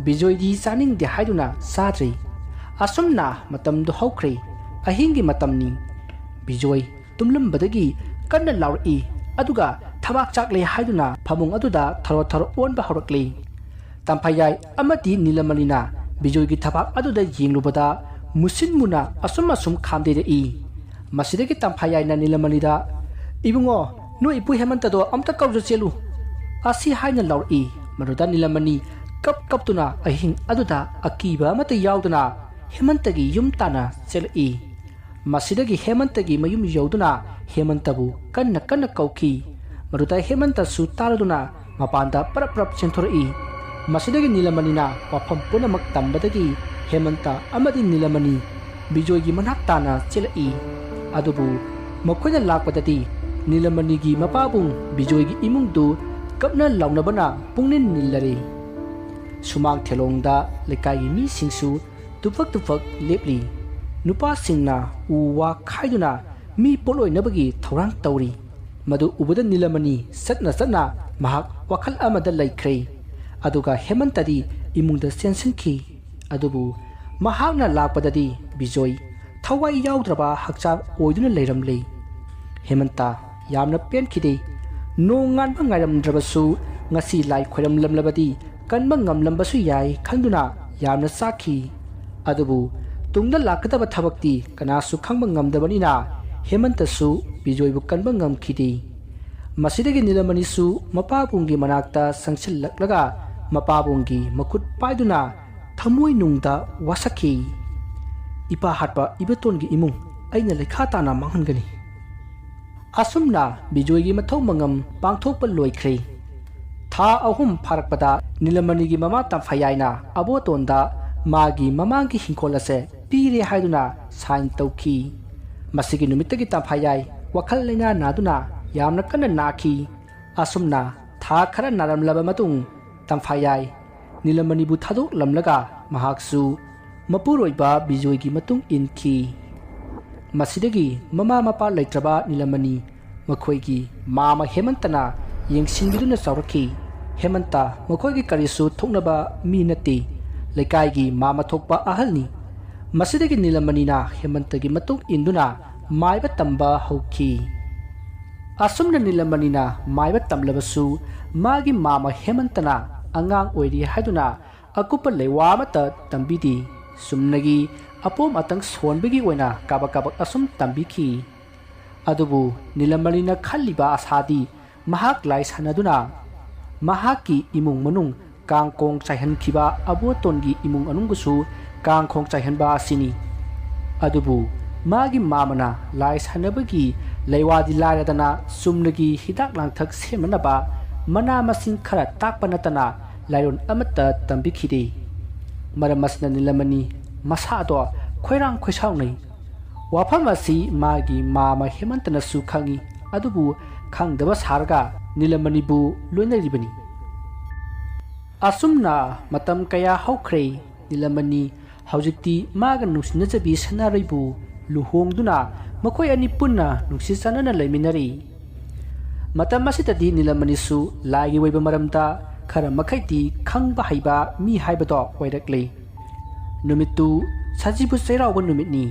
ꯕꯤꯖꯣꯏꯗꯤ ꯆꯥꯅꯤꯡꯗꯦ ꯍꯥꯏꯗꯨꯅ ꯆꯥꯗ꯭ꯔꯤ꯫ ꯑꯁꯨꯝꯅ ꯃꯇꯝꯗꯨ ꯍꯧꯈ꯭ꯔꯦ꯫ ꯑꯍꯤꯡꯒꯤ ꯃꯇꯝꯅꯤ꯫ ꯕꯤꯖꯣꯏ ꯇꯨꯝꯂꯝꯕꯗꯒꯤ ꯀꯟꯅ ꯂꯥꯎꯔꯛꯏ, ꯑꯗꯨꯒ ꯊꯕꯥꯛ ꯆꯥꯛꯂꯦ ꯍꯥꯏꯗꯨꯅ ꯐꯃꯨꯡ ꯑꯗꯨꯗ ꯊꯔꯣ ꯊꯔꯣ ꯑꯣꯟꯕ ꯍꯧꯔꯛꯂꯤ꯫ ꯇꯝꯐꯥꯌꯥꯏ ꯑꯃꯗꯤ ꯅꯤꯂꯃꯅꯤꯅ ꯕꯤꯖꯣꯏꯒꯤ ꯊꯕꯥꯛ ꯑꯗꯨꯗ ꯌꯦꯡꯂꯨꯕꯗ ꯃꯨꯁꯤꯟ ꯃꯨꯅ ꯑꯁꯨꯝ ꯑꯁꯨꯝ ꯈꯥꯝꯗꯩꯔꯛꯏ꯫ ꯃꯁꯤꯗꯒꯤ ꯇꯝꯐꯥꯌꯥꯏꯅ ꯅꯤꯂꯃꯅꯤꯗ, "ꯏꯕꯨꯡꯉꯣ, ꯅꯣꯏ ꯏꯄꯨ ꯍꯦꯃꯟꯇꯗꯣ ꯑꯝꯇ ꯀꯧꯔꯨ ꯆꯦꯜꯂꯨ꯫ ꯑꯁꯤ ꯍꯥꯏꯅ ꯂꯥꯎꯔꯛꯏ꯫" ꯃꯗꯨꯗ ꯅꯤꯂꯃꯅꯤ ꯀꯞ ꯀꯞꯇꯨꯅ ꯑꯍꯤꯡ ꯑꯗꯨꯗ ꯑꯀꯤꯕ ꯑꯃꯠꯇ ꯌꯥꯎꯗꯅ ꯍꯦꯃꯟꯇꯒꯤ ꯌꯨꯝ ꯇꯥꯟꯅ ꯆꯦꯜꯂꯛꯏ꯫ ꯃꯁꯤꯗꯒꯤ ꯍꯦꯃꯟꯇꯒꯤ ꯃꯌꯨꯝ ꯌꯧꯗꯨꯅ ꯍꯦꯃꯟꯇꯕꯨ ꯀꯟꯅ ꯀꯟꯅ ꯀꯧꯈꯤ꯫ ꯃꯗꯨꯗ ꯍꯦꯃꯟꯇꯁꯨ ꯇꯥꯔꯗꯨꯅ ꯃꯄꯥꯟꯗ ꯄꯔꯞ ꯄꯔꯞ ꯆꯦꯟꯊꯣꯔꯛꯏ꯫ ꯃꯁꯤꯗꯒꯤ ꯅꯤꯂꯃꯅꯤꯅ ꯋꯥꯐꯝ ꯄꯨꯝꯅꯃꯛ ꯇꯝꯕꯗꯒꯤ ꯍꯦꯃꯟꯇ ꯑꯃꯗꯤ ꯅꯤꯂꯃꯅꯤ ꯕꯤꯖꯣꯏꯒꯤ ꯃꯅꯥꯛ ꯇꯥꯅ ꯆꯦꯜꯂꯛꯏ꯫ ꯑꯗꯨꯕꯨ ꯃꯈꯣꯏꯅ ꯂꯥꯛꯄꯗꯗꯤ ꯅꯤꯂꯃꯅꯤꯒꯤ ꯃꯄꯥꯕꯨꯡ ꯕꯤꯖꯣꯏꯒꯤ ꯏꯃꯨꯡꯗꯨ ꯀꯞꯅ ꯂꯥꯎꯅꯕꯅ ꯄꯨꯡꯅꯤꯜ ꯅꯤꯜꯂꯔꯦ꯫ ꯁꯨꯃꯥꯡ ꯊꯦꯂꯣꯡꯗ ꯂꯩꯀꯥꯏꯒꯤ ꯃꯤꯁꯤꯡꯁꯨ ꯇꯨꯐꯛ ꯇꯨꯐꯛ ꯂꯦꯞꯂꯤ꯫ ꯅꯨꯄꯥꯁꯤꯡꯅ ꯎ ꯋꯥ ꯈꯥꯏꯗꯨꯅ ꯃꯤ ꯄꯣꯠꯂꯣꯏꯅꯕꯒꯤ ꯊꯧꯔꯥꯡ ꯇꯧꯔꯤ꯫ ꯃꯗꯨ ꯎꯕꯗ ꯅꯤꯂꯃꯅꯤ ꯆꯠꯅ ꯆꯠꯅ ꯃꯍꯥꯛ ꯋꯥꯈꯜ ꯑꯃꯗ ꯂꯩꯈ꯭ꯔꯦ꯫ ꯑꯗꯨꯒ ꯍꯦꯃꯟꯇꯗꯤ ꯏꯃꯨꯡꯗ ꯆꯦꯟꯁꯤꯟꯈꯤ꯫ ꯑꯗꯨꯕꯨ ꯃꯍꯥꯛꯅ ꯂꯥꯛꯄꯗꯗꯤ ꯕꯤꯖꯣꯏ ꯊꯋꯥꯏ ꯌꯥꯎꯗ꯭ꯔꯕ ꯍꯛꯆꯥꯡ ꯑꯣꯏꯗꯨꯅ ꯂꯩꯔꯝꯂꯦ꯫ ꯍꯦꯃꯟꯇ ꯌꯥꯝꯅ ꯄꯦꯟꯈꯤꯗꯦ꯫ ꯅꯣꯡ ꯉꯥꯟꯕ ꯉꯥꯏꯔꯝꯗ꯭ꯔꯕꯁꯨ ꯉꯁꯤ ꯂꯥꯏ ꯈꯣꯏꯔꯝꯂꯝꯂꯕꯗꯤ ꯀꯟꯕ ꯉꯝꯂꯝꯕꯁꯨ ꯌꯥꯏ ꯈꯟꯗꯨꯅ ꯌꯥꯝꯅ ꯆꯥꯛꯈꯤ꯫ ꯑꯗꯨꯕꯨ ꯇꯨꯡꯗ ꯂꯥꯛꯀꯗꯕ ꯊꯕꯛꯇꯤ ꯀꯅꯥꯁꯨ ꯈꯪꯕ ꯉꯝꯗꯕꯅꯤꯅ ꯍꯦꯃꯟꯇꯁꯨ ꯕꯤꯖꯣꯏꯕꯨ ꯀꯟꯕ ꯉꯝꯈꯤꯗꯦ꯫ ꯃꯁꯤꯗꯒꯤ ꯅꯤꯂꯃꯅꯤꯁꯨ ꯃꯄꯥꯕꯨꯡꯒꯤ ꯃꯅꯥꯛꯇ ꯆꯪꯁꯤꯜꯂꯛꯂꯒ ꯃꯄꯥꯕꯨꯡꯒꯤ ꯃꯈꯨꯠ ꯄꯥꯏꯗꯨꯅ ꯊꯃꯣꯏ ꯅꯨꯡꯗ ꯋꯥꯁꯛꯈꯤ꯫ "ꯏꯄꯥ ꯍꯥꯠꯄ ꯏꯕꯇꯣꯟꯒꯤ ꯏꯃꯨꯡ ꯑꯩꯅ ꯂꯩꯈꯥ ꯇꯥꯅ ꯃꯥꯡꯍꯟꯒꯅꯤ꯫" ꯑꯁꯨꯝꯅ ꯕꯤꯖꯣꯏꯒꯤ ꯃꯊꯧ ꯃꯉꯝ ꯄꯥꯡꯊꯣꯛꯄ ꯂꯣꯏꯈ꯭ꯔꯦ꯫ ꯊꯥ ꯑꯍꯨꯝ ꯐꯥꯔꯛꯄꯗ ꯅꯤꯂꯃꯅꯤꯒꯤ ꯃꯃꯥ ꯇꯝꯐꯥꯌꯥꯏꯅ ꯑꯕꯣꯇꯣꯟꯗ ꯃꯥꯒꯤ ꯃꯃꯥꯡꯒꯤ ꯍꯤꯡꯈꯣꯜ ꯑꯁꯦ ꯄꯤꯔꯦ ꯍꯥꯏꯗꯨꯅ ꯁꯥꯏꯟ ꯇꯧꯈꯤ꯫ ꯃꯁꯤꯒꯤ ꯅꯨꯃꯤꯠꯇꯒꯤ ꯇꯝꯐꯥꯌꯥꯏ ꯋꯥꯈꯜ ꯂꯩꯅꯥ ꯅꯥꯗꯨꯅ ꯌꯥꯝꯅ ꯀꯟꯅ ꯅꯥꯈꯤ꯫ ꯑꯁꯨꯝꯅ ꯊꯥ ꯈꯔ ꯅꯥꯔꯝꯂꯕ ꯃꯇꯨꯡ ꯇꯝꯐꯥꯌꯥꯏ ꯅꯤꯂꯃꯅꯤꯕꯨ ꯊꯥꯗꯣꯛꯂꯝꯂꯒ ꯃꯍꯥꯛꯁꯨ ꯃꯄꯨꯔꯣꯏꯕ ꯕꯤꯖꯣꯏꯒꯤ ꯃꯇꯨꯡ ꯏꯟꯈꯤ꯫ ꯃꯁꯤꯗꯒꯤ ꯃꯃꯥ ꯃꯄꯥ ꯂꯩꯇ꯭ꯔꯕ ꯅꯤꯂꯃꯅꯤ ꯃꯈꯣꯏꯒꯤ ꯃꯥꯃ ꯍꯦꯃꯟꯇꯅ ꯌꯦꯡꯁꯤꯟꯕꯤꯗꯨꯅ ꯆꯥꯎꯔꯛꯈꯤ꯫ ꯍꯦꯃꯟꯇ ꯃꯈꯣꯏꯒꯤ ꯀꯔꯤꯁꯨ ꯊꯣꯛꯅꯕ ꯃꯤ ꯅꯠꯇꯦ, ꯂꯩꯀꯥꯏꯒꯤ ꯃꯥꯃ ꯊꯣꯛꯄ ꯑꯍꯜꯅꯤ꯫ ꯃꯁꯤꯗꯒꯤ ꯅꯤꯂꯃꯅꯤꯅ ꯍꯦꯃꯟꯇꯒꯤ ꯃꯇꯨꯡ ꯏꯟꯗꯨꯅ ꯃꯥꯏꯕ ꯇꯝꯕ ꯍꯧꯈꯤ꯫ ꯑꯁꯨꯝꯅ ꯅꯤꯂꯃꯅꯤꯅ ꯃꯥꯏꯕ ꯇꯝꯂꯕꯁꯨ ꯃꯥꯒꯤ ꯃꯥꯃ ꯍꯦꯃꯟꯇꯅ ꯑꯉꯥꯡ ꯑꯣꯏꯔꯤ ꯍꯥꯏꯗꯨꯅ ꯑꯀꯨꯞꯄ ꯂꯩꯋꯥ ꯑꯃꯠꯇ ꯇꯝꯕꯤꯗꯦ꯫ ꯆꯨꯝꯅꯒꯤ ꯑꯄꯣꯝ ꯑꯇꯪ ꯁꯣꯟꯕꯒꯤ ꯑꯣꯏꯅ ꯀꯥꯕꯛ ꯀꯥꯕꯛ ꯑꯁꯨꯝ ꯇꯝꯕꯤꯈꯤ꯫ ꯑꯗꯨꯕꯨ ꯅꯤꯂꯃꯅꯤꯅ ꯈꯜꯂꯤꯕ ꯑꯁꯥꯗꯤ ꯃꯍꯥꯛ ꯂꯥꯏ ꯁꯥꯟꯅꯗꯨꯅ ꯃꯍꯥꯛꯀꯤ ꯏꯃꯨꯡ ꯃꯅꯨꯡ ꯀꯥꯡꯈꯣꯡ ꯆꯥꯏꯍꯟꯈꯤꯕ ꯑꯕꯣꯇꯣꯟꯒꯤ ꯏꯃꯨꯡ ꯃꯅꯨꯡꯕꯨꯁꯨ ꯀꯥꯡꯈꯣꯡ ꯆꯥꯏꯍꯟꯕ ꯑꯁꯤꯅꯤ꯫ ꯑꯗꯨꯕꯨ ꯃꯥꯒꯤ ꯃꯥꯃꯅ ꯂꯥꯏ ꯁꯥꯟꯅꯕꯒꯤ ꯂꯩꯋꯥꯗꯤ ꯂꯥꯏꯔꯗꯅ ꯆꯨꯝꯅꯒꯤ ꯍꯤꯗꯥꯛ ꯂꯥꯡꯊꯛ ꯁꯦꯝꯅꯅꯕ ꯃꯅꯥ ꯃꯁꯤꯡ ꯈꯔ ꯇꯥꯛꯄ ꯅꯠꯇꯅ ꯂꯥꯏꯔꯣꯟ ꯑꯃꯠꯇ ꯇꯝꯕꯤꯈꯤꯗꯦ꯫ ꯃꯔꯝ ꯑꯁꯤꯅ ꯅꯤꯂꯃꯅꯤ ꯃꯁꯥꯗꯣ ꯈꯣꯏꯔꯥꯡ ꯈꯣꯏꯁꯥꯎꯅꯩ꯫ ꯋꯥꯐꯝ ꯑꯁꯤ ꯃꯥꯒꯤ ꯃꯥꯃ ꯍꯦꯃꯟꯇꯅꯁꯨ ꯈꯪꯏ, ꯑꯗꯨꯕꯨ ꯈꯪꯗꯕ ꯁꯥꯔꯒ ꯅꯤꯂꯃꯅꯤꯕꯨ ꯂꯣꯏꯅꯔꯤꯕꯅꯤ꯫ ꯑꯁꯨꯝꯅ ꯃꯇꯝ ꯀꯌꯥ ꯍꯧꯈ꯭ꯔꯦ꯫ ꯅꯤꯂꯃꯅꯤ ꯍꯧꯖꯤꯛꯇꯤ ꯃꯥꯒ ꯅꯨꯡꯁꯤꯅꯖꯕꯤ ꯁꯅꯥꯔꯩꯕꯨ ꯂꯨꯍꯣꯡꯗꯨꯅ ꯃꯈꯣꯏ ꯑꯅꯤ ꯄꯨꯟꯅ ꯅꯨꯡꯁꯤ ꯆꯥꯟꯅꯅ ꯂꯩꯃꯤꯟꯅꯔꯤ꯫ ꯃꯇꯝ ꯑꯁꯤꯗꯗꯤ ꯅꯤꯂꯃꯅꯤꯁꯨ ꯂꯥꯏꯒꯤ ꯑꯣꯏꯕ ꯃꯔꯝꯗ ꯈꯔ ꯃꯈꯩꯗꯤ ꯈꯪꯕ ꯍꯩꯕ ꯃꯤ ꯍꯥꯏꯕꯗꯣ ꯑꯣꯏꯔꯛꯂꯦ꯫ ꯅꯨꯃꯤꯠꯇꯨ ꯁꯖꯤꯕꯨ ꯆꯩꯔꯥꯎꯕ ꯅꯨꯃꯤꯠꯅꯤ꯫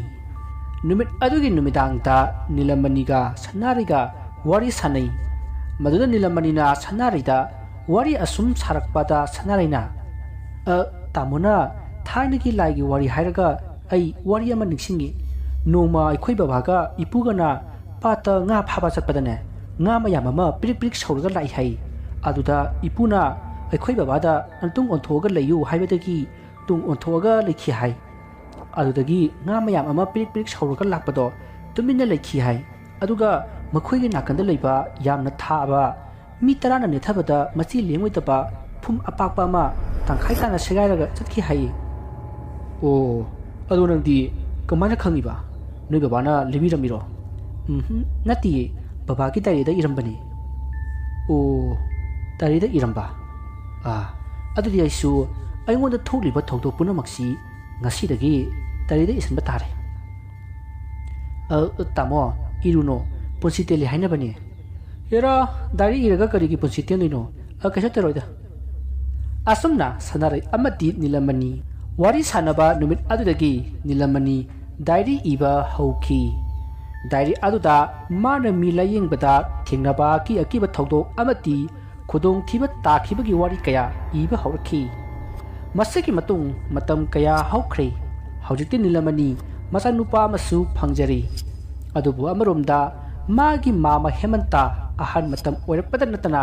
ꯅꯨꯃꯤꯠ ꯑꯗꯨꯒꯤ ꯅꯨꯃꯤꯗꯥꯡꯗ ꯅꯤꯂꯃꯅꯤꯒ ꯁꯅꯥꯔꯩꯒ ꯋꯥꯔꯤ ꯁꯥꯟꯅꯩ꯫ ꯃꯗꯨꯗ ꯅꯤꯂꯃꯅꯤꯅ ꯁꯅꯥꯔꯩꯗ ꯋꯥꯔꯤ ꯑꯁꯨꯝ ꯁꯥꯔꯛꯄꯗ ꯁꯅꯥꯔꯩꯅ, "ꯑ, ꯇꯥꯃꯣꯅ ꯊꯥꯏꯅꯒꯤ ꯂꯥꯏꯒꯤ ꯋꯥꯔꯤ ꯍꯥꯏꯔꯒ ꯑꯩ ꯋꯥꯔꯤ ꯑꯃ ꯅꯤꯡꯁꯤꯡꯉꯤ꯫ ꯅꯣꯡꯃ ꯑꯩꯈꯣꯏ ꯕꯕꯥꯒ ꯏꯄꯨꯒꯅ ꯄꯥꯠꯇ ꯉꯥ ꯐꯥꯕ ꯆꯠꯄꯗꯅꯦ, ꯉꯥ ꯃꯌꯥꯝ ꯑꯃ ꯄꯤꯔꯤꯛ ꯄꯤꯔꯤꯛ ꯁꯧꯔꯒ ꯂꯥꯛꯏ ꯍꯥꯏ꯫ ꯑꯗꯨꯗ ꯏꯄꯨꯅ ꯑꯩꯈꯣꯏ ꯕꯕꯥꯗ ꯅꯇꯨꯡ ꯑꯣꯟꯊꯣꯛꯑꯒ ꯂꯩꯌꯨ ꯍꯥꯏꯕꯗꯒꯤ ꯇꯨꯡ ꯑꯣꯟꯊꯣꯛꯑꯒ ꯂꯩꯈꯤ ꯍꯥꯏ꯫ ꯑꯗꯨꯗꯒꯤ ꯉꯥ ꯃꯌꯥꯝ ꯑꯃ ꯄꯤꯔꯤꯛ ꯄꯤꯔꯤꯛ ꯁꯧꯔꯒ ꯂꯥꯛꯄꯗꯣ ꯇꯨꯃꯤꯟꯅ ꯂꯩꯈꯤ ꯍꯥꯏ꯫ ꯑꯗꯨꯒ ꯃꯈꯣꯏꯒꯤ ꯅꯥꯀꯟꯗ ꯂꯩꯕ ꯌꯥꯝꯅ ꯊꯥꯕ ꯃꯤ ꯇꯔꯥꯅ ꯅꯦꯠꯊꯕꯗ ꯃꯆꯤ ꯂꯦꯡꯉꯣꯏꯗꯕ ꯐꯨꯝ ꯑꯄꯥꯛꯄ ꯑꯃ ꯇꯪꯈꯥꯏ ꯇꯥꯅ ꯁꯦꯒꯥꯏꯔꯒ ꯆꯠꯈꯤ ꯍꯥꯏꯌꯦ꯫" "ꯑꯣ, ꯑꯗꯣ ꯅꯪꯗꯤ ꯀꯃꯥꯏꯅ ꯈꯪꯉꯤꯕ? ꯅꯣꯏ ꯕꯕꯥꯅ ꯂꯤꯕꯤꯔꯝꯃꯤꯔꯣ?" "ꯎꯝꯍꯨꯝ, ꯅꯠꯇꯤꯌꯦ, ꯕꯕꯥꯒꯤ ꯗꯥꯏꯔꯤꯗ ꯏꯔꯝꯕꯅꯦ꯫" "ꯑꯣ, ꯗꯥꯏꯔꯤꯗ ꯏꯔꯝꯕ? ꯑꯥ, ꯑꯗꯨꯗꯤ ꯑꯩꯁꯨ ꯑꯩꯉꯣꯟꯗ ꯊꯣꯛꯂꯤꯕ ꯊꯧꯗꯣꯛ ꯄꯨꯝꯅꯃꯛꯁꯤ ꯉꯁꯤꯗꯒꯤ ꯗꯥꯏꯔꯤꯗ ꯏꯁꯤꯟꯕ ꯇꯥꯔꯦ꯫" "ꯑ, ꯇꯥꯃꯣ, ꯏꯔꯨꯅꯣ, ꯄꯨꯟꯁꯤ ꯇꯦꯜꯂꯤ ꯍꯥꯏꯅꯕꯅꯦ꯫" "ꯍꯦꯔꯥ, ꯗꯥꯏꯔꯤ ꯏꯔꯒ ꯀꯔꯤꯒꯤ ꯄꯨꯟꯁꯤ ꯇꯦꯟꯗꯣꯏꯅꯣ? ꯑ, ꯀꯩꯁꯨ ꯇꯧꯔꯣꯏꯗ꯫" ꯑꯁꯨꯝꯅ ꯁꯅꯥꯔꯩ ꯑꯃꯗꯤ ꯅꯤꯂꯃꯅꯤ ꯋꯥꯔꯤ ꯁꯥꯟꯅꯕ ꯅꯨꯃꯤꯠ ꯑꯗꯨꯗꯒꯤ ꯅꯤꯂꯃꯅꯤ ꯗꯥꯏꯔꯤ ꯏꯕ ꯍꯧꯈꯤ꯫ ꯗꯥꯏꯔꯤ ꯑꯗꯨꯗ ꯃꯥꯅ ꯃꯤ ꯂꯥꯌꯦꯡꯕꯗ ꯊꯦꯡꯅꯕ ꯑꯀꯤ ꯑꯀꯤꯕ ꯊꯧꯗꯣꯛ ꯑꯃꯗꯤ ꯈꯨꯗꯣꯡꯊꯤꯕ ꯇꯥꯈꯤꯕꯒꯤ ꯋꯥꯔꯤ ꯀꯌꯥ ꯏꯕ ꯍꯧꯔꯛꯈꯤ꯫ ꯃꯁꯤꯒꯤ ꯃꯇꯨꯡ ꯃꯇꯝ ꯀꯌꯥ ꯍꯧꯈ꯭ꯔꯦ꯫ ꯍꯧꯖꯤꯛꯇꯤ ꯅꯤꯂꯃꯅꯤ ꯃꯆꯥꯅꯨꯄꯥ ꯑꯃꯁꯨ ꯐꯪꯖꯔꯦ꯫ ꯑꯗꯨꯕꯨ ꯑꯃꯔꯣꯝꯗ ꯃꯥꯒꯤ ꯃꯥꯃ ꯍꯦꯃꯟꯇ ꯑꯍꯟ ꯃꯇꯝ ꯑꯣꯏꯔꯛꯄꯗ ꯅꯠꯇꯅ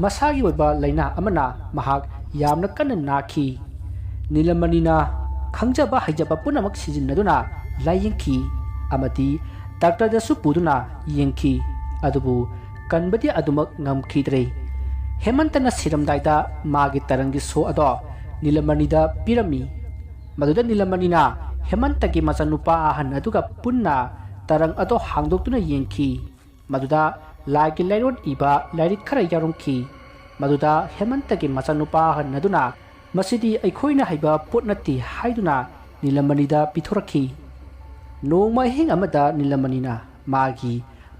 ꯃꯁꯥꯒꯤ ꯑꯣꯏꯕ ꯂꯥꯏꯅꯥ ꯑꯃꯅ ꯃꯍꯥꯛ ꯌꯥꯝꯅ ꯀꯟꯅ ꯅꯥꯈꯤ꯫ ꯅꯤꯂꯃꯅꯤꯅ ꯈꯪꯖꯕ ꯍꯩꯖꯕ ꯄꯨꯝꯅꯃꯛ ꯁꯤꯖꯤꯟꯅꯗꯨꯅ ꯂꯥꯌꯦꯡꯈꯤ꯫ ꯑꯃꯗꯤ ꯗꯥꯛꯇꯔꯗꯁꯨ ꯄꯨꯗꯨꯅ ꯌꯦꯡꯈꯤ꯫ ꯑꯗꯨꯕꯨ ꯀꯟꯕꯗꯤ ꯑꯗꯨꯃꯛ ꯉꯝꯈꯤꯗ꯭ꯔꯦ꯫ ꯍꯦꯃꯟꯇꯅ ꯁꯤꯔꯝꯗꯥꯏꯗ ꯃꯥꯒꯤ ꯇꯔꯪꯒꯤ ꯁꯣ ꯑꯗꯣ ꯅꯤꯂꯃꯅꯤꯗ ꯄꯤꯔꯝꯃꯤ꯫ ꯃꯗꯨꯗ ꯅꯤꯂꯃꯅꯤꯅ ꯍꯦꯃꯟꯇꯒꯤ ꯃꯆꯥꯅꯨꯄꯥ ꯑꯍꯟ ꯑꯗꯨꯒ ꯄꯨꯟꯅ ꯇꯔꯪ ꯑꯗꯣ ꯍꯥꯡꯗꯣꯛꯇꯨꯅ ꯌꯦꯡꯈꯤ꯫ ꯃꯗꯨꯗ ꯂꯥꯏꯒꯤ ꯂꯥꯏꯔꯣꯟ ꯏꯕ ꯂꯥꯏꯔꯤꯛ ꯈꯔ ꯌꯥꯎꯔꯝꯈꯤ꯫ ꯃꯗꯨꯗ ꯍꯦꯃꯟꯇꯒꯤ ꯃꯆꯥꯅꯨꯄꯥ ꯑꯍꯟ ꯑꯗꯨꯅ "ꯃꯁꯤꯗꯤ ꯑꯩꯈꯣꯏꯅ ꯍꯩꯕ ꯄꯣꯠ ꯅꯠꯇꯦ" ꯍꯥꯏꯗꯨꯅ ꯅꯤꯂꯃꯅꯤꯗ ꯄꯤꯊꯣꯔꯛꯈꯤ꯫ ꯅꯣꯡꯃ ꯑꯍꯤꯡ ꯑꯃꯗ ꯅꯤꯂꯃꯅꯤꯅ ꯃꯥꯒꯤ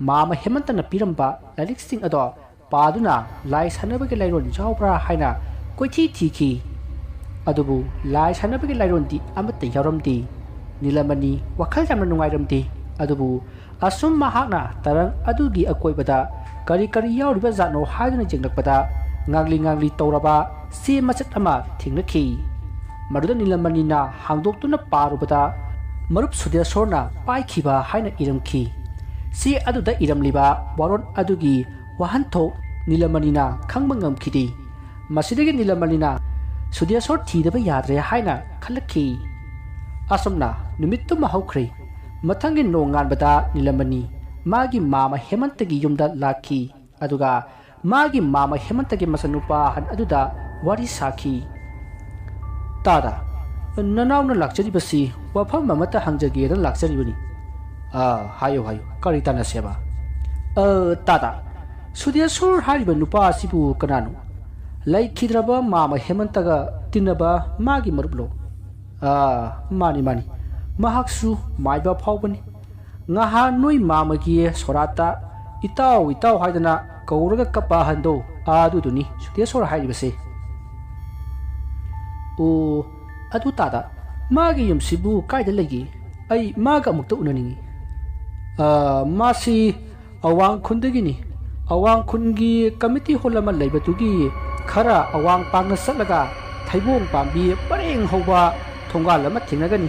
ꯃꯥꯃ ꯍꯦꯃꯟꯇꯅ ꯄꯤꯔꯝꯕ ꯂꯥꯏꯔꯤꯛꯁꯤꯡ ꯑꯗꯣ ꯄꯥꯗꯨꯅ ꯂꯥꯏ ꯁꯥꯟꯅꯕꯒꯤ ꯂꯥꯏꯔꯣꯟ ꯌꯥꯎꯕ꯭ꯔꯥ ꯍꯥꯏꯅ ꯀꯣꯏꯊꯤ ꯊꯤꯈꯤ꯫ ꯑꯗꯨꯕꯨ ꯂꯥꯏ ꯁꯥꯟꯅꯕꯒꯤ ꯂꯥꯏꯔꯣꯟꯗꯤ ꯑꯃꯠꯇ ꯌꯥꯎꯔꯝꯗꯦ꯫ ꯅꯤꯂꯃꯅꯤ ꯋꯥꯈꯜ ꯌꯥꯝꯅ ꯅꯨꯡꯉꯥꯏꯔꯝꯗꯦ꯫ ꯑꯗꯨꯕꯨ ꯑꯁꯨꯝ ꯃꯍꯥꯛꯅ ꯇꯔꯪ ꯑꯗꯨꯒꯤ ꯑꯀꯣꯏꯕꯗ ꯀꯔꯤ ꯀꯔꯤ ꯌꯥꯎꯔꯤꯕ ꯖꯥꯠꯅꯣ ꯍꯥꯏꯗꯨꯅ ꯌꯦꯡꯂꯛꯄꯗ, ꯉꯥꯡꯂꯤ ꯉꯥꯡꯂꯤ ꯇꯧꯔꯕ ꯆꯦ ꯃꯆꯦꯠ ꯑꯃ ꯊꯦꯡꯅꯈꯤ꯫ ꯃꯗꯨꯗ ꯅꯤꯂꯃꯅꯤꯅ ꯍꯥꯡꯗꯣꯛꯇꯨꯅ ꯄꯥꯔꯨꯕꯗ, ꯃꯔꯨꯞ ꯁꯨꯗꯦꯁꯣꯔꯅ ꯄꯥꯏꯈꯤꯕ ꯍꯥꯏꯅ ꯏꯔꯝꯈꯤ꯫ ꯆꯦ ꯑꯗꯨꯗ ꯏꯔꯝꯂꯤꯕ ꯋꯥꯔꯣꯜ ꯑꯗꯨꯒꯤ ꯋꯥꯍꯟꯊꯣꯛ ꯅꯤꯂꯃꯅꯤꯅ ꯈꯪꯕ ꯉꯝꯈꯤꯗꯦ꯫ ꯃꯁꯤꯗꯒꯤ ꯅꯤꯂꯃꯅꯤꯅ ꯁꯨꯗꯦꯁꯣꯔ ꯊꯤꯗꯕ ꯌꯥꯗ꯭ꯔꯦ ꯍꯥꯏꯅ ꯈꯜꯂꯛꯈꯤ꯫ ꯑꯁꯨꯝꯅ ꯅꯨꯃꯤꯠꯇꯨꯃ ꯍꯧꯈ꯭ꯔꯦ꯫ ꯃꯊꯪꯒꯤ ꯅꯣꯡꯉꯥꯟꯕꯗ ꯅꯤꯂꯃꯅꯤ ꯃꯥꯒꯤ ꯃꯥꯃ ꯍꯦꯃꯟꯇꯒꯤ ꯌꯨꯝꯗ ꯂꯥꯛꯈꯤ꯫ ꯑꯗꯨꯒ ꯃꯥꯒꯤ ꯃꯥꯃ ꯍꯦꯃꯟꯇꯒꯤ ꯃꯆꯥꯅꯨꯄꯥ ꯑꯍꯟ ꯑꯗꯨꯗ ꯋꯥꯔꯤ ꯁꯥꯈꯤ꯫ "ꯇꯥꯗ, ꯅꯅꯥꯎꯅ ꯂꯥꯛꯆꯔꯤꯕꯁꯤ ꯋꯥꯐꯝ ꯑꯃꯠꯇ ꯍꯪꯖꯒꯦꯅ ꯂꯥꯛꯆꯔꯤꯕꯅꯤ꯫" "ꯑꯥ, ꯍꯥꯏꯌꯨ, ꯍꯥꯏꯌꯨ, ꯀꯔꯤ ꯇꯥꯟꯅꯁꯦꯕ?" "ꯑ, ꯇꯥꯗ, ꯁꯨꯗꯦꯁꯣꯔ ꯍꯥꯏꯔꯤꯕ ꯅꯨꯄꯥ ꯑꯁꯤꯕꯨ ꯀꯅꯥꯅꯣ?" "ꯂꯩꯈꯤꯗ꯭ꯔꯕ ꯃꯥꯃ ꯍꯦꯃꯟꯇꯒ ꯇꯤꯟꯅꯕ ꯃꯥꯒꯤ ꯃꯔꯨꯞꯂꯣ?" "ꯑꯥ, ꯃꯥꯅꯤ, ꯃꯥꯅꯤ, ꯃꯍꯥꯛꯁꯨ ꯃꯥꯏꯕ ꯐꯥꯎꯕꯅꯤ꯫ ꯉꯍꯥꯟ ꯅꯣꯏ ꯃꯥꯃꯒꯤ ꯁꯣꯔꯥꯠꯇ ꯏꯇꯥꯎ, ꯏꯇꯥꯎ ꯍꯥꯏꯗꯅ ꯀꯧꯔꯒ ꯀꯞꯄ ꯑꯍꯟꯗꯣ, ꯑꯗꯨꯗꯨꯅꯤ ꯁꯨꯗꯦꯁꯣꯔ ꯍꯥꯏꯔꯤꯕꯁꯦ꯫" "ꯑꯣ, ꯑꯗꯨ ꯇꯥꯗ, ꯃꯥꯒꯤ ꯌꯨꯝꯁꯤꯕꯨ ꯀꯥꯏꯗ ꯂꯩꯒꯦ? ꯑꯩ ꯃꯥꯒ ꯑꯃꯨꯛꯇ ꯎꯅꯅꯤꯡꯏ꯫" "ꯑ, ꯃꯥꯁꯤ ꯑꯋꯥꯡ ꯈꯨꯟꯗꯒꯤꯅꯤ꯫ ꯑꯋꯥꯡ ꯈꯨꯟꯒꯤ ꯀꯃꯤꯇꯤ ꯍꯣꯜ ꯑꯃ ꯂꯩꯕꯗꯨꯒꯤ ꯈꯔ ꯑꯋꯥꯡ ꯄꯥꯡꯅ ꯆꯠꯂꯒ ꯊꯩꯕꯣꯡ ꯄꯥꯝꯕꯤ ꯄꯔꯦꯡ ꯍꯧꯕ ꯊꯣꯡꯒꯥꯜ ꯑꯃ ꯊꯦꯡꯅꯒꯅꯤ꯫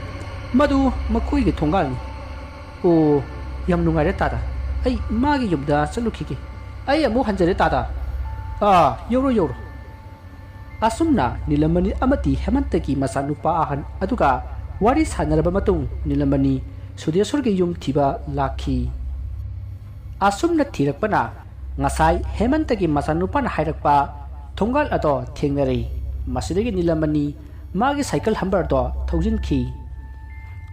ꯃꯗꯨ ꯃꯈꯣꯏꯒꯤ ꯊꯣꯡꯒꯥꯜꯅꯤ꯫" "ꯑꯣ, ꯌꯥꯝ ꯅꯨꯡꯉꯥꯏꯔꯦ ꯇꯥꯗ꯫ ꯑꯩ ꯃꯥꯒꯤ ꯌꯨꯝꯗ ꯆꯠꯂꯨꯈꯤꯒꯦ꯫ ꯑꯩ ꯑꯃꯨꯛ ꯍꯟꯖꯔꯦ ꯇꯥꯗ꯫" "ꯑꯥ, ꯌꯧꯔꯣ, ꯌꯧꯔꯣ꯫" ꯑꯁꯨꯝꯅ ꯅꯤꯂꯃꯅꯤ ꯑꯃꯗꯤ ꯍꯦꯃꯟꯇꯒꯤ ꯃꯆꯥꯅꯨꯄꯥ ꯑꯍꯟ ꯑꯗꯨꯒ ꯋꯥꯔꯤ ꯁꯥꯟꯅꯔꯕ ꯃꯇꯨꯡ, ꯅꯤꯂꯃꯅꯤ ꯁꯨꯗꯦꯁꯣꯔꯒꯤ ꯌꯨꯝ ꯊꯤꯕ ꯂꯥꯛꯈꯤ꯫ ꯑꯁꯨꯝꯅ ꯊꯤꯔꯛꯄꯅ ꯉꯁꯥꯏ ꯍꯦꯃꯟꯇꯒꯤ ꯃꯆꯥꯅꯨꯄꯥꯅ ꯍꯥꯏꯔꯛꯄ ꯊꯣꯡꯒꯥꯜ ꯑꯗꯣ ꯊꯦꯡꯅꯔꯦ꯫ ꯃꯁꯤꯗꯒꯤ ꯅꯤꯂꯃꯅꯤ ꯃꯥꯒꯤ ꯁꯥꯏꯀꯜ ꯍꯝꯕꯔꯗꯣ ꯊꯧꯖꯤꯟꯈꯤ꯫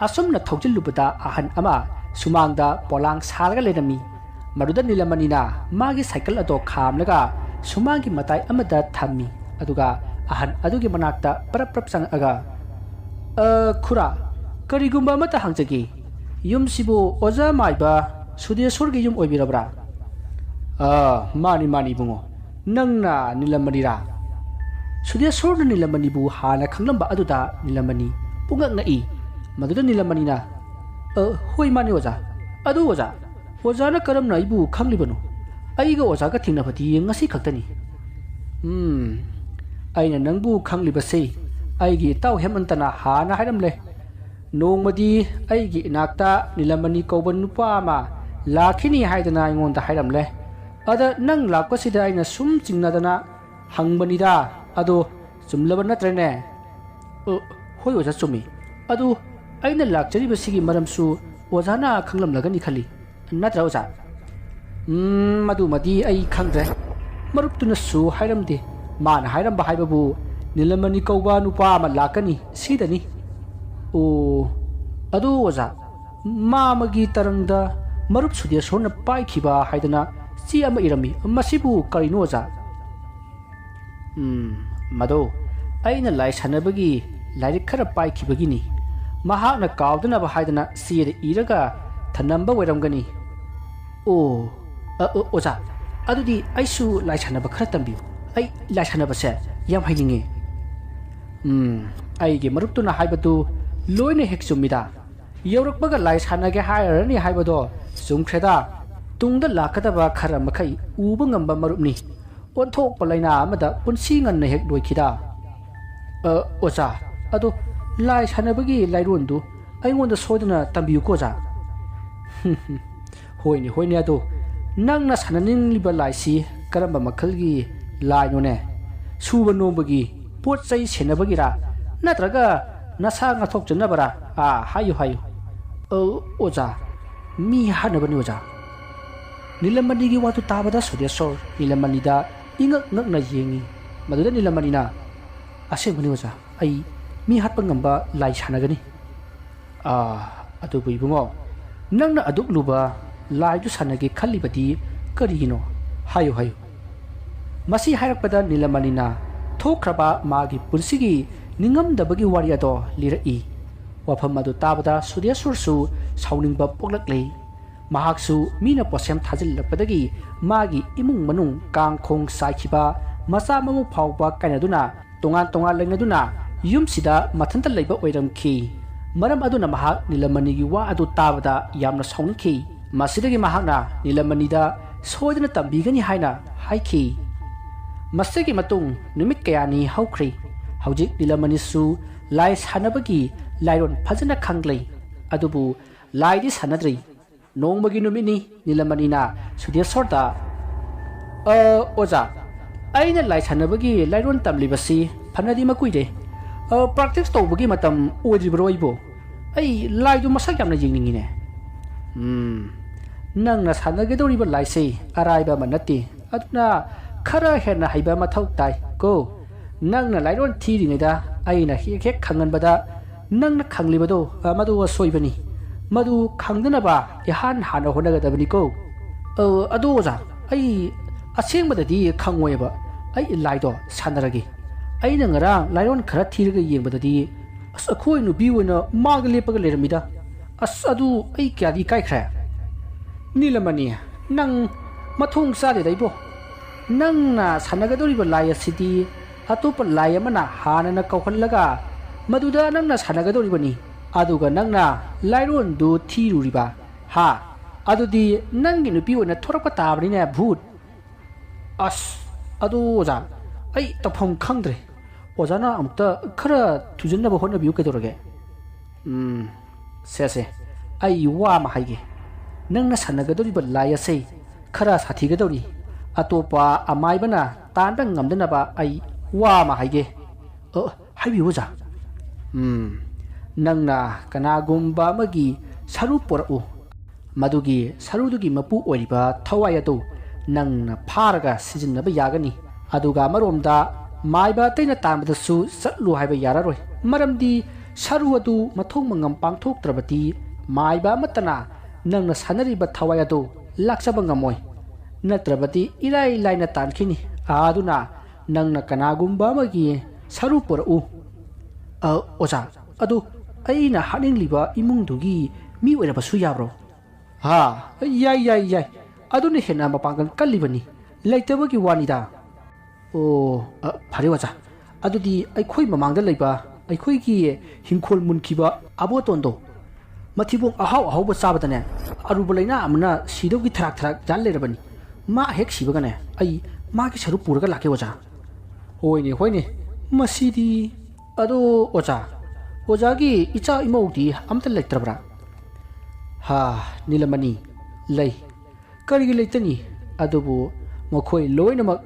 ꯑꯁꯨꯝꯅ ꯊꯧꯖꯤꯜꯂꯨꯕꯗ ꯑꯍꯟ ꯑꯃ ꯁꯨꯃꯥꯡꯗ ꯄꯣꯂꯥꯡ ꯁꯥꯔꯒ ꯂꯩꯔꯝꯃꯤ꯫ ꯃꯗꯨꯗ ꯅꯤꯂꯃꯅꯤꯅ ꯃꯥꯒꯤ ꯁꯥꯏꯀꯜ ꯑꯗꯣ ꯈꯥꯝꯂꯒ ꯁꯨꯃꯥꯡꯒꯤ ꯃꯇꯥꯏ ꯑꯃꯗ ꯊꯝꯃꯤ꯫ ꯑꯗꯨꯒ ꯑꯍꯟ ꯑꯗꯨꯒꯤ ꯃꯅꯥꯛꯇ ꯄꯔꯞ ꯄꯔꯞ ꯆꯪꯉꯛꯑꯒ, "ꯑ, ꯈꯨꯔꯥ, ꯀꯔꯤꯒꯨꯝꯕ ꯑꯃꯠꯇ ꯍꯪꯖꯒꯦ꯫ ꯌꯨꯝꯁꯤꯕꯨ ꯑꯣꯖꯥ ꯃꯥꯏꯕ ꯁꯨꯗꯦꯁꯣꯔꯒꯤ ꯌꯨꯝ ꯑꯣꯏꯕꯤꯔꯕ꯭ꯔꯥ?" "ꯑ, ꯃꯥꯅꯤ, ꯃꯥꯅꯤ, ꯏꯕꯨꯡꯉꯣ꯫ ꯅꯪꯅ ꯅꯤꯂꯃꯅꯤꯔꯥ?" ꯁꯨꯗꯦꯁꯣꯔꯅ ꯅꯤꯂꯃꯅꯤꯕꯨ ꯍꯥꯟꯅ ꯈꯪꯂꯝꯕ ꯑꯗꯨꯗ ꯅꯤꯂꯃꯅꯤ ꯄꯨꯡꯉꯛ ꯉꯛꯏ꯫ ꯃꯗꯨꯗ ꯅꯤꯂꯃꯅꯤꯅ, "ꯑ, ꯍꯣꯏ, ꯃꯥꯅꯤ, ꯑꯣꯖꯥ꯫ ꯑꯗꯨ, ꯑꯣꯖꯥ, ꯑꯣꯖꯥꯅ ꯀꯔꯝꯅ ꯑꯩꯕꯨ ꯈꯪꯂꯤꯕꯅꯣ? ꯑꯩꯒ ꯑꯣꯖꯥꯒ ꯊꯦꯡꯅꯕꯗꯤ ꯉꯁꯤ ꯈꯛꯇꯅꯤ꯫" "ꯎꯝ, ꯑꯩꯅ ꯅꯪꯕꯨ ꯈꯪꯂꯤꯕꯁꯤ ꯑꯩꯒꯤ ꯏꯇꯥꯎ ꯍꯦꯃꯟꯇꯅ ꯍꯥꯟꯅ ꯍꯥꯏꯔꯝꯂꯦ꯫ ꯅꯣꯡꯃꯗꯤ ꯑꯩꯒꯤ ꯏꯅꯥꯛꯇ ꯅꯤꯂꯃꯅꯤ ꯀꯧꯕ ꯅꯨꯄꯥ ꯑꯃ ꯂꯥꯛꯈꯤꯅꯤ ꯍꯥꯏꯗꯅ ꯑꯩꯉꯣꯟꯗ ꯍꯥꯏꯔꯝꯂꯦ꯫ ꯑꯗ ꯅꯪ ꯂꯥꯛꯄꯁꯤꯗ ꯑꯩꯅ ꯁꯨꯝ ꯆꯤꯡꯅꯗꯅ ꯍꯪꯕꯅꯤꯗ꯫ ꯑꯗꯣ ꯆꯨꯝꯂꯕ ꯅꯠꯇ꯭ꯔꯅꯦ?" "ꯑ, ꯍꯣꯏ ꯑꯣꯖꯥ, ꯆꯨꯝꯃꯤ꯫ ꯑꯗꯨ ꯑꯩꯅ ꯂꯥꯛꯆꯔꯤꯕꯁꯤꯒꯤ ꯃꯔꯝꯁꯨ ꯑꯣꯖꯥꯅ ꯈꯪꯂꯝꯂꯒꯅꯤ ꯈꯜꯂꯤ꯫ ꯅꯠꯇ꯭ꯔꯥ ꯑꯣꯖꯥ?" "ꯎꯝ, ꯃꯗꯨꯃꯗꯤ ꯑꯩ ꯈꯪꯗ꯭ꯔꯦ꯫ ꯃꯔꯨꯞꯇꯨꯅꯁꯨ ꯍꯥꯏꯔꯝꯗꯦ꯫ ꯃꯥꯅ ꯍꯥꯏꯔꯝꯕ ꯍꯥꯏꯕꯕꯨ ꯅꯤꯂꯃꯅꯤ ꯀꯧꯕ ꯅꯨꯄꯥ ꯑꯃ ꯂꯥꯛꯀꯅꯤ ꯁꯤꯗꯅꯤ꯫" "ꯑꯣ, ꯑꯗꯨ ꯑꯣꯖꯥ, ꯃꯥꯃꯒꯤ ꯇꯔꯪꯗ ꯃꯔꯨꯞ ꯁꯨꯗꯦꯁꯣꯔꯅ ꯄꯥꯏꯈꯤꯕ ꯍꯥꯏꯗꯅ ꯆꯦ ꯑꯃ ꯏꯔꯝꯃꯤ꯫ ꯃꯁꯤꯕꯨ ꯀꯔꯤꯅꯣ ꯑꯣꯖꯥ?" "ꯎꯝ, ꯃꯗꯣ ꯑꯩꯅ ꯂꯥꯏ ꯁꯥꯟꯅꯕꯒꯤ ꯂꯥꯏꯔꯤꯛ ꯈꯔ ꯄꯥꯏꯈꯤꯕꯒꯤꯅꯤ꯫ ꯃꯍꯥꯛꯅ ꯀꯥꯎꯗꯅꯕ ꯍꯥꯏꯗꯅ ꯆꯦꯗ ꯏꯔꯒ ꯊꯅꯝꯕ ꯑꯣꯏꯔꯝꯒꯅꯤ꯫" "ꯑꯣ, ꯑ, ꯑ, ꯑꯣꯖꯥ, ꯑꯗꯨꯗꯤ ꯑꯩꯁꯨ ꯂꯥꯏ ꯁꯥꯟꯅꯕ ꯈꯔ ꯇꯝꯕꯤꯌꯨ꯫ ꯑꯩ ꯂꯥꯏ ꯁꯥꯟꯅꯕꯁꯦ ꯌꯥꯝ ꯍꯩꯅꯤꯡꯉꯤ꯫" "ꯎꯝ, ꯑꯩꯒꯤ ꯃꯔꯨꯞꯇꯨꯅ ꯍꯥꯏꯕꯗꯨ ꯂꯣꯏꯅ ꯍꯦꯛ ꯆꯨꯝꯃꯤꯗ꯫ ꯌꯧꯔꯛꯄꯒ ꯂꯥꯏ ꯁꯥꯟꯅꯒꯦ ꯍꯥꯏꯔꯔꯅꯤ ꯍꯥꯏꯕꯗꯣ ꯆꯨꯝꯈ꯭ꯔꯦꯗ꯫ ꯇꯨꯡꯗ ꯂꯥꯛꯀꯗꯕ ꯈꯔ ꯃꯈꯩ ꯎꯕ ꯉꯝꯕ ꯃꯔꯨꯞꯅꯤ꯫ ꯑꯣꯟꯊꯣꯛꯄ ꯂꯥꯏꯅꯥ ꯑꯃꯗ ꯄꯨꯟꯁꯤ ꯉꯟꯅ ꯍꯦꯛ ꯂꯣꯏꯈꯤꯗ꯫" "ꯑ, ꯑꯣꯖꯥ, ꯑꯗꯣ ꯂꯥꯏ ꯁꯥꯟꯅꯕꯒꯤ ꯂꯥꯏꯔꯣꯟꯗꯨ ꯑꯩꯉꯣꯟꯗ ꯁꯣꯏꯗꯅ ꯇꯝꯕꯤꯌꯨꯀꯣ ꯑꯣꯖꯥ꯫" "ꯍꯣꯏꯅꯦ, ꯍꯣꯏꯅꯦ, ꯑꯗꯣ ꯅꯪꯅ ꯁꯥꯟꯅꯅꯤꯡꯂꯤꯕ ꯂꯥꯏꯁꯤ ꯀꯔꯝꯕ ꯃꯈꯜꯒꯤ ꯂꯥꯏꯅꯣꯅꯦ? ꯁꯨꯕ ꯅꯣꯝꯕꯒꯤ, ꯄꯣꯠ ꯆꯩ ꯁꯦꯟꯅꯕꯒꯤꯔꯥ, ꯅꯠꯇ꯭ꯔꯒ ꯅꯁꯥ ꯉꯥꯛꯊꯣꯛꯆꯅꯕꯔꯥ? ꯑꯥ, ꯍꯥꯏꯌꯨ, ꯍꯥꯏꯌꯨ꯫" ꯑ, ꯑꯣꯖꯥ, ꯃꯤ ꯍꯥꯠꯅꯕꯅꯤ ꯑꯣꯖꯥ꯫ ꯅꯤꯂꯃꯅꯤꯒꯤ ꯋꯥꯗꯨ ꯇꯥꯕꯗ ꯁꯨꯗꯦꯁꯣꯔ ꯅꯤꯂꯃꯅꯤꯗ ꯏꯉꯛ ꯉꯛꯅ ꯌꯦꯡꯉꯤ꯫ ꯃꯗꯨꯗ ꯅꯤꯂꯃꯅꯤꯅ, "ꯑꯁꯦꯡꯕꯅꯤ ꯑꯣꯖꯥ, ꯑꯩ ꯃꯤ ꯍꯥꯠꯄ ꯉꯝꯕ ꯂꯥꯏ ꯁꯥꯟꯅꯒꯅꯤ꯫" "ꯑꯥ, ꯑꯗꯨꯕꯨ ꯏꯕꯨꯡꯉꯣ, ꯅꯪꯅ ꯑꯗꯨꯛ ꯂꯨꯕ ꯂꯥꯏꯗꯨ ꯁꯥꯟꯅꯒꯦ ꯈꯜꯂꯤꯕꯗꯤ ꯀꯔꯤꯒꯤꯅꯣ? ꯍꯥꯏꯌꯨ, ꯍꯥꯏꯌꯨ꯫" ꯃꯁꯤ ꯍꯥꯏꯔꯛꯄꯗ ꯅꯤꯂꯃꯅꯤꯅ ꯊꯣꯛꯈ꯭ꯔꯕ ꯃꯥꯒꯤ ꯄꯨꯟꯁꯤꯒꯤ ꯅꯤꯡꯉꯝꯗꯕꯒꯤ ꯋꯥꯔꯤ ꯑꯗꯣ ꯂꯤꯔꯛꯏ꯫ ꯋꯥꯐꯝ ꯑꯗꯨ ꯇꯥꯕꯗ ꯁꯨꯗꯦꯁꯣꯔꯁꯨ ꯁꯥꯎꯅꯤꯡꯕ ꯄꯣꯛꯂꯛꯂꯦ꯫ ꯃꯍꯥꯛꯁꯨ ꯃꯤꯅ ꯄꯣꯠꯁꯦꯝ ꯊꯥꯖꯤꯜꯂꯛꯄꯗꯒꯤ ꯃꯥꯒꯤ ꯏꯃꯨꯡ ꯃꯅꯨꯡ ꯀꯥꯡ ꯈꯣꯡ ꯆꯥꯏꯈꯤꯕ, ꯃꯆꯥ ꯃꯎ ꯐꯥꯎꯕ ꯀꯥꯏꯅꯗꯨꯅ ꯇꯣꯉꯥꯟ ꯇꯣꯉꯥꯟ ꯂꯩꯅꯗꯨꯅ ꯌꯨꯝꯁꯤꯗ ꯃꯊꯟꯇ ꯂꯩꯕ ꯑꯣꯏꯔꯝꯈꯤ꯫ ꯃꯔꯝ ꯑꯗꯨꯅ ꯃꯍꯥꯛ ꯅꯤꯂꯃꯅꯤꯒꯤ ꯋꯥ ꯑꯗꯨ ꯇꯥꯕꯗ ꯌꯥꯝꯅ ꯁꯥꯎꯅꯤꯡꯈꯤ꯫ ꯃꯁꯤꯗꯒꯤ ꯃꯍꯥꯛꯅ ꯅꯤꯂꯃꯅꯤꯗ ꯁꯣꯏꯗꯅ ꯇꯝꯕꯤꯒꯅꯤ ꯍꯥꯏꯅ ꯍꯥꯏꯈꯤ꯫ ꯃꯁꯤꯒꯤ ꯃꯇꯨꯡ ꯅꯨꯃꯤꯠ ꯀꯌꯥꯅꯤ ꯍꯧꯈ꯭ꯔꯦ꯫ ꯍꯧꯖꯤꯛ ꯅꯤꯂꯃꯅꯤꯁꯨ ꯂꯥꯏ ꯁꯥꯟꯅꯕꯒꯤ ꯂꯥꯏꯔꯣꯟ ꯐꯖꯅ ꯈꯪꯂꯦ꯫ ꯑꯗꯨꯕꯨ ꯂꯥꯏꯗꯤ ꯁꯥꯟꯅꯗ꯭ꯔꯤ꯫ ꯅꯣꯡꯃꯒꯤ ꯅꯨꯃꯤꯠꯅꯤ꯫ ꯅꯤꯂꯃꯅꯤꯅ ꯁꯨꯗꯦꯁꯣꯔꯗ, "ꯑ, ꯑꯣꯖꯥ, ꯑꯩꯅ ꯂꯥꯏ ꯁꯥꯟꯅꯕꯒꯤ ꯂꯥꯏꯔꯣꯟ ꯇꯝꯂꯤꯕꯁꯤ ꯐꯅꯗꯤ ꯃꯀꯨꯏꯔꯦ꯫ ꯑ, practice ꯇꯧꯕꯒꯤ ꯃꯇꯝ ꯑꯣꯏꯗ꯭ꯔꯤꯕ꯭ꯔꯣ ꯑꯩꯕꯨ? ꯑꯩ ꯂꯥꯏꯗꯨ ꯃꯁꯛ ꯌꯥꯝꯅ ꯌꯦꯡꯅꯤꯡꯉꯤꯅꯦ꯫" "ꯎꯝ, ꯅꯪꯅ ꯁꯥꯟꯅꯒꯗꯧꯔꯤꯕ ꯂꯥꯏꯁꯦ ꯑꯔꯥꯏꯕ ꯑꯃ ꯅꯠꯇꯦ꯫ ꯑꯗꯨꯅ ꯈꯔ ꯍꯦꯟꯅ ꯍꯩꯕ ꯃꯊꯧ ꯇꯥꯏ ꯀꯣ꯫ ꯅꯪꯅ ꯂꯥꯏꯔꯣꯟ ꯊꯤꯔꯤꯉꯩꯗ ꯑꯩꯅ ꯍꯦꯛ ꯍꯦꯛ ꯈꯪꯍꯟꯕꯗ ꯅꯪꯅ ꯈꯪꯂꯤꯕꯗꯣ, ꯑ, ꯃꯗꯨ ꯑꯁꯣꯏꯕꯅꯤ꯫ ꯃꯗꯨ ꯈꯪꯗꯅꯕ ꯏꯍꯥꯟ ꯍꯥꯟꯅ ꯍꯣꯠꯅꯒꯗꯕꯅꯤꯀꯣ꯫" "ꯑ, ꯑꯗꯣ ꯑꯣꯖꯥ, ꯑꯩ ꯑꯁꯦꯡꯕꯗꯗꯤ ꯈꯪꯉꯣꯏꯕ꯫ ꯑꯩ ꯂꯥꯏꯗꯣ ꯁꯥꯟꯅꯔꯒꯦ꯫ ꯑꯩꯅ ꯉꯔꯥꯡ ꯂꯥꯏꯔꯣꯟ ꯈꯔ ꯊꯤꯔꯒ ꯌꯦꯡꯕꯗꯗꯤ, ꯑꯁ, ꯑꯩꯈꯣꯏ ꯅꯨꯄꯤ ꯑꯣꯏꯅ ꯃꯥꯒ ꯂꯦꯞꯄꯒ ꯂꯩꯔꯝꯃꯤꯗ꯫ ꯑꯁ, ꯑꯗꯨ ꯑꯩ ꯀꯌꯥꯗꯤ ꯏꯀꯥꯏꯈ꯭ꯔꯦ꯫" "ꯅꯤꯂꯃꯅꯤ, ꯅꯪ ꯃꯊꯣꯡ ꯆꯥꯗꯦꯗ ꯏꯕꯣ꯫ ꯅꯪꯅ ꯁꯥꯟꯅꯒꯗꯧꯔꯤꯕ ꯂꯥꯏ ꯑꯁꯤꯗꯤ ꯑꯇꯣꯞꯄ ꯂꯥꯏ ꯑꯃꯅ ꯍꯥꯟꯅꯅ ꯀꯧꯍꯜꯂꯒ ꯃꯗꯨꯗ ꯅꯪꯅ ꯁꯥꯟꯅꯒꯗꯧꯔꯤꯕꯅꯤ꯫ ꯑꯗꯨꯒ ꯅꯪꯅ ꯂꯥꯏꯔꯣꯟꯗꯨ ꯊꯤꯔꯨꯔꯤꯕ꯫ ꯍꯥ? ꯑꯗꯨꯗꯤ ꯅꯪꯒꯤ ꯅꯨꯄꯤ ꯑꯣꯏꯅ ꯊꯣꯔꯛꯄ ꯇꯥꯕꯅꯤꯅꯦ, ꯚꯨꯠ꯫" "ꯑꯁ, ꯑꯗꯨ ꯑꯣꯖꯥ, ꯑꯩ ꯇꯧꯐꯝ ꯈꯪꯗ꯭ꯔꯦ꯫ ꯑꯣꯖꯥꯅ ꯑꯃꯨꯛꯇ ꯈꯔ ꯊꯨꯖꯤꯟꯅꯕ ꯍꯣꯠꯅꯕꯤꯌꯨ ꯀꯩꯗꯧꯔꯒꯦ?" "ꯎꯝ, ꯁꯦ, ꯁꯦ, ꯑꯩ ꯋꯥ ꯑꯃ ꯍꯥꯏꯒꯦ꯫ ꯅꯪꯅ ꯁꯥꯟꯅꯒꯗꯧꯔꯤꯕ ꯂꯥꯏ ꯑꯁꯦ ꯈꯔ ꯁꯥꯊꯤꯒꯗꯧꯔꯤ꯫ ꯑꯇꯣꯞꯄ ꯑꯃꯥꯏꯕꯅ ꯇꯥꯟꯕ ꯉꯝꯗꯅꯕ ꯑꯩ ꯋꯥ ꯑꯃ ꯍꯥꯏꯒꯦ꯫" "ꯑ, ꯍꯥꯏꯕꯤꯌꯨ ꯑꯣꯖꯥ꯫" "ꯎꯝ, ꯅꯪꯅ ꯀꯅꯥꯒꯨꯝꯕ ꯑꯃꯒꯤ ꯁꯔꯨ ꯄꯨꯔꯛꯎ꯫ ꯃꯗꯨꯒꯤ ꯁꯔꯨꯗꯨꯒꯤ ꯃꯄꯨ ꯑꯣꯏꯔꯤꯕ ꯊꯋꯥꯏ ꯑꯗꯨ ꯅꯪꯅ ꯐꯥꯔꯒ ꯁꯤꯖꯤꯟꯅꯕ ꯌꯥꯒꯅꯤ꯫ ꯑꯗꯨꯒ ꯑꯃꯔꯣꯝꯗ ꯃꯥꯏꯕ ꯑꯇꯩꯅ ꯇꯥꯟꯕꯗꯁꯨ ꯆꯠꯂꯨ ꯍꯥꯏꯕ ꯌꯥꯔꯔꯣꯏ, ꯃꯔꯝꯗꯤ ꯁꯔꯨ ꯑꯗꯨ ꯃꯊꯧ ꯃꯉꯝ ꯄꯥꯡꯊꯣꯛꯇ꯭ꯔꯕꯗꯤ ꯃꯥꯏꯕ ꯑꯃꯠꯇꯅ ꯅꯪꯅ ꯁꯥꯟꯅꯔꯤꯕ ꯊꯋꯥꯏ ꯑꯗꯨ ꯂꯥꯛꯆꯕ ꯉꯝꯃꯣꯏ꯫ ꯅꯠꯇ꯭ꯔꯕꯗꯤ ꯏꯔꯥꯏ ꯂꯥꯏꯅ ꯇꯥꯟꯈꯤꯅꯤ꯫ ꯑꯗꯨꯅ ꯅꯪꯅ ꯀꯅꯥꯒꯨꯝꯕ ꯑꯃꯒꯤ ꯁꯔꯨ ꯄꯨꯔꯛꯎ꯫ "ꯑ, ꯑꯣꯖꯥ, ꯑꯗꯨ ꯑꯩꯅ ꯍꯥꯠꯅꯤꯡꯂꯤꯕ ꯏꯃꯨꯡꯗꯨꯒꯤ ꯃꯤ ꯑꯣꯏꯔꯕꯁꯨ ꯌꯥꯕ꯭ꯔꯣ?" "ꯍꯥ, ꯌꯥꯏ, ꯌꯥꯏ, ꯌꯥꯏ꯫ ꯑꯗꯨꯅ ꯍꯦꯟꯅ ꯃꯄꯥꯡꯒꯜ ꯀꯜꯂꯤꯕꯅꯤ꯫ ꯂꯩꯇꯕꯒꯤ ꯋꯥꯅꯤꯗ꯫" "ꯑꯣ, ꯑ, ꯐꯔꯦ ꯑꯣꯖꯥ꯫ ꯑꯗꯨꯗꯤ ꯑꯩꯈꯣꯏ ꯃꯃꯥꯡꯗ ꯂꯩꯕ ꯑꯩꯈꯣꯏꯒꯤ ꯍꯤꯡꯈꯣꯜ ꯃꯨꯟꯈꯤꯕ ꯑꯕꯣꯇꯣꯟꯗꯣ, ꯃꯊꯤꯕꯣꯡ ꯑꯍꯥꯎ ꯑꯍꯥꯎꯕ ꯆꯥꯕꯗꯅꯦ, ꯑꯔꯨꯕ ꯂꯩꯅꯥ ꯑꯃꯅ ꯁꯤꯗꯧꯒꯤ ꯊꯔꯥꯛ ꯊꯔꯥꯛ ꯌꯥꯜ ꯂꯩꯔꯕꯅꯤ꯫ ꯃꯥ ꯍꯦꯛ ꯁꯤꯕꯒꯅꯦ, ꯑꯩ ꯃꯥꯒꯤ ꯁꯔꯨꯛ ꯄꯨꯔꯒ ꯂꯥꯛꯀꯦ ꯑꯣꯖꯥ꯫" "ꯍꯣꯏꯅꯦ, ꯍꯣꯏꯅꯦ, ꯃꯁꯤꯗꯤ꯫ ꯑꯗꯣ ꯑꯣꯖꯥ, ꯑꯣꯖꯥꯒꯤ ꯏꯆꯥ ꯏꯃꯧꯗꯤ ꯑꯝꯇ ꯂꯩꯇ꯭ꯔꯕ꯭ꯔꯥ?" "ꯍꯥ, ꯅꯤꯂꯃꯅꯤ, ꯂꯩ꯫ ꯀꯔꯤꯒꯤ ꯂꯩꯇꯅꯤ? ꯑꯗꯨꯕꯨ ꯃꯈꯣꯏ ꯂꯣꯏꯅꯃꯛ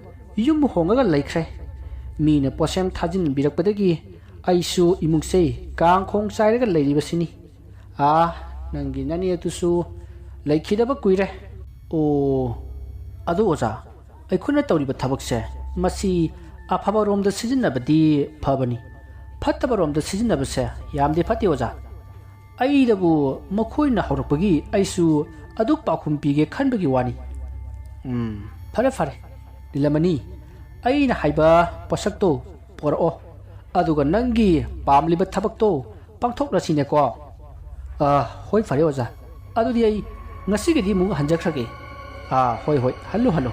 ꯌꯨꯝ ꯍꯣꯡꯉꯒ ꯂꯩꯈ꯭ꯔꯦ꯫ ꯃꯤꯅ ꯄꯣꯠꯁꯦꯝ ꯊꯥꯖꯤꯟꯕꯤꯔꯛꯄꯗꯒꯤ ꯑꯩꯁꯨ ꯏꯃꯨꯡꯁꯦ ꯀꯥꯡꯈꯣꯡ ꯆꯥꯏꯔꯒ ꯂꯩꯔꯤꯕꯁꯤꯅꯤ꯫ ꯑꯥ, ꯅꯪꯒꯤ ꯅꯅꯦ ꯑꯗꯨꯁꯨ ꯂꯩꯈꯤꯗꯕ ꯀꯨꯏꯔꯦ꯫" "ꯑꯣ, ꯑꯗꯨ ꯑꯣꯖꯥ, ꯑꯩꯈꯣꯏꯅ ꯇꯧꯔꯤꯕ ꯊꯕꯛꯁꯦ, ꯃꯁꯤ ꯑꯐꯕꯔꯣꯝꯗ ꯁꯤꯖꯤꯟꯅꯕꯗꯤ ꯐꯕꯅꯤ, ꯐꯠꯇꯕꯔꯣꯝꯗ ꯁꯤꯖꯤꯟꯅꯕꯁꯦ ꯌꯥꯝꯗꯤ ꯐꯠꯇꯦ ꯑꯣꯖꯥ꯫ ꯑꯩꯗꯕꯨ ꯃꯈꯣꯏꯅ ꯍꯧꯔꯛꯄꯒꯤ ꯑꯩꯁꯨ ꯑꯗꯨ ꯄꯥꯎꯈꯨꯝ ꯄꯤꯒꯦ ꯈꯟꯕꯒꯤ ꯋꯥꯅꯤ꯫" "ꯎꯝ, ꯐꯔꯦ, ꯐꯔꯦ, ꯅꯤꯂꯃꯅꯤ, ꯑꯩꯅ ꯍꯥꯏꯕ ꯄꯣꯠꯁꯛꯇꯣ ꯄꯣꯔꯛꯑꯣ, ꯑꯗꯨꯒ ꯅꯪꯒꯤ ꯄꯥꯝꯂꯤꯕ ꯊꯕꯛꯇꯣ ꯄꯥꯡꯊꯣꯛꯂꯁꯤꯅꯦꯀꯣ꯫" "ꯑ, ꯍꯣꯏ, ꯐꯔꯦ ꯑꯣꯖꯥ꯫ ꯑꯗꯨꯗꯤ ꯑꯩ ꯉꯁꯤꯒꯤꯗꯤ ꯑꯃꯨꯛ ꯍꯟꯖꯈ꯭ꯔꯒꯦ꯫" "ꯑ, ꯍꯣꯏ, ꯍꯣꯏ, ꯍꯜꯂꯨ, ꯍꯜꯂꯨ꯫"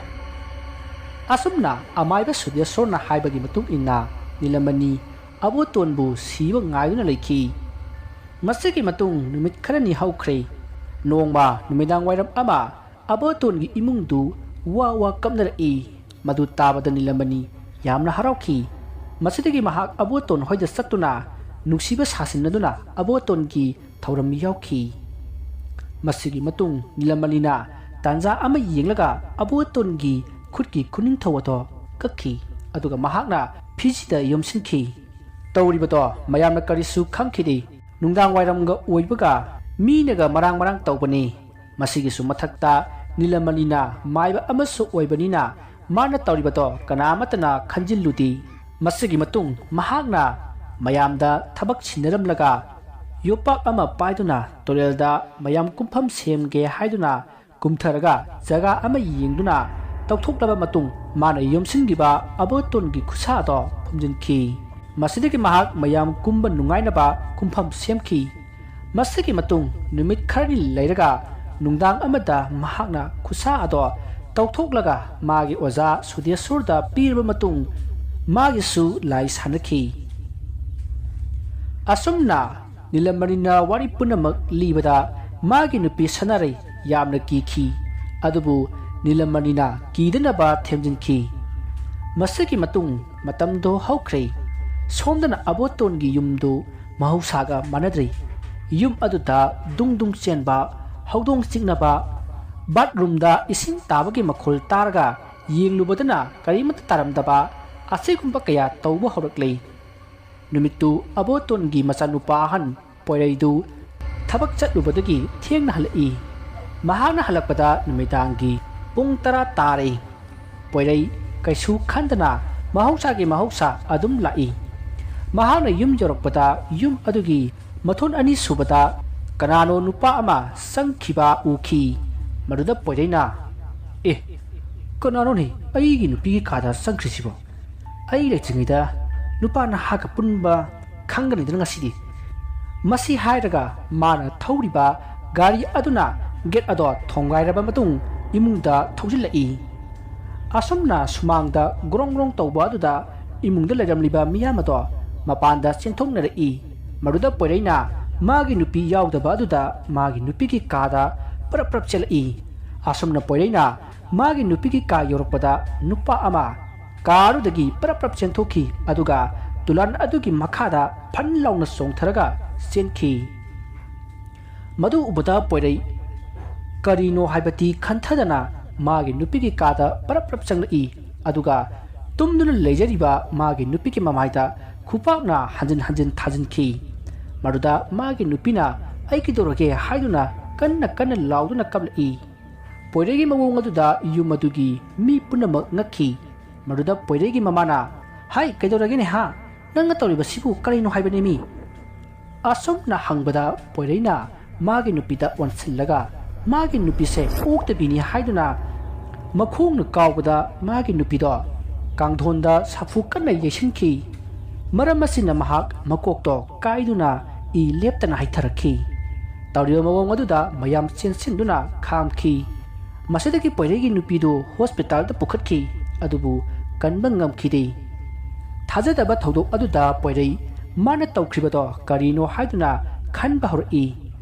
ꯑꯁꯨꯝꯅ ꯑꯃꯥꯏꯕ ꯁꯨꯗꯦꯁꯣꯔꯅ ꯍꯥꯏꯕꯒꯤ ꯃꯇꯨꯡ ꯏꯟꯅ ꯅꯤꯂꯃꯅꯤ ꯑꯕꯣꯇꯣꯟꯕꯨ ꯁꯤꯕ ꯉꯥꯏꯗꯨꯅ ꯂꯩꯈꯤ꯫ ꯃꯁꯤꯒꯤ ꯃꯇꯨꯡ ꯅꯨꯃꯤꯠ ꯈꯔꯅꯤ ꯍꯧꯈ꯭ꯔꯦ꯫ ꯅꯣꯡꯃ ꯅꯨꯃꯤꯗꯥꯡ ꯋꯥꯏꯔꯝ ꯑꯃ ꯑꯕꯣꯇꯣꯟꯒꯤ ꯏꯃꯨꯡꯗꯨ ꯋꯥ ꯋꯥ ꯀꯞꯅꯔꯛꯏ꯫ ꯃꯗꯨ ꯇꯥꯕꯗ ꯅꯤꯂꯃꯅꯤ ꯌꯥꯝꯅ ꯍꯔꯥꯎꯈꯤ꯫ ꯃꯁꯤꯗꯒꯤ ꯃꯍꯥꯛ ꯑꯕꯣꯇꯣꯟ ꯍꯣꯏꯗ ꯆꯠꯇꯨꯅ ꯅꯨꯡꯁꯤꯕ ꯁꯥꯁꯤꯟꯅꯗꯨꯅ ꯑꯕꯣꯇꯣꯟꯒꯤ ꯊꯧꯔꯝ ꯌꯥꯎꯈꯤ꯫ ꯃꯁꯤꯒꯤ ꯃꯇꯨꯡ ꯅꯤꯂꯃꯅꯤꯅ ꯇꯥꯟꯖꯥ ꯑꯃ ꯌꯦꯡꯂꯒ ꯑꯕꯣꯇꯣꯟꯒꯤ ꯈꯨꯠꯀꯤ ꯈꯨꯅꯤꯡꯊꯧ ꯑꯗꯣ ꯀꯛꯈꯤ, ꯑꯗꯨꯒ ꯃꯍꯥꯛꯅ ꯐꯤꯖꯤꯗ ꯌꯣꯝꯁꯤꯟꯈꯤ꯫ ꯇꯧꯔꯤꯕꯗꯣ ꯃꯌꯥꯝꯅ ꯀꯔꯤꯁꯨ ꯈꯪꯈꯤꯗꯦ꯫ ꯅꯨꯡꯗꯥꯡ ꯋꯥꯏꯔꯝꯒ ꯑꯣꯏꯕꯒ ꯃꯤꯅꯒ ꯃꯔꯥꯡ ꯃꯔꯥꯡ ꯇꯧꯕꯅꯤ꯫ ꯃꯁꯤꯒꯤꯁꯨ ꯃꯊꯛꯇ ꯅꯤꯂꯃꯅꯤꯅ ꯃꯥꯏꯕ ꯑꯃꯁꯨ ꯑꯣꯏꯕꯅꯤꯅ ꯃꯥꯅ ꯇꯧꯔꯤꯕꯗꯣ ꯀꯅꯥꯃꯠꯇꯅ ꯈꯟꯖꯤꯜꯂꯨꯗꯦ꯫ ꯃꯁꯤꯒꯤ ꯃꯇꯨꯡ ꯃꯍꯥꯛꯅ ꯃꯌꯥꯝꯗ ꯊꯕꯛ ꯁꯤꯟꯅꯔꯝꯂꯒ ꯌꯣꯄꯥꯛ ꯑꯃ ꯄꯥꯏꯗꯨꯅ ꯇꯨꯔꯦꯜꯗ ꯃꯌꯥꯝ ꯀꯨꯝꯐꯝ ꯁꯦꯝꯒꯦ ꯍꯥꯏꯗꯨꯅ ꯀꯨꯝꯊꯔꯒ ꯖꯒꯥ ꯑꯃ ꯌꯦꯡꯗꯨꯅ ꯇꯧꯊꯣꯛꯂꯕ ꯃꯇꯨꯡ ꯃꯥꯅ ꯌꯣꯝꯁꯤꯟꯈꯤꯕ ꯑꯕꯣꯇꯣꯟꯒꯤ ꯈꯨꯠꯁꯥ ꯑꯗꯣ ꯐꯨꯝꯖꯤꯟꯈꯤ꯫ ꯃꯁꯤꯗꯒꯤ ꯃꯍꯥꯛ ꯃꯌꯥꯝ ꯀꯨꯝꯕ ꯅꯨꯡꯉꯥꯏꯅꯕ ꯀꯨꯝꯐꯝ ꯁꯦꯝꯈꯤ꯫ ꯃꯁꯤꯒꯤ ꯃꯇꯨꯡ ꯅꯨꯃꯤꯠ ꯈꯔꯅꯤ ꯂꯩꯔꯒ ꯅꯨꯡꯗꯥꯡ ꯑꯃꯗ ꯃꯍꯥꯛꯅ ꯈꯨꯠꯁꯥ ꯑꯗꯣ ꯇꯧꯊꯣꯛꯂꯒ ꯃꯥꯒꯤ ꯑꯣꯖꯥ ꯁꯨꯗꯦꯁꯣꯔꯗ ꯄꯤꯔꯕ ꯃꯇꯨꯡ ꯃꯥꯒꯤꯁꯨ ꯂꯥꯏ ꯁꯥꯟꯅꯈꯤ꯫ ꯑꯁꯨꯝꯅ ꯅꯤꯂꯃꯅꯤꯅ ꯋꯥꯔꯤ ꯄꯨꯝꯅꯃꯛ ꯂꯤꯕꯗ ꯃꯥꯒꯤ ꯅꯨꯄꯤ ꯁꯅꯥꯔꯩ ꯌꯥꯝꯅ ꯀꯤꯈꯤ꯫ ꯑꯗꯨꯕꯨ ꯅꯤꯂꯃꯅꯤꯅ ꯀꯤꯗꯅꯕ ꯊꯦꯝꯖꯤꯟꯈꯤ꯫ ꯃꯁꯤꯒꯤ ꯃꯇꯨꯡ ꯃꯇꯝꯗꯣ ꯍꯧꯈ꯭ꯔꯦ꯫ ꯁꯣꯝꯗꯅ ꯑꯕꯣꯇꯣꯟꯒꯤ ꯌꯨꯝꯗꯨ ꯃꯍꯧꯁꯥꯒ ꯃꯥꯟꯅꯗ꯭ꯔꯦ꯫ ꯌꯨꯝ ꯑꯗꯨꯗ ꯗꯨꯡ ꯗꯨꯡ ꯆꯦꯟꯕ, ꯍꯧꯗꯣꯡ ꯆꯤꯛꯅꯕ, ꯕꯥꯠꯔꯨꯝꯗ ꯏꯁꯤꯡ ꯇꯥꯕꯒꯤ ꯃꯈꯣꯜ ꯇꯥꯔꯒ ꯌꯦꯡꯂꯨꯕꯗꯅ ꯀꯔꯤꯃꯠꯇ ꯇꯥꯔꯝꯗꯕ ꯑꯁꯤꯒꯨꯝꯕ ꯀꯌꯥ ꯇꯧꯕ ꯍꯧꯔꯛꯂꯦ꯫ ꯅꯨꯃꯤꯠꯇꯨ ꯑꯕꯣꯇꯣꯟꯒꯤ ꯃꯆꯥꯅꯨꯄꯥ ꯑꯍꯟ ꯄꯣꯏꯔꯩꯗꯨ ꯊꯕꯛ ꯆꯠꯂꯨꯕꯗꯒꯤ ꯊꯦꯡꯅ ꯍꯜꯂꯛꯏ꯫ ꯃꯍꯥꯛꯅ ꯍꯜꯂꯛꯄꯗ ꯅꯨꯃꯤꯗꯥꯡꯒꯤ ꯄꯨꯡ ꯇꯔꯥ ꯇꯥꯔꯦ꯫ ꯄꯣꯏꯔꯩ ꯀꯩꯁꯨ ꯈꯟꯗꯅ ꯃꯍꯧꯁꯥꯒꯤ ꯃꯍꯧꯁꯥ ꯑꯗꯨꯝ ꯂꯥꯛꯏ꯫ ꯃꯍꯥꯛꯅ ꯌꯨꯝ ꯌꯧꯔꯛꯄꯗ ꯌꯨꯝ ꯑꯗꯨꯒꯤ ꯃꯊꯣꯟ ꯑꯅꯤ ꯁꯨꯕꯗ ꯀꯅꯥꯅꯣ ꯅꯨꯄꯥ ꯑꯃ ꯆꯪꯈꯤꯕ ꯎꯈꯤ꯫ ꯃꯗꯨꯗ ꯄꯣꯏꯔꯩꯅ, "ꯑꯦ, ꯀꯅꯥꯅꯣꯅꯦ ꯑꯩꯒꯤ ꯅꯨꯄꯤꯒꯤ ꯀꯥꯗ ꯆꯪꯈ꯭ꯔꯤꯁꯤꯕꯣ? ꯑꯩ ꯂꯩꯇ꯭ꯔꯤꯉꯩꯗ ꯅꯨꯄꯥ ꯅꯍꯥꯒ ꯄꯨꯟꯕ ꯈꯪꯒꯅꯤꯗꯅ ꯉꯁꯤꯗꯤ"꯫ ꯃꯁꯤ ꯍꯥꯏꯔꯒ ꯃꯥꯅ ꯊꯧꯔꯤꯕ ꯒꯥꯔꯤ ꯑꯗꯨꯅ ꯒꯦꯠ ꯑꯗꯣ ꯊꯣꯡꯒꯥꯏꯔꯕ ꯃꯇꯨꯡ ꯏꯃꯨꯡꯗ ꯊꯧꯖꯤꯜꯂꯛꯏ꯫ ꯑꯁꯨꯝꯅ ꯁꯨꯃꯥꯡꯗ ꯒ꯭ꯔꯣꯡ ꯒ꯭ꯔꯣꯡ ꯇꯧꯕ ꯑꯗꯨꯗ ꯏꯃꯨꯡꯗ ꯂꯩꯔꯝꯂꯤꯕ ꯃꯤꯌꯥꯝ ꯑꯗꯣ ꯃꯄꯥꯟꯗ ꯆꯦꯟꯊꯣꯛꯅꯔꯛꯏ꯫ ꯃꯗꯨꯗ ꯄꯣꯏꯔꯩꯅ ꯃꯥꯒꯤ ꯅꯨꯄꯤ ꯌꯥꯎꯗꯕ ꯑꯗꯨꯗ ꯃꯥꯒꯤ ꯅꯨꯄꯤꯒꯤ ꯀꯥꯗ ꯄꯔꯞ ꯄꯔꯞ ꯆꯦꯜꯂꯛꯏ꯫ ꯑꯁꯨꯝꯅ ꯄꯣꯏꯔꯩꯅ ꯃꯥꯒꯤ ꯅꯨꯄꯤꯒꯤ ꯀꯥ ꯌꯧꯔꯛꯄꯗ ꯅꯨꯄꯥ ꯑꯃ ꯀꯥꯔꯨꯗꯒꯤ ꯄꯔꯞ ꯄꯔꯞ ꯆꯦꯟꯊꯣꯛꯈꯤ, ꯑꯗꯨꯒ ꯇꯨꯂꯥꯟ ꯑꯗꯨꯒꯤ ꯃꯈꯥꯗ ꯐꯟ ꯂꯥꯎꯅ ꯆꯣꯡꯊꯔꯒ ꯆꯦꯟꯈꯤ꯫ ꯃꯗꯨ ꯎꯕꯗ ꯄꯣꯏꯔꯩ ꯀꯔꯤꯅꯣ ꯍꯥꯏꯕꯗꯤ ꯈꯟꯊꯗꯅ ꯃꯥꯒꯤ ꯅꯨꯄꯤꯒꯤ ꯀꯥꯗ ꯄꯔꯞ ꯄꯔꯞ ꯆꯪꯂꯛꯏ, ꯑꯗꯨꯒ ꯇꯨꯝꯗꯨꯅ ꯂꯩꯖꯔꯤꯕ ꯃꯥꯒꯤ ꯅꯨꯄꯤꯒꯤ ꯃꯃꯥꯏꯗ ꯈꯨꯄꯥꯛꯅ ꯍꯟꯖꯤꯟ ꯍꯟꯖꯤꯟ ꯊꯥꯖꯤꯟꯈꯤ꯫ ꯃꯗꯨꯗ ꯃꯥꯒꯤ ꯅꯨꯄꯤꯅ "ꯑꯩ ꯀꯩꯗꯧꯔꯒꯦ?" ꯍꯥꯏꯗꯨꯅ ꯀꯟꯅ ꯀꯟꯅ ꯂꯥꯎꯗꯨꯅ ꯀꯞꯂꯛꯏ꯫ ꯄꯣꯏꯔꯩꯒꯤ ꯃꯑꯣꯡ ꯑꯗꯨꯗ ꯌꯨꯝ ꯑꯗꯨꯒꯤ ꯃꯤ ꯄꯨꯝꯅꯃꯛ ꯉꯛꯈꯤ꯫ ꯃꯗꯨꯗ ꯄꯣꯏꯔꯩꯒꯤ ꯃꯃꯥꯅ, "ꯍꯥꯏ, ꯀꯩꯗꯧꯔꯒꯦꯅꯦ ꯍꯥ? ꯅꯪꯅ ꯇꯧꯔꯤꯕꯁꯤꯕꯨ ꯀꯔꯤꯅꯣ ꯍꯥꯏꯕꯅꯦꯃꯤ?" ꯑꯁꯨꯝꯅ ꯍꯪꯕꯗ ꯄꯣꯏꯔꯩꯅ ꯃꯥꯒꯤ ꯅꯨꯄꯤꯗ ꯑꯣꯟꯁꯤꯜꯂꯒ ꯃꯥꯒꯤ ꯅꯨꯄꯤꯁꯦ ꯄꯣꯛꯇꯕꯤꯅꯤ ꯍꯥꯏꯗꯨꯅ ꯃꯈꯣꯡꯅ ꯀꯥꯎꯕꯗ ꯃꯥꯒꯤ ꯅꯨꯄꯤꯗꯣ ꯀꯥꯡꯊꯣꯟꯗ ꯁꯥꯐꯨ ꯀꯟꯅ ꯌꯩꯁꯤꯟꯈꯤ꯫ ꯃꯔꯝ ꯑꯁꯤꯅ ꯃꯍꯥꯛ ꯃꯀꯣꯛꯇꯣ ꯀꯥꯏꯗꯨꯅ ꯏ ꯂꯦꯞꯇꯅ ꯍꯩꯊꯔꯛꯈꯤ꯫ ꯇꯧꯔꯤꯕ ꯃꯑꯣꯡ ꯑꯗꯨꯗ ꯃꯌꯥꯝ ꯆꯦꯟꯁꯤꯟꯗꯨꯅ ꯈꯥꯝꯈꯤ꯫ ꯃꯁꯤꯗꯒꯤ ꯄꯣꯏꯔꯩꯒꯤ ꯅꯨꯄꯤꯗꯨ ꯍꯣꯁꯄꯤꯇꯥꯜꯗ ꯄꯨꯈꯠꯈꯤ, ꯑꯗꯨꯕꯨ ꯀꯟꯕ ꯉꯝꯈꯤꯗꯦ꯫ ꯊꯥꯖꯗꯕ ꯊꯧꯗꯣꯛ ꯑꯗꯨꯗ ꯄꯣꯏꯔꯩ ꯃꯥꯅ ꯇꯧꯈ꯭ꯔꯤꯕꯗꯣ ꯀꯔꯤꯅꯣ ꯍꯥꯏꯗꯨꯅ ꯈꯟꯕ ꯍꯧꯔꯛꯏ꯫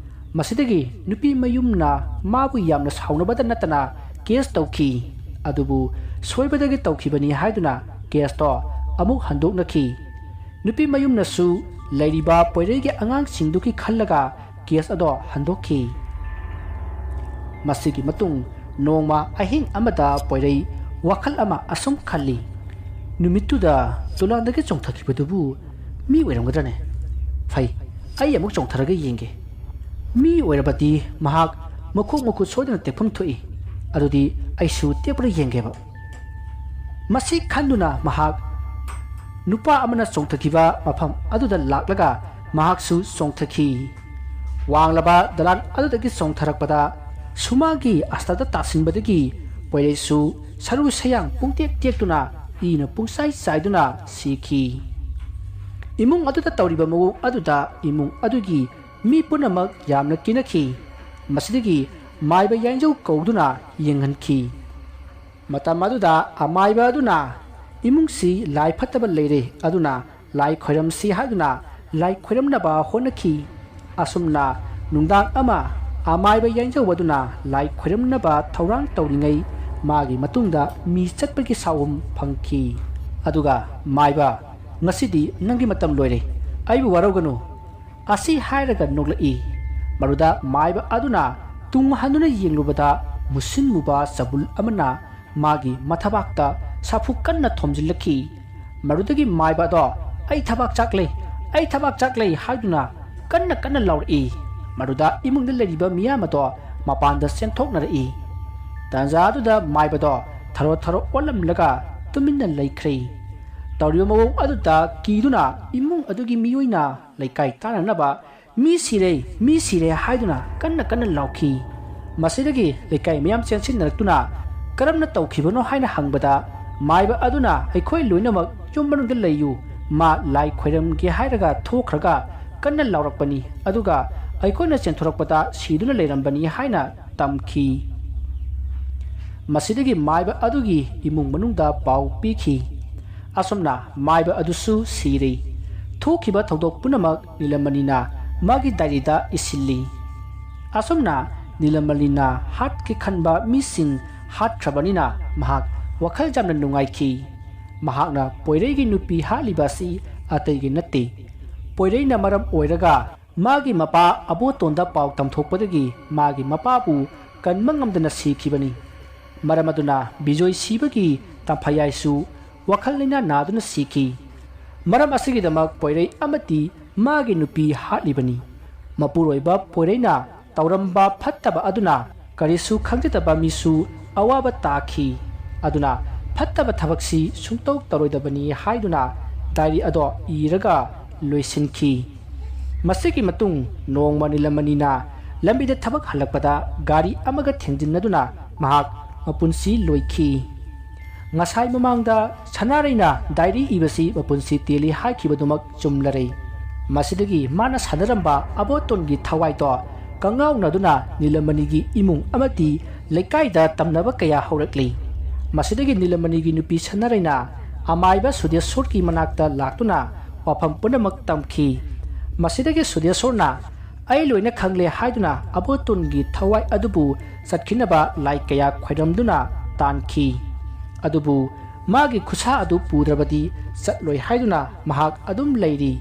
ꯃꯁꯤꯗꯒꯤ ꯅꯨꯄꯤ ꯃꯌꯨꯝꯅ ꯃꯥꯕꯨ ꯌꯥꯝꯅ ꯁꯥꯎꯅꯕꯗ ꯅꯠꯇꯅ ꯀꯦꯁ ꯇꯧꯈꯤ꯫ ꯑꯗꯨꯕꯨ ꯁꯣꯏꯕꯗꯒꯤ ꯇꯧꯈꯤꯕꯅꯤ ꯍꯥꯏꯗꯨꯅ ꯀꯦꯁꯇꯣ ꯑꯃꯨꯛ ꯍꯟꯗꯣꯛꯅꯈꯤ꯫ ꯅꯨꯄꯤ ꯃꯌꯨꯝꯅꯁꯨ ꯂꯩꯔꯤꯕ ꯄꯣꯏꯔꯩꯒꯤ ꯑꯉꯥꯡꯁꯤꯡꯗꯨꯒꯤ ꯈꯜꯂꯒ ꯀꯦꯁ ꯑꯗꯣ ꯍꯟꯗꯣꯛꯈꯤ꯫ ꯃꯁꯤꯒꯤ ꯃꯇꯨꯡ ꯅꯣꯡꯃ ꯑꯍꯤꯡ ꯑꯃꯗ ꯄꯣꯏꯔꯩ ꯋꯥꯈꯜ ꯑꯃ ꯑꯁꯨꯝ ꯈꯜꯂꯤ, "ꯅꯨꯃꯤꯠꯇꯨꯗ ꯗꯣꯂꯥꯟꯗꯒꯤ ꯆꯣꯡꯊꯈꯤꯕꯗꯨꯕꯨ ꯃꯤ ꯑꯣꯏꯔꯝꯒꯗ꯭ꯔꯅꯦ? ꯐꯩ, ꯑꯩ ꯑꯃꯨꯛ ꯆꯣꯡꯊꯔꯒ ꯌꯦꯡꯒꯦ꯫ ꯃꯤ ꯑꯣꯏꯔꯕꯗꯤ ꯃꯍꯥꯛ ꯃꯈꯣꯡ ꯃꯈꯨꯠ ꯁꯣꯏꯗꯅ ꯇꯦꯛꯐꯝ ꯊꯣꯛꯏ꯫ ꯑꯗꯨꯗꯤ ꯑꯩꯁꯨ ꯇꯦꯛꯄ꯭ꯔꯥ ꯌꯦꯡꯒꯦꯕ꯫" ꯃꯁꯤ ꯈꯟꯗꯨꯅ ꯃꯍꯥꯛ ꯅꯨꯄꯥ ꯑꯃꯅ ꯆꯣꯡꯊꯈꯤꯕ ꯃꯐꯝ ꯑꯗꯨꯗ ꯂꯥꯛꯂꯒ ꯃꯍꯥꯛꯁꯨ ꯆꯣꯡꯊꯈꯤ꯫ ꯋꯥꯡꯂꯕ ꯗꯂꯥꯟ ꯑꯗꯨꯗꯒꯤ ꯆꯣꯡꯊꯔꯛꯄꯗ ꯁꯨꯃꯥꯡꯒꯤ ꯑꯁꯇꯗ ꯇꯥꯁꯤꯟꯕꯗꯒꯤ ꯄꯣꯏꯔꯩꯁꯨ ꯁꯔꯨ ꯁꯌꯥꯡ ꯄꯨꯡꯇꯦꯛ ꯇꯦꯛꯇꯨꯅ ꯏꯅ ꯄꯨꯡꯆꯥꯏ ꯆꯥꯏꯗꯨꯅ ꯁꯤꯈꯤ꯫ ꯏꯃꯨꯡ ꯑꯗꯨꯗ ꯇꯧꯔꯤꯕ ꯃꯑꯣꯡ ꯑꯗꯨꯗ ꯏꯃꯨꯡ ꯑꯗꯨꯒꯤ ꯃꯤ ꯄꯨꯝꯅꯃꯛ ꯌꯥꯝꯅ ꯀꯤꯅꯈꯤ꯫ ꯃꯁꯤꯗꯒꯤ ꯃꯥꯏꯕ ꯌꯥꯏꯟꯖꯧ ꯀꯧꯗꯨꯅ ꯌꯦꯡꯍꯟꯈꯤ꯫ ꯃꯇꯝ ꯑꯗꯨꯗ ꯑꯃꯥꯏꯕ ꯑꯗꯨꯅ ꯏꯃꯨꯡꯁꯤ ꯂꯥꯏ ꯐꯠꯇꯕ ꯂꯩꯔꯦ, ꯑꯗꯨꯅ ꯂꯥꯏ ꯈꯣꯏꯔꯝꯁꯤ ꯍꯥꯏꯗꯨꯅ ꯂꯥꯏ ꯈꯣꯏꯔꯝꯅꯕ ꯍꯣꯠꯅꯈꯤ꯫ ꯑꯁꯨꯝꯅ ꯅꯨꯡꯗꯥꯡ ꯑꯃ ꯑꯃꯥꯏꯕ ꯌꯥꯏꯟꯖꯧ ꯑꯗꯨꯅ ꯂꯥꯏ ꯈꯣꯏꯔꯝꯅꯕ ꯊꯧꯔꯥꯡ ꯇꯧꯔꯤꯉꯩ ꯃꯥꯒꯤ ꯃꯇꯨꯡꯗ ꯃꯤ ꯆꯠꯄꯒꯤ ꯁꯥꯎꯍꯨꯝ ꯐꯪꯈꯤ꯫ ꯑꯗꯨꯒ ꯃꯥꯏꯕ, "ꯉꯁꯤꯗꯤ ꯅꯪꯒꯤ ꯃꯇꯝ ꯂꯣꯏꯔꯦ, ꯑꯩꯕꯨ ꯋꯥꯔꯧꯒꯅꯨ" ꯑꯁꯤ ꯍꯥꯏꯔꯒ ꯅꯣꯛꯂꯛꯏ꯫ ꯃꯗꯨꯗ ꯃꯥꯏꯕ ꯑꯗꯨꯅ ꯇꯨꯡ ꯍꯟꯗꯨꯅ ꯌꯦꯡꯂꯨꯕꯗ ꯃꯨꯁꯤꯟ ꯃꯨꯕ ꯆꯕꯨꯜ ꯑꯃꯅ ꯃꯥꯒꯤ ꯃꯊꯕꯥꯛꯇ ꯁꯥꯐꯨ ꯀꯟꯅ ꯊꯣꯝꯖꯤꯜꯂꯛꯈꯤ꯫ ꯃꯗꯨꯗꯒꯤ ꯃꯥꯏꯕ ꯑꯗꯣ, "ꯑꯩ ꯊꯕꯥꯛ ꯆꯥꯛꯂꯦ, ꯑꯩ ꯊꯕꯥꯛ ꯆꯥꯛꯂꯦ" ꯍꯥꯏꯗꯨꯅ ꯀꯟꯅ ꯀꯟꯅ ꯂꯥꯎꯔꯛꯏ꯫ ꯃꯗꯨꯗ ꯏꯃꯨꯡꯗ ꯂꯩꯔꯤꯕ ꯃꯤꯌꯥꯝ ꯑꯗꯣ ꯃꯄꯥꯟꯗ ꯆꯦꯟꯊꯣꯛꯅꯔꯛꯏ꯫ ꯇꯥꯟꯖꯥ ꯑꯗꯨꯗ ꯃꯥꯏꯕꯗꯣ ꯊꯔꯣ ꯊꯔꯣ ꯑꯣꯜꯂꯝꯂꯒ ꯇꯨꯃꯤꯟꯅ ꯂꯩꯈ꯭ꯔꯦ꯫ ꯇꯧꯔꯤꯕ ꯃꯑꯣꯡ ꯑꯗꯨꯗ ꯀꯤꯗꯨꯅ ꯏꯃꯨꯡ ꯑꯗꯨꯒꯤ ꯃꯤꯑꯣꯏꯅ ꯂꯩꯀꯥꯏ ꯇꯥꯟꯅꯅꯕ "ꯃꯤ ꯁꯤꯔꯦ, ꯃꯤ ꯁꯤꯔꯦ" ꯍꯥꯏꯗꯨꯅ ꯀꯟꯅ ꯀꯟꯅ ꯂꯥꯎꯈꯤ꯫ ꯃꯁꯤꯗꯒꯤ ꯂꯩꯀꯥꯏ ꯃꯤꯌꯥꯝ ꯆꯦꯟꯁꯤꯟꯅꯔꯛꯇꯨꯅ "ꯀꯔꯝꯅ ꯇꯧꯈꯤꯕꯅꯣ?" ꯍꯥꯏꯅ ꯍꯪꯕꯗ, ꯃꯥꯏꯕ ꯑꯗꯨꯅ "ꯑꯩꯈꯣꯏ ꯂꯣꯏꯅꯃꯛ ꯌꯨꯝ ꯃꯅꯨꯡꯗ ꯂꯩꯌꯨ, ꯃꯥ ꯂꯥꯏ ꯈꯣꯏꯔꯝꯒꯦ" ꯍꯥꯏꯔꯒ ꯊꯣꯛꯈ꯭ꯔꯒ ꯀꯟꯅ ꯂꯥꯎꯔꯛꯄꯅꯤ, ꯑꯗꯨꯒ ꯑꯩꯈꯣꯏꯅ ꯆꯦꯟꯊꯣꯔꯛꯄꯗ ꯁꯤꯗꯨꯅ ꯂꯩꯔꯝꯕꯅꯤ ꯍꯥꯏꯅ ꯇꯝꯈꯤ꯫ ꯃꯁꯤꯗꯒꯤ ꯃꯥꯏꯕ ꯑꯗꯨꯒꯤ ꯏꯃꯨꯡ ꯃꯅꯨꯡꯗ ꯄꯥꯎ ꯄꯤꯈꯤ꯫ ꯑꯁꯨꯝꯅ ꯃꯥꯏꯕ ꯑꯗꯨꯁꯨ ꯁꯤꯔꯦ꯫ ꯊꯣꯛꯈꯤꯕ ꯊꯧꯗꯣꯛ ꯄꯨꯝꯅꯃꯛ ꯅꯤꯂꯃꯅꯤꯅ ꯃꯥꯒꯤ ꯗꯥꯏꯔꯤꯗ ꯏꯁꯤꯜꯂꯤ꯫ ꯑꯁꯨꯝꯅ ꯅꯤꯂꯃꯅꯤꯅ ꯍꯥꯠꯀꯦ ꯈꯟꯕ ꯃꯤꯁꯤꯡ ꯍꯥꯠꯈ꯭ꯔꯕꯅꯤꯅ ꯃꯍꯥꯛ ꯋꯥꯈꯜ ꯌꯥꯝꯅ ꯅꯨꯡꯉꯥꯏꯈꯤ꯫ ꯃꯍꯥꯛꯅ ꯄꯣꯏꯔꯩꯒꯤ ꯅꯨꯄꯤ ꯍꯥꯠꯂꯤꯕ ꯑꯁꯤ ꯑꯇꯩꯒꯤ ꯅꯠꯇꯦ꯫ ꯄꯣꯏꯔꯩꯅ ꯃꯔꯝ ꯑꯣꯏꯔꯒ ꯃꯥꯒꯤ ꯃꯄꯥ ꯑꯕꯣꯇꯣꯟꯗ ꯄꯥꯎ ꯇꯝꯊꯣꯛꯄꯗꯒꯤ ꯃꯥꯒꯤ ꯃꯄꯥꯕꯨ ꯀꯟꯕ ꯉꯝꯗꯅ ꯁꯤꯈꯤꯕꯅꯤ꯫ ꯃꯔꯝ ꯑꯗꯨꯅ ꯕꯤꯖꯣꯏ ꯁꯤꯕꯒꯤ ꯇꯝꯐꯌꯥꯏꯁꯨ ꯋꯥꯈꯜ ꯂꯩꯅꯥ ꯅꯥꯗꯨꯅ ꯁꯤꯈꯤ꯫ ꯃꯔꯝ ꯑꯁꯤꯒꯤꯗꯃꯛ ꯄꯣꯏꯔꯩ ꯑꯃꯗꯤ ꯃꯥꯒꯤ ꯅꯨꯄꯤ ꯍꯥꯠꯂꯤꯕꯅꯤ꯫ ꯃꯄꯨꯔꯣꯏꯕ ꯄꯣꯏꯔꯩꯅ ꯇꯧꯔꯝꯕ ꯐꯠꯇꯕ ꯑꯗꯨꯅ ꯀꯔꯤꯁꯨ ꯈꯪꯖꯗꯕ ꯃꯤꯁꯨ ꯑꯋꯥꯕ ꯇꯥꯈꯤ꯫ ꯑꯗꯨꯅ ꯐꯠꯇꯕ ꯊꯕꯛꯁꯤ ꯁꯨꯡꯇꯧ ꯇꯧꯔꯣꯏꯗꯕꯅꯤ ꯍꯥꯏꯗꯨꯅ ꯗꯥꯏꯔꯤ ꯑꯗꯣ ꯏꯔꯒ ꯂꯣꯏꯁꯤꯟꯈꯤ꯫ ꯃꯁꯤꯒꯤ ꯃꯇꯨꯡ ꯅꯣꯡꯃ ꯅꯤꯂꯃꯅꯤꯅ ꯂꯝꯕꯤꯗ ꯊꯕꯛ ꯍꯜꯂꯛꯄꯗ ꯒꯥꯔꯤ ꯑꯃꯒ ꯊꯦꯡꯖꯤꯟꯅꯗꯨꯅ ꯃꯍꯥꯛ ꯃꯄꯨꯟꯁꯤ ꯂꯣꯏꯈꯤ꯫ ꯉꯁꯥꯏ ꯃꯃꯥꯡꯗ ꯁꯅꯥꯔꯩꯅ ꯗꯥꯏꯔꯤ ꯏꯕꯁꯤ ꯃꯄꯨꯟꯁꯤ ꯇꯦꯜꯂꯤ ꯍꯥꯏꯈꯤꯕꯗꯨꯃꯛ ꯆꯨꯝꯂꯔꯦ꯫ ꯃꯁꯤꯗꯒꯤ ꯃꯥꯅ ꯁꯥꯟꯅꯔꯝꯕ ꯑꯕꯣꯇꯣꯟꯒꯤ ꯊꯋꯥꯏꯗꯣ ꯀꯉꯥꯎꯅꯗꯨꯅ ꯅꯤꯂꯃꯅꯤꯒꯤ ꯏꯃꯨꯡ ꯑꯃꯗꯤ ꯂꯩꯀꯥꯏꯗ ꯇꯝꯅꯕ ꯀꯌꯥ ꯍꯧꯔꯛꯂꯤ꯫ ꯃꯁꯤꯗꯒꯤ ꯅꯤꯂꯃꯅꯤꯒꯤ ꯅꯨꯄꯤ ꯁꯅꯥꯔꯩꯅ ꯑꯃꯥꯏꯕ ꯁꯨꯗꯦꯁꯣꯔꯒꯤ ꯃꯅꯥꯛꯇ ꯂꯥꯛꯇꯨꯅ ꯋꯥꯐꯝ ꯄꯨꯝꯅꯃꯛ ꯇꯝꯈꯤ꯫ ꯃꯁꯤꯗꯒꯤ ꯁꯨꯗꯦꯁꯣꯔꯅ "ꯑꯩ ꯂꯣꯏꯅ ꯈꯪꯂꯦ" ꯍꯥꯏꯗꯨꯅ ꯑꯕꯣꯇꯣꯟꯒꯤ ꯊꯋꯥꯏ ꯑꯗꯨꯕꯨ ꯆꯠꯈꯤꯅꯕ ꯂꯥꯏ ꯀꯌꯥ ꯈꯣꯏꯔꯝꯗꯨꯅ ꯇꯥꯟꯈꯤ꯫ ꯑꯗꯨꯕꯨ ꯃꯥꯒꯤ ꯈꯨꯠꯁꯥ ꯑꯗꯨ ꯄꯨꯗ꯭ꯔꯕꯗꯤ ꯆꯠꯂꯣꯏ ꯍꯥꯏꯗꯨꯅ ꯃꯍꯥꯛ ꯑꯗꯨꯝ ꯂꯩꯔꯤ꯫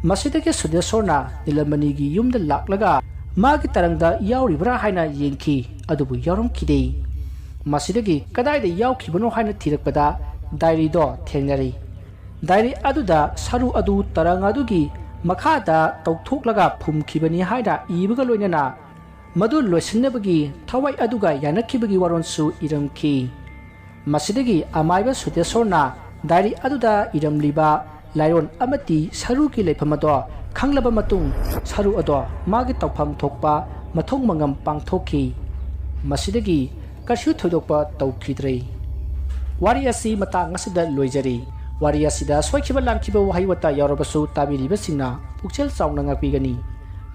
ꯃꯁꯤꯗꯒꯤ ꯁꯨꯗꯦꯁꯣꯔꯅ ꯅꯤꯂꯃꯅꯤꯒꯤ ꯌꯨꯝꯗ ꯂꯥꯛꯂꯒ ꯃꯥꯒꯤ ꯇꯔꯪꯗ ꯌꯥꯎꯔꯤꯕ꯭ꯔꯥ ꯍꯥꯏꯅ ꯌꯦꯡꯈꯤ, ꯑꯗꯨꯕꯨ ꯌꯥꯎꯔꯝꯈꯤꯗꯦ꯫ ꯃꯁꯤꯗꯒꯤ ꯀꯗꯥꯏꯗ ꯌꯥꯎꯈꯤꯕꯅꯣ ꯍꯥꯏꯅ ꯊꯤꯔꯛꯄꯗ ꯗꯥꯏꯔꯤꯗꯣ ꯊꯦꯡꯅꯔꯤ꯫ ꯗꯥꯏꯔꯤ ꯑꯗꯨꯗ ꯁꯔꯨ ꯑꯗꯨ ꯇꯔꯪ ꯑꯗꯨꯒꯤ ꯃꯈꯥꯗ ꯇꯧꯊꯣꯛꯂꯒ ꯐꯨꯝꯈꯤꯕꯅꯤ ꯍꯥꯏꯅ ꯏꯕꯒ ꯂꯣꯏꯅꯅ ꯃꯗꯨ ꯂꯣꯏꯁꯤꯟꯅꯕꯒꯤ ꯊꯋꯥꯏ ꯑꯗꯨꯒ ꯌꯥꯅꯈꯤꯕꯒꯤ ꯋꯥꯔꯣꯜꯁꯨ ꯏꯔꯝꯈꯤ꯫ ꯃꯁꯤꯗꯒꯤ ꯑꯃꯥꯏꯕ ꯁꯨꯗꯦꯁꯣꯔꯅ ꯗꯥꯏꯔꯤ ꯑꯗꯨꯗ ꯏꯔꯝꯂꯤꯕ ꯂꯥꯏꯔꯣꯟ ꯑꯃꯗꯤ ꯁꯔꯨꯒꯤ ꯂꯩꯐꯝ ꯑꯗꯣ ꯈꯪꯂꯕ ꯃꯇꯨꯡ, ꯁꯔꯨ ꯑꯗꯣ ꯃꯥꯒꯤ ꯇꯧꯐꯝ ꯊꯣꯛꯄ ꯃꯊꯧ ꯃꯉꯝ ꯄꯥꯡꯊꯣꯛꯈꯤ꯫ ꯃꯁꯤꯗꯒꯤ ꯀꯩꯁꯨ ꯊꯣꯏꯗꯣꯛꯄ ꯇꯧꯈꯤꯗ꯭ꯔꯦ꯫ ꯋꯥꯔꯤ ꯑꯁꯤ ꯃꯇꯥꯡ ꯑꯁꯤꯗ ꯂꯣꯏꯖꯔꯤ꯫ ꯋꯥꯔꯤ ꯑꯁꯤꯗ ꯁꯣꯏꯈꯤꯕ ꯂꯥꯟꯈꯤꯕ ꯋꯥꯍꯩ ꯋꯥꯇꯥ ꯌꯥꯎꯔꯕꯁꯨ ꯇꯥꯕꯤꯔꯤꯕꯁꯤꯡꯅ ꯄꯨꯛꯆꯦꯜ ꯆꯥꯎꯅ ꯉꯥꯛꯄꯤꯒꯅꯤ꯫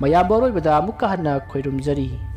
ꯃꯌꯥꯝꯕꯨ ꯑꯔꯣꯏꯕꯗ ꯑꯃꯨꯛꯀ ꯍꯟꯅ ꯈꯣꯏꯔꯨꯝꯖꯔꯤ꯫